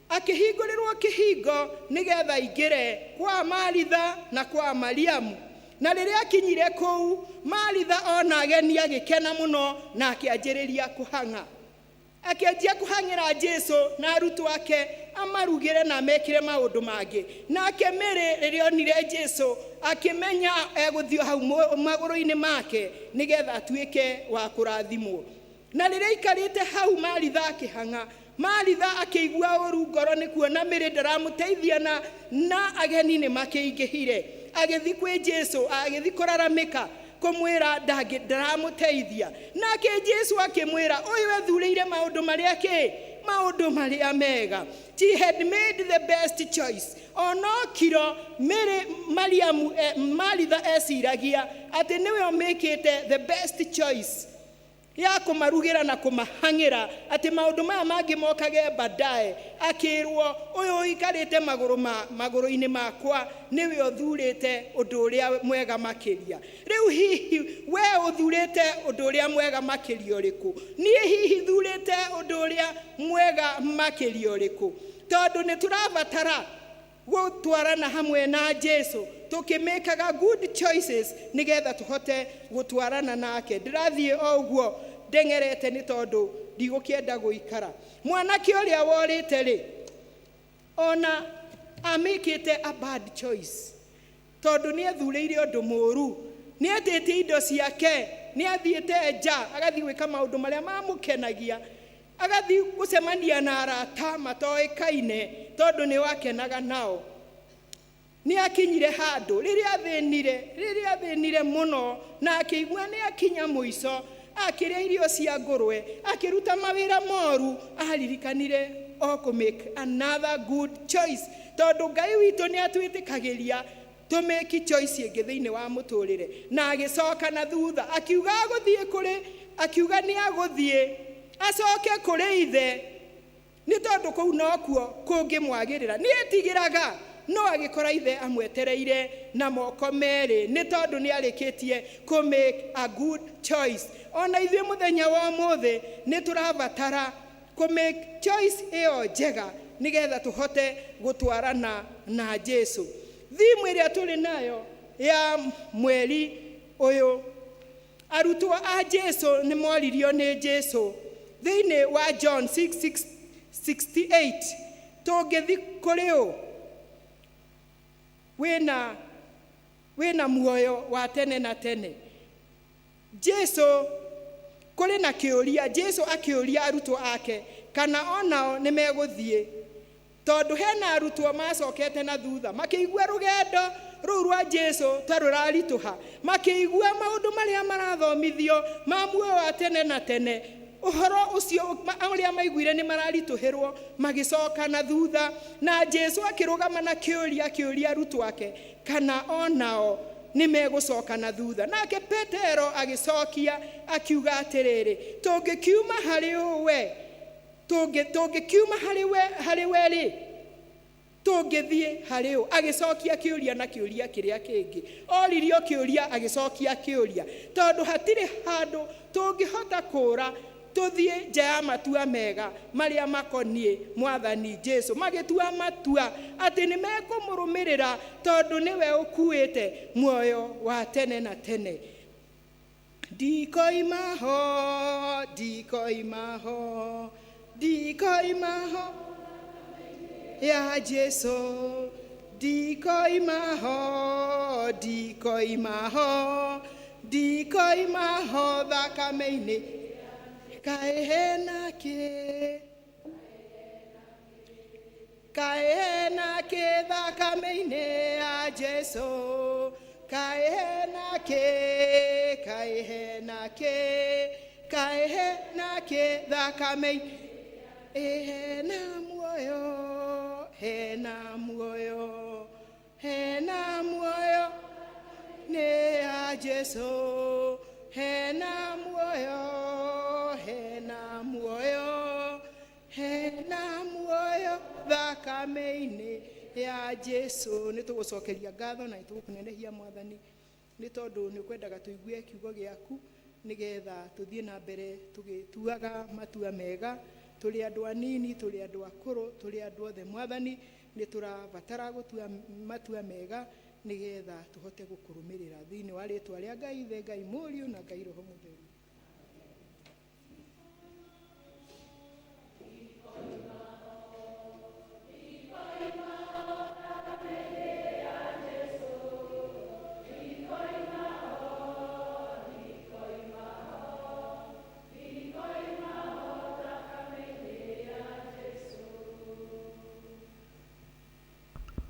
Akĩhingũrĩrwo kĩhingo nĩgetha aingĩre kwa Maritha na kwa Mariamu. Na rĩrĩa akinyire kũu, Maritha ona ageni agĩkena mũno na akĩanjĩrĩria kũhang'a. Akĩanjia kũhang'ĩra Jesu na arutwo ake amarugĩre na mekĩre maũndũ mangĩ. Nake Mary rĩrĩa onire Jesu akĩmenya egũthiĩ hau magũrũ-inĩ make nĩgetha atuĩke wa kũrathimwo. Na rĩrĩa aikarĩte hau Maritha akĩhang'a, Maritha akĩigua ũru ngoro nĩ kuona Mary ndaramũteithia na ageni nĩ makĩingĩhire. Agĩthiĩ kwĩ Jesu, agĩthiĩ kũraramĩka kũmwĩra ndaramũteithia. Nake Jesu akĩmwĩra ũyũ ethurĩire maũndũ marĩa kĩ? Maũndũ marĩa mega. She had made the best choice. Ono kiro Mary, Mariamu, Maritha eciragia atĩ nĩwe ũmĩkĩte the best choice ya kũmarugĩra na kũmahang'ĩra atĩ maũndũ maya mangĩ mokage baadaye. Akĩrwo ũyũ ũikarĩte magũrũ-inĩ makwa nĩwe ũthurĩte ũndũ ũrĩa mwega makĩria. Rĩu hihi we ũthurĩte ũndũ ũrĩa mwega makĩria ũrĩkũ? Niĩ hihi thurĩte ũndũ ũrĩa mwega makĩria ũrĩkũ? Tondũ nĩ tũrabatara gũtwarana hamwe na Jesu tũkĩmĩkaga good choices nĩgetha tũhote gũtwarana nake. Ndĩrathiĩ o ũguo ndeng'erete nĩ tondũ ndigũkĩenda gũikara. Mwanake ũrĩa worĩte rĩ, ona amĩkĩte a bad choice tondũ nĩ ethurĩire ũndũ mũũru, nĩ etĩtie indo ciake, nĩ athiĩte nja agathiĩ gwĩka maũndũ marĩa mamũkenagia, agathiĩ gũcemania na arata matoĩkaine tondũ nĩ wakenaga nao. Nĩ akinyire handũ rĩrĩa athĩnire mũno na akĩigua nĩ akinya mũico, akĩrĩa irio cia ngũrwe, akĩruta mawĩra moru, aririkanire o kũ make another good choice tondũ Ngai witũ nĩ atwĩtĩkagĩria tũ make choice ĩngĩ thĩinĩ wa mũtũrĩre. Na agĩcoka na thutha akiuga agũthiĩ kũrĩ, akiuga nĩ agũthiĩ acoke kũrĩ ithe nĩ tondũ kũu nokuo kũngĩmwagĩrĩra. Nĩ etigĩraga no agĩkora ithe amwetereire na moko merĩ nĩ tondũ nĩ arĩkĩtie kũ make a good choice. Ona ithuĩ mũthenya wa ũmũthĩ nĩ tũrabatara kũ make choice ĩyo njega nĩgetha tũhote gũtwarana na Jesu. Thimu ĩrĩa tũrĩ nayo ya mweri ũyũ, arutwo a Jesu nĩ moririo nĩ Jesu thĩinĩ wa John 6:68, tũngĩthiĩ kũrĩ ũ wĩna muoyo wa tene na tene? Jesu kũrĩ na kĩũria, Jesu akĩũria arutwo ake kana onao nĩ megũthiĩ, tondũ hena arutwo macokete na thutha makĩigua rũgendo rũu rwa Jesu ta rũraritũha, makĩigua maũndũ marĩa marathomithio ma muoyo wa tene na tene. Ũhoro ũcio ũrĩa maiguire nĩ mararitũhĩrwo, magĩcoka na thutha. Na Jesu akĩrũgama na kĩũria, akĩũria arutwo ake kana onao nĩ megũcoka na thutha. Nake Petero agĩcokia akiuga atĩrĩrĩ, tũngĩkiuma harĩ we, tũngĩkiuma harĩ we rĩ, tũngĩthiĩ harĩ ũ? Agĩcokia kĩũria na kĩũria kĩrĩa kĩngĩ, oririo kĩũria agĩcokia kĩũria, tondũ hatirĩ handũ tũngĩhota kũũra tũthiĩ nja ya matua mega marĩa makoniĩ Mwathani Jesu. Magĩtua matua atĩ nĩ mekũmũrũmĩrĩra tondũ nĩwe ũkuĩte muoyo wa tene na tene. Ndikoima ho, ndikoima ho, ndikoima ho ya Jesu, ndikoima ho, ndikoima ho, ndikoima ho thakame-inĩ. Kaĩ hena kĩ, kaĩ hena kĩ thakame-inĩ ya Jesu, kaĩ hena kĩ, kaĩ hena kĩ, kaĩ hena kĩ thakame-inĩ. Ĩ hena muoyo, hena muoyo, hena muoyo nĩ ya Jesu, hena muoyo, hena muoyo, hena muoyo thakame-inĩ ya Jesu. Nĩ tũgũcokeria ngatho na nĩ tũgũkũnenehia Mwathani, nĩ tondũ nĩ ũkwendaga tũigue kiugo gĩaku nĩgetha tũthiĩ na mbere tũgĩtuaga matua mega. Tũrĩ andũ anini, tũrĩ andũ akũrũ, tũrĩ andũ othe Mwathani, nĩ tũrabatara gũtua matua mega nĩgetha tũhote gũkũrũmĩrĩra. Thĩinĩ wa rĩtwa rĩa Ngai Ithe, Ngai Mũriũ na Ngai Roho Mũtheru.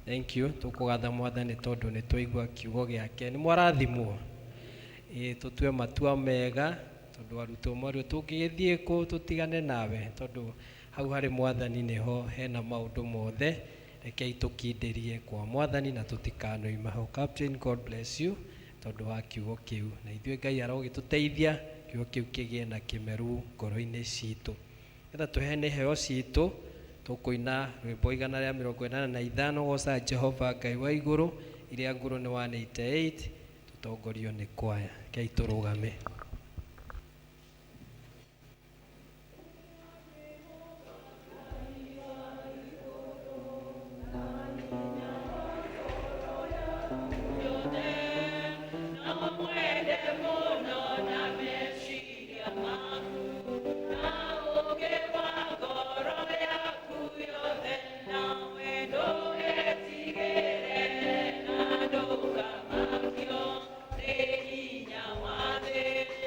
Thank you. Tũkũgatha Mwathani tondũ nĩ twaigua kiugo gĩake. Nĩ mwarathimwo. Ĩ tũtue matua mega tondũ arutwo marĩ tũngĩgĩthiĩ kũ tũtigane nawe, tondũ hau harĩ Mwathani nĩho hena maũndũ mothe. Rekei tũkindĩrie kwa Mwathani na tũtikanoima ho. Captain, God bless you tondũ wa kiugo kĩu, na ithuĩ Ngai arogĩtũteithia kiugo kĩu kĩgĩe na kĩmeru ngoro-inĩ citũ, getha tũheane iheo citũ. Tũkũina rwĩmbo 185, goca Jehova Ngai wa igũrũ, iria ngũrũ nĩ 188, tũtongorio nĩ kwaya. Rekei tũrũgame. Hinya wa thĩ.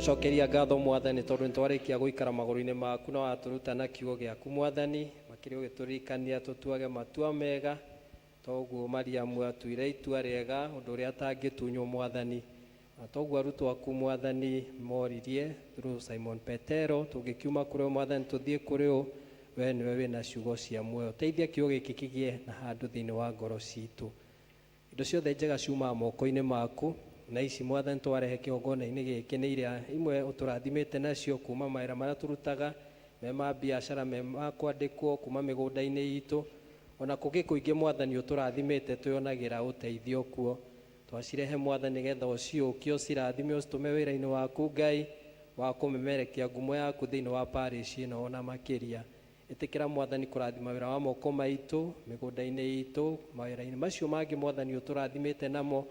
Twagucokeria ngatho Mwathani tondu nitwarikia guikara maguru-ini maku na waturuta na kiugo giaku Mwathani, makiria ugituririkania tutuage matua mega toguo Mariamu atuire itua riega undu uria atangitunywo Mwathani, na toguo arutwo aku Mwathani moririe through Simon Petero, tungikiuma kuri Mwathani tuthie kuri u, we niwe wina ciugo cia muoyo. Teithia kiugo giki kigie na handu thiini wa ngoro citu. Indo ciothe njega ciumaga moko-inĩ maku, na ici Mwathani twarehe kĩgongona-inĩ gĩkĩ nĩ iria imwe ũtũrathimĩte nacio kuma mawĩra marĩa tũrutaga me ma biacara, me ma kwandĩkwo kuma mĩgũnda-inĩ itũ, ona kũngĩ kũingĩ Mwathani ũtũrathimĩte twĩonagĩra ũteithio kuo. Twacirehe Mwathani nĩgetha ũciũkie ũcirathime ũcitũme wĩra-inĩ waku Ngai wa kũmemerekia ngumo yaku thĩinĩ wa parish ĩno ona makĩria. Ĩtĩkĩra Mwathani kũrathima wĩra wa moko maitũ, mĩgũnda-inĩ itũ, mawĩra-inĩ macio mangĩ Mwathani ũtũrathimĩte namo,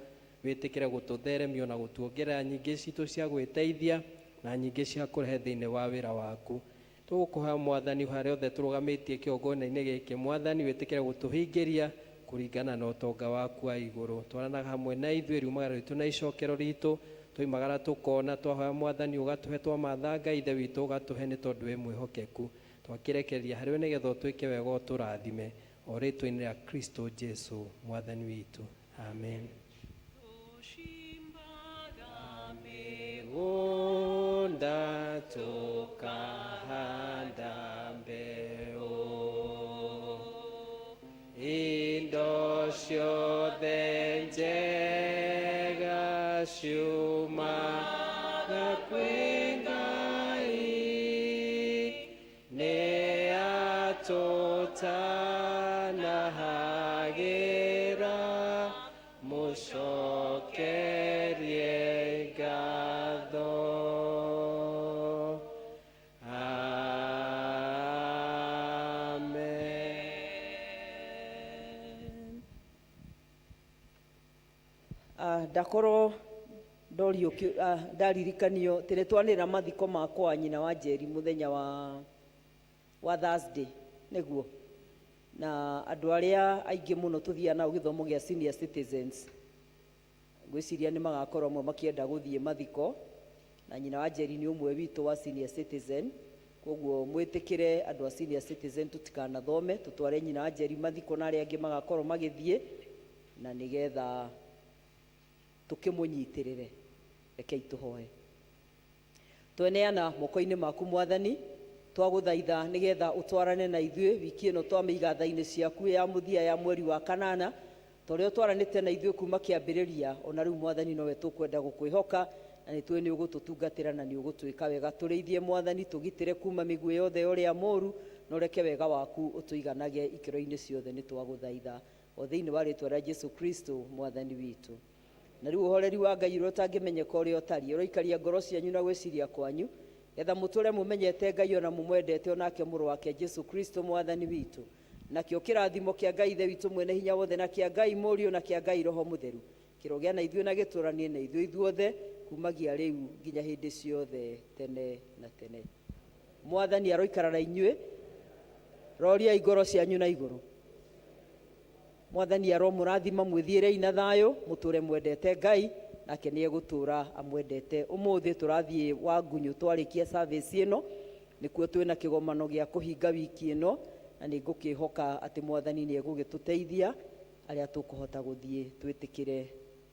wĩtĩkĩre gũtũtheremia na gũtuongerera nyingĩ citũ cia gwĩteithia na nyingĩ cia kũrehe thĩinĩ wa wĩra waku. Tũgũkũhoya Mwathani harĩa othe tũrũgamĩtie kĩgongona-inĩ gĩkĩ Mwathani wĩtĩkĩre gũtũhingĩria kũringana na ũtonga waku wa igũrũ. Twaranaga hamwe na ithuĩ riumagara ritũ na icokero ritũ, twoimagara tũkona, twahoya Mwathani ũgatũhe, twamatha Ngai Ithe witũ ũgatũhe nĩ tondũ wĩ mwĩhokeku. Twakĩrekereria harĩ we nĩgetha ũtwĩke wega ũtũrathime, o rĩtwa-inĩ rĩa Kristo Jesu Mwathani witũ. Amen. Mĩgũnda tũkahanda mbeũ, indo ciothe njega ciumaga kwĩ Ngai, nĩ atũtanahagĩra mũcokerie ngatho. Amen. Ndakorwo ndorio ndaririkanio tene twanĩra mathiko makwa nyina wa Njeri muthenya wa Thursday nĩguo, na andũ arĩa aingĩ mũno tũthiaga nao gĩthomo gĩa senior citizens ngwĩciria nĩ magakorwo amwe makĩenda gũthiĩ mathiko, na nyina wa Njeri nĩ ũmwe witũ wa senior citizen, koguo mwĩtĩkĩre andũ a senior citizen tũtikanathome, tũtware nyina wa Njeri mathiko na arĩa angĩ magakorwo magĩthiĩ, na nĩgetha tũkĩmũnyitĩrĩre. Rekei tũhoe. Tweneana moko-inĩ maku Mwathani, twagũthaitha nĩgetha ũtwarane na ithuĩ wiki ĩno twamĩiga tha-inĩ ciaku ya mũthia ya mweri wa kanana, ta ũrĩa ũtwaranĩte na ithuĩ kuma kĩambĩrĩria, ona rĩu Mwathani nowe tũkwenda gũkwĩhoka, na nĩ tũĩ nĩ ũgũtũtungatĩra na nĩ ũgũtwĩka wega. Tũrĩithie Mwathani, tũgitĩre kuma mĩguĩ yothe ya ũrĩa mũũru, na ũreke wega waku ũtũiganage ikĩro-inĩ ciothe, nĩ twagũthaitha o thĩinĩ wa rĩtwa rĩa Jesu Kristo Mwathani witũ. Na rĩu ũhoreri wa Ngai ũrĩa ũtangĩmenyeka ũrĩa ũtariĩ, ũroikaria ngoro cianyu na gwĩciria kwanyu, getha mũtũre mũmenyete Ngai ona mũmwendete, onake mũrũ wake Jesu Kristo Mwathani witũ. Nakĩo kĩrathimo kĩa Ngai Ithe witũ mwene hinya wothe, na kĩa Ngai Mũriũ, na kĩa Ngai Roho Mũtheru kĩrogĩa na ithuĩ na gĩtũranie na ithuĩ ithuothe kumagia rĩu nginya hĩndĩ ciothe tene na tene. Mwathani aroikara na inyuĩ, roriai ngoro cianyu na igũrũ. Mwathani aromũrathima, mwĩthiĩrei na thayũ, mũtũre mwendete Ngai, nake nĩ egũtũra amwendete. Ũmũthĩ tũrathiĩ wa Ngunyũ twarĩkia service ĩno, nĩkuo twĩna kĩgomano gĩa kũhinga wiki ĩno, na nĩ ngũkĩhoka atĩ Mwathani nĩ egũgĩtũteithia arĩa tũkũhota gũthiĩ twĩtĩkĩre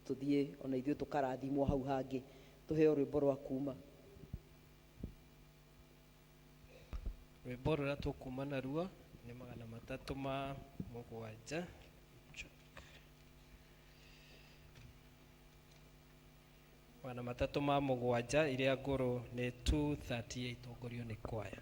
tũthiĩ ona ithuĩ tũkarathimwo hau hangĩ. Tũheo rwĩmbo rwa kuma. Rwĩmbo rũrĩa tũkuma naruo nĩ 307. 307 iria ngũrũ nĩ 238 tongorio nĩ kwaya.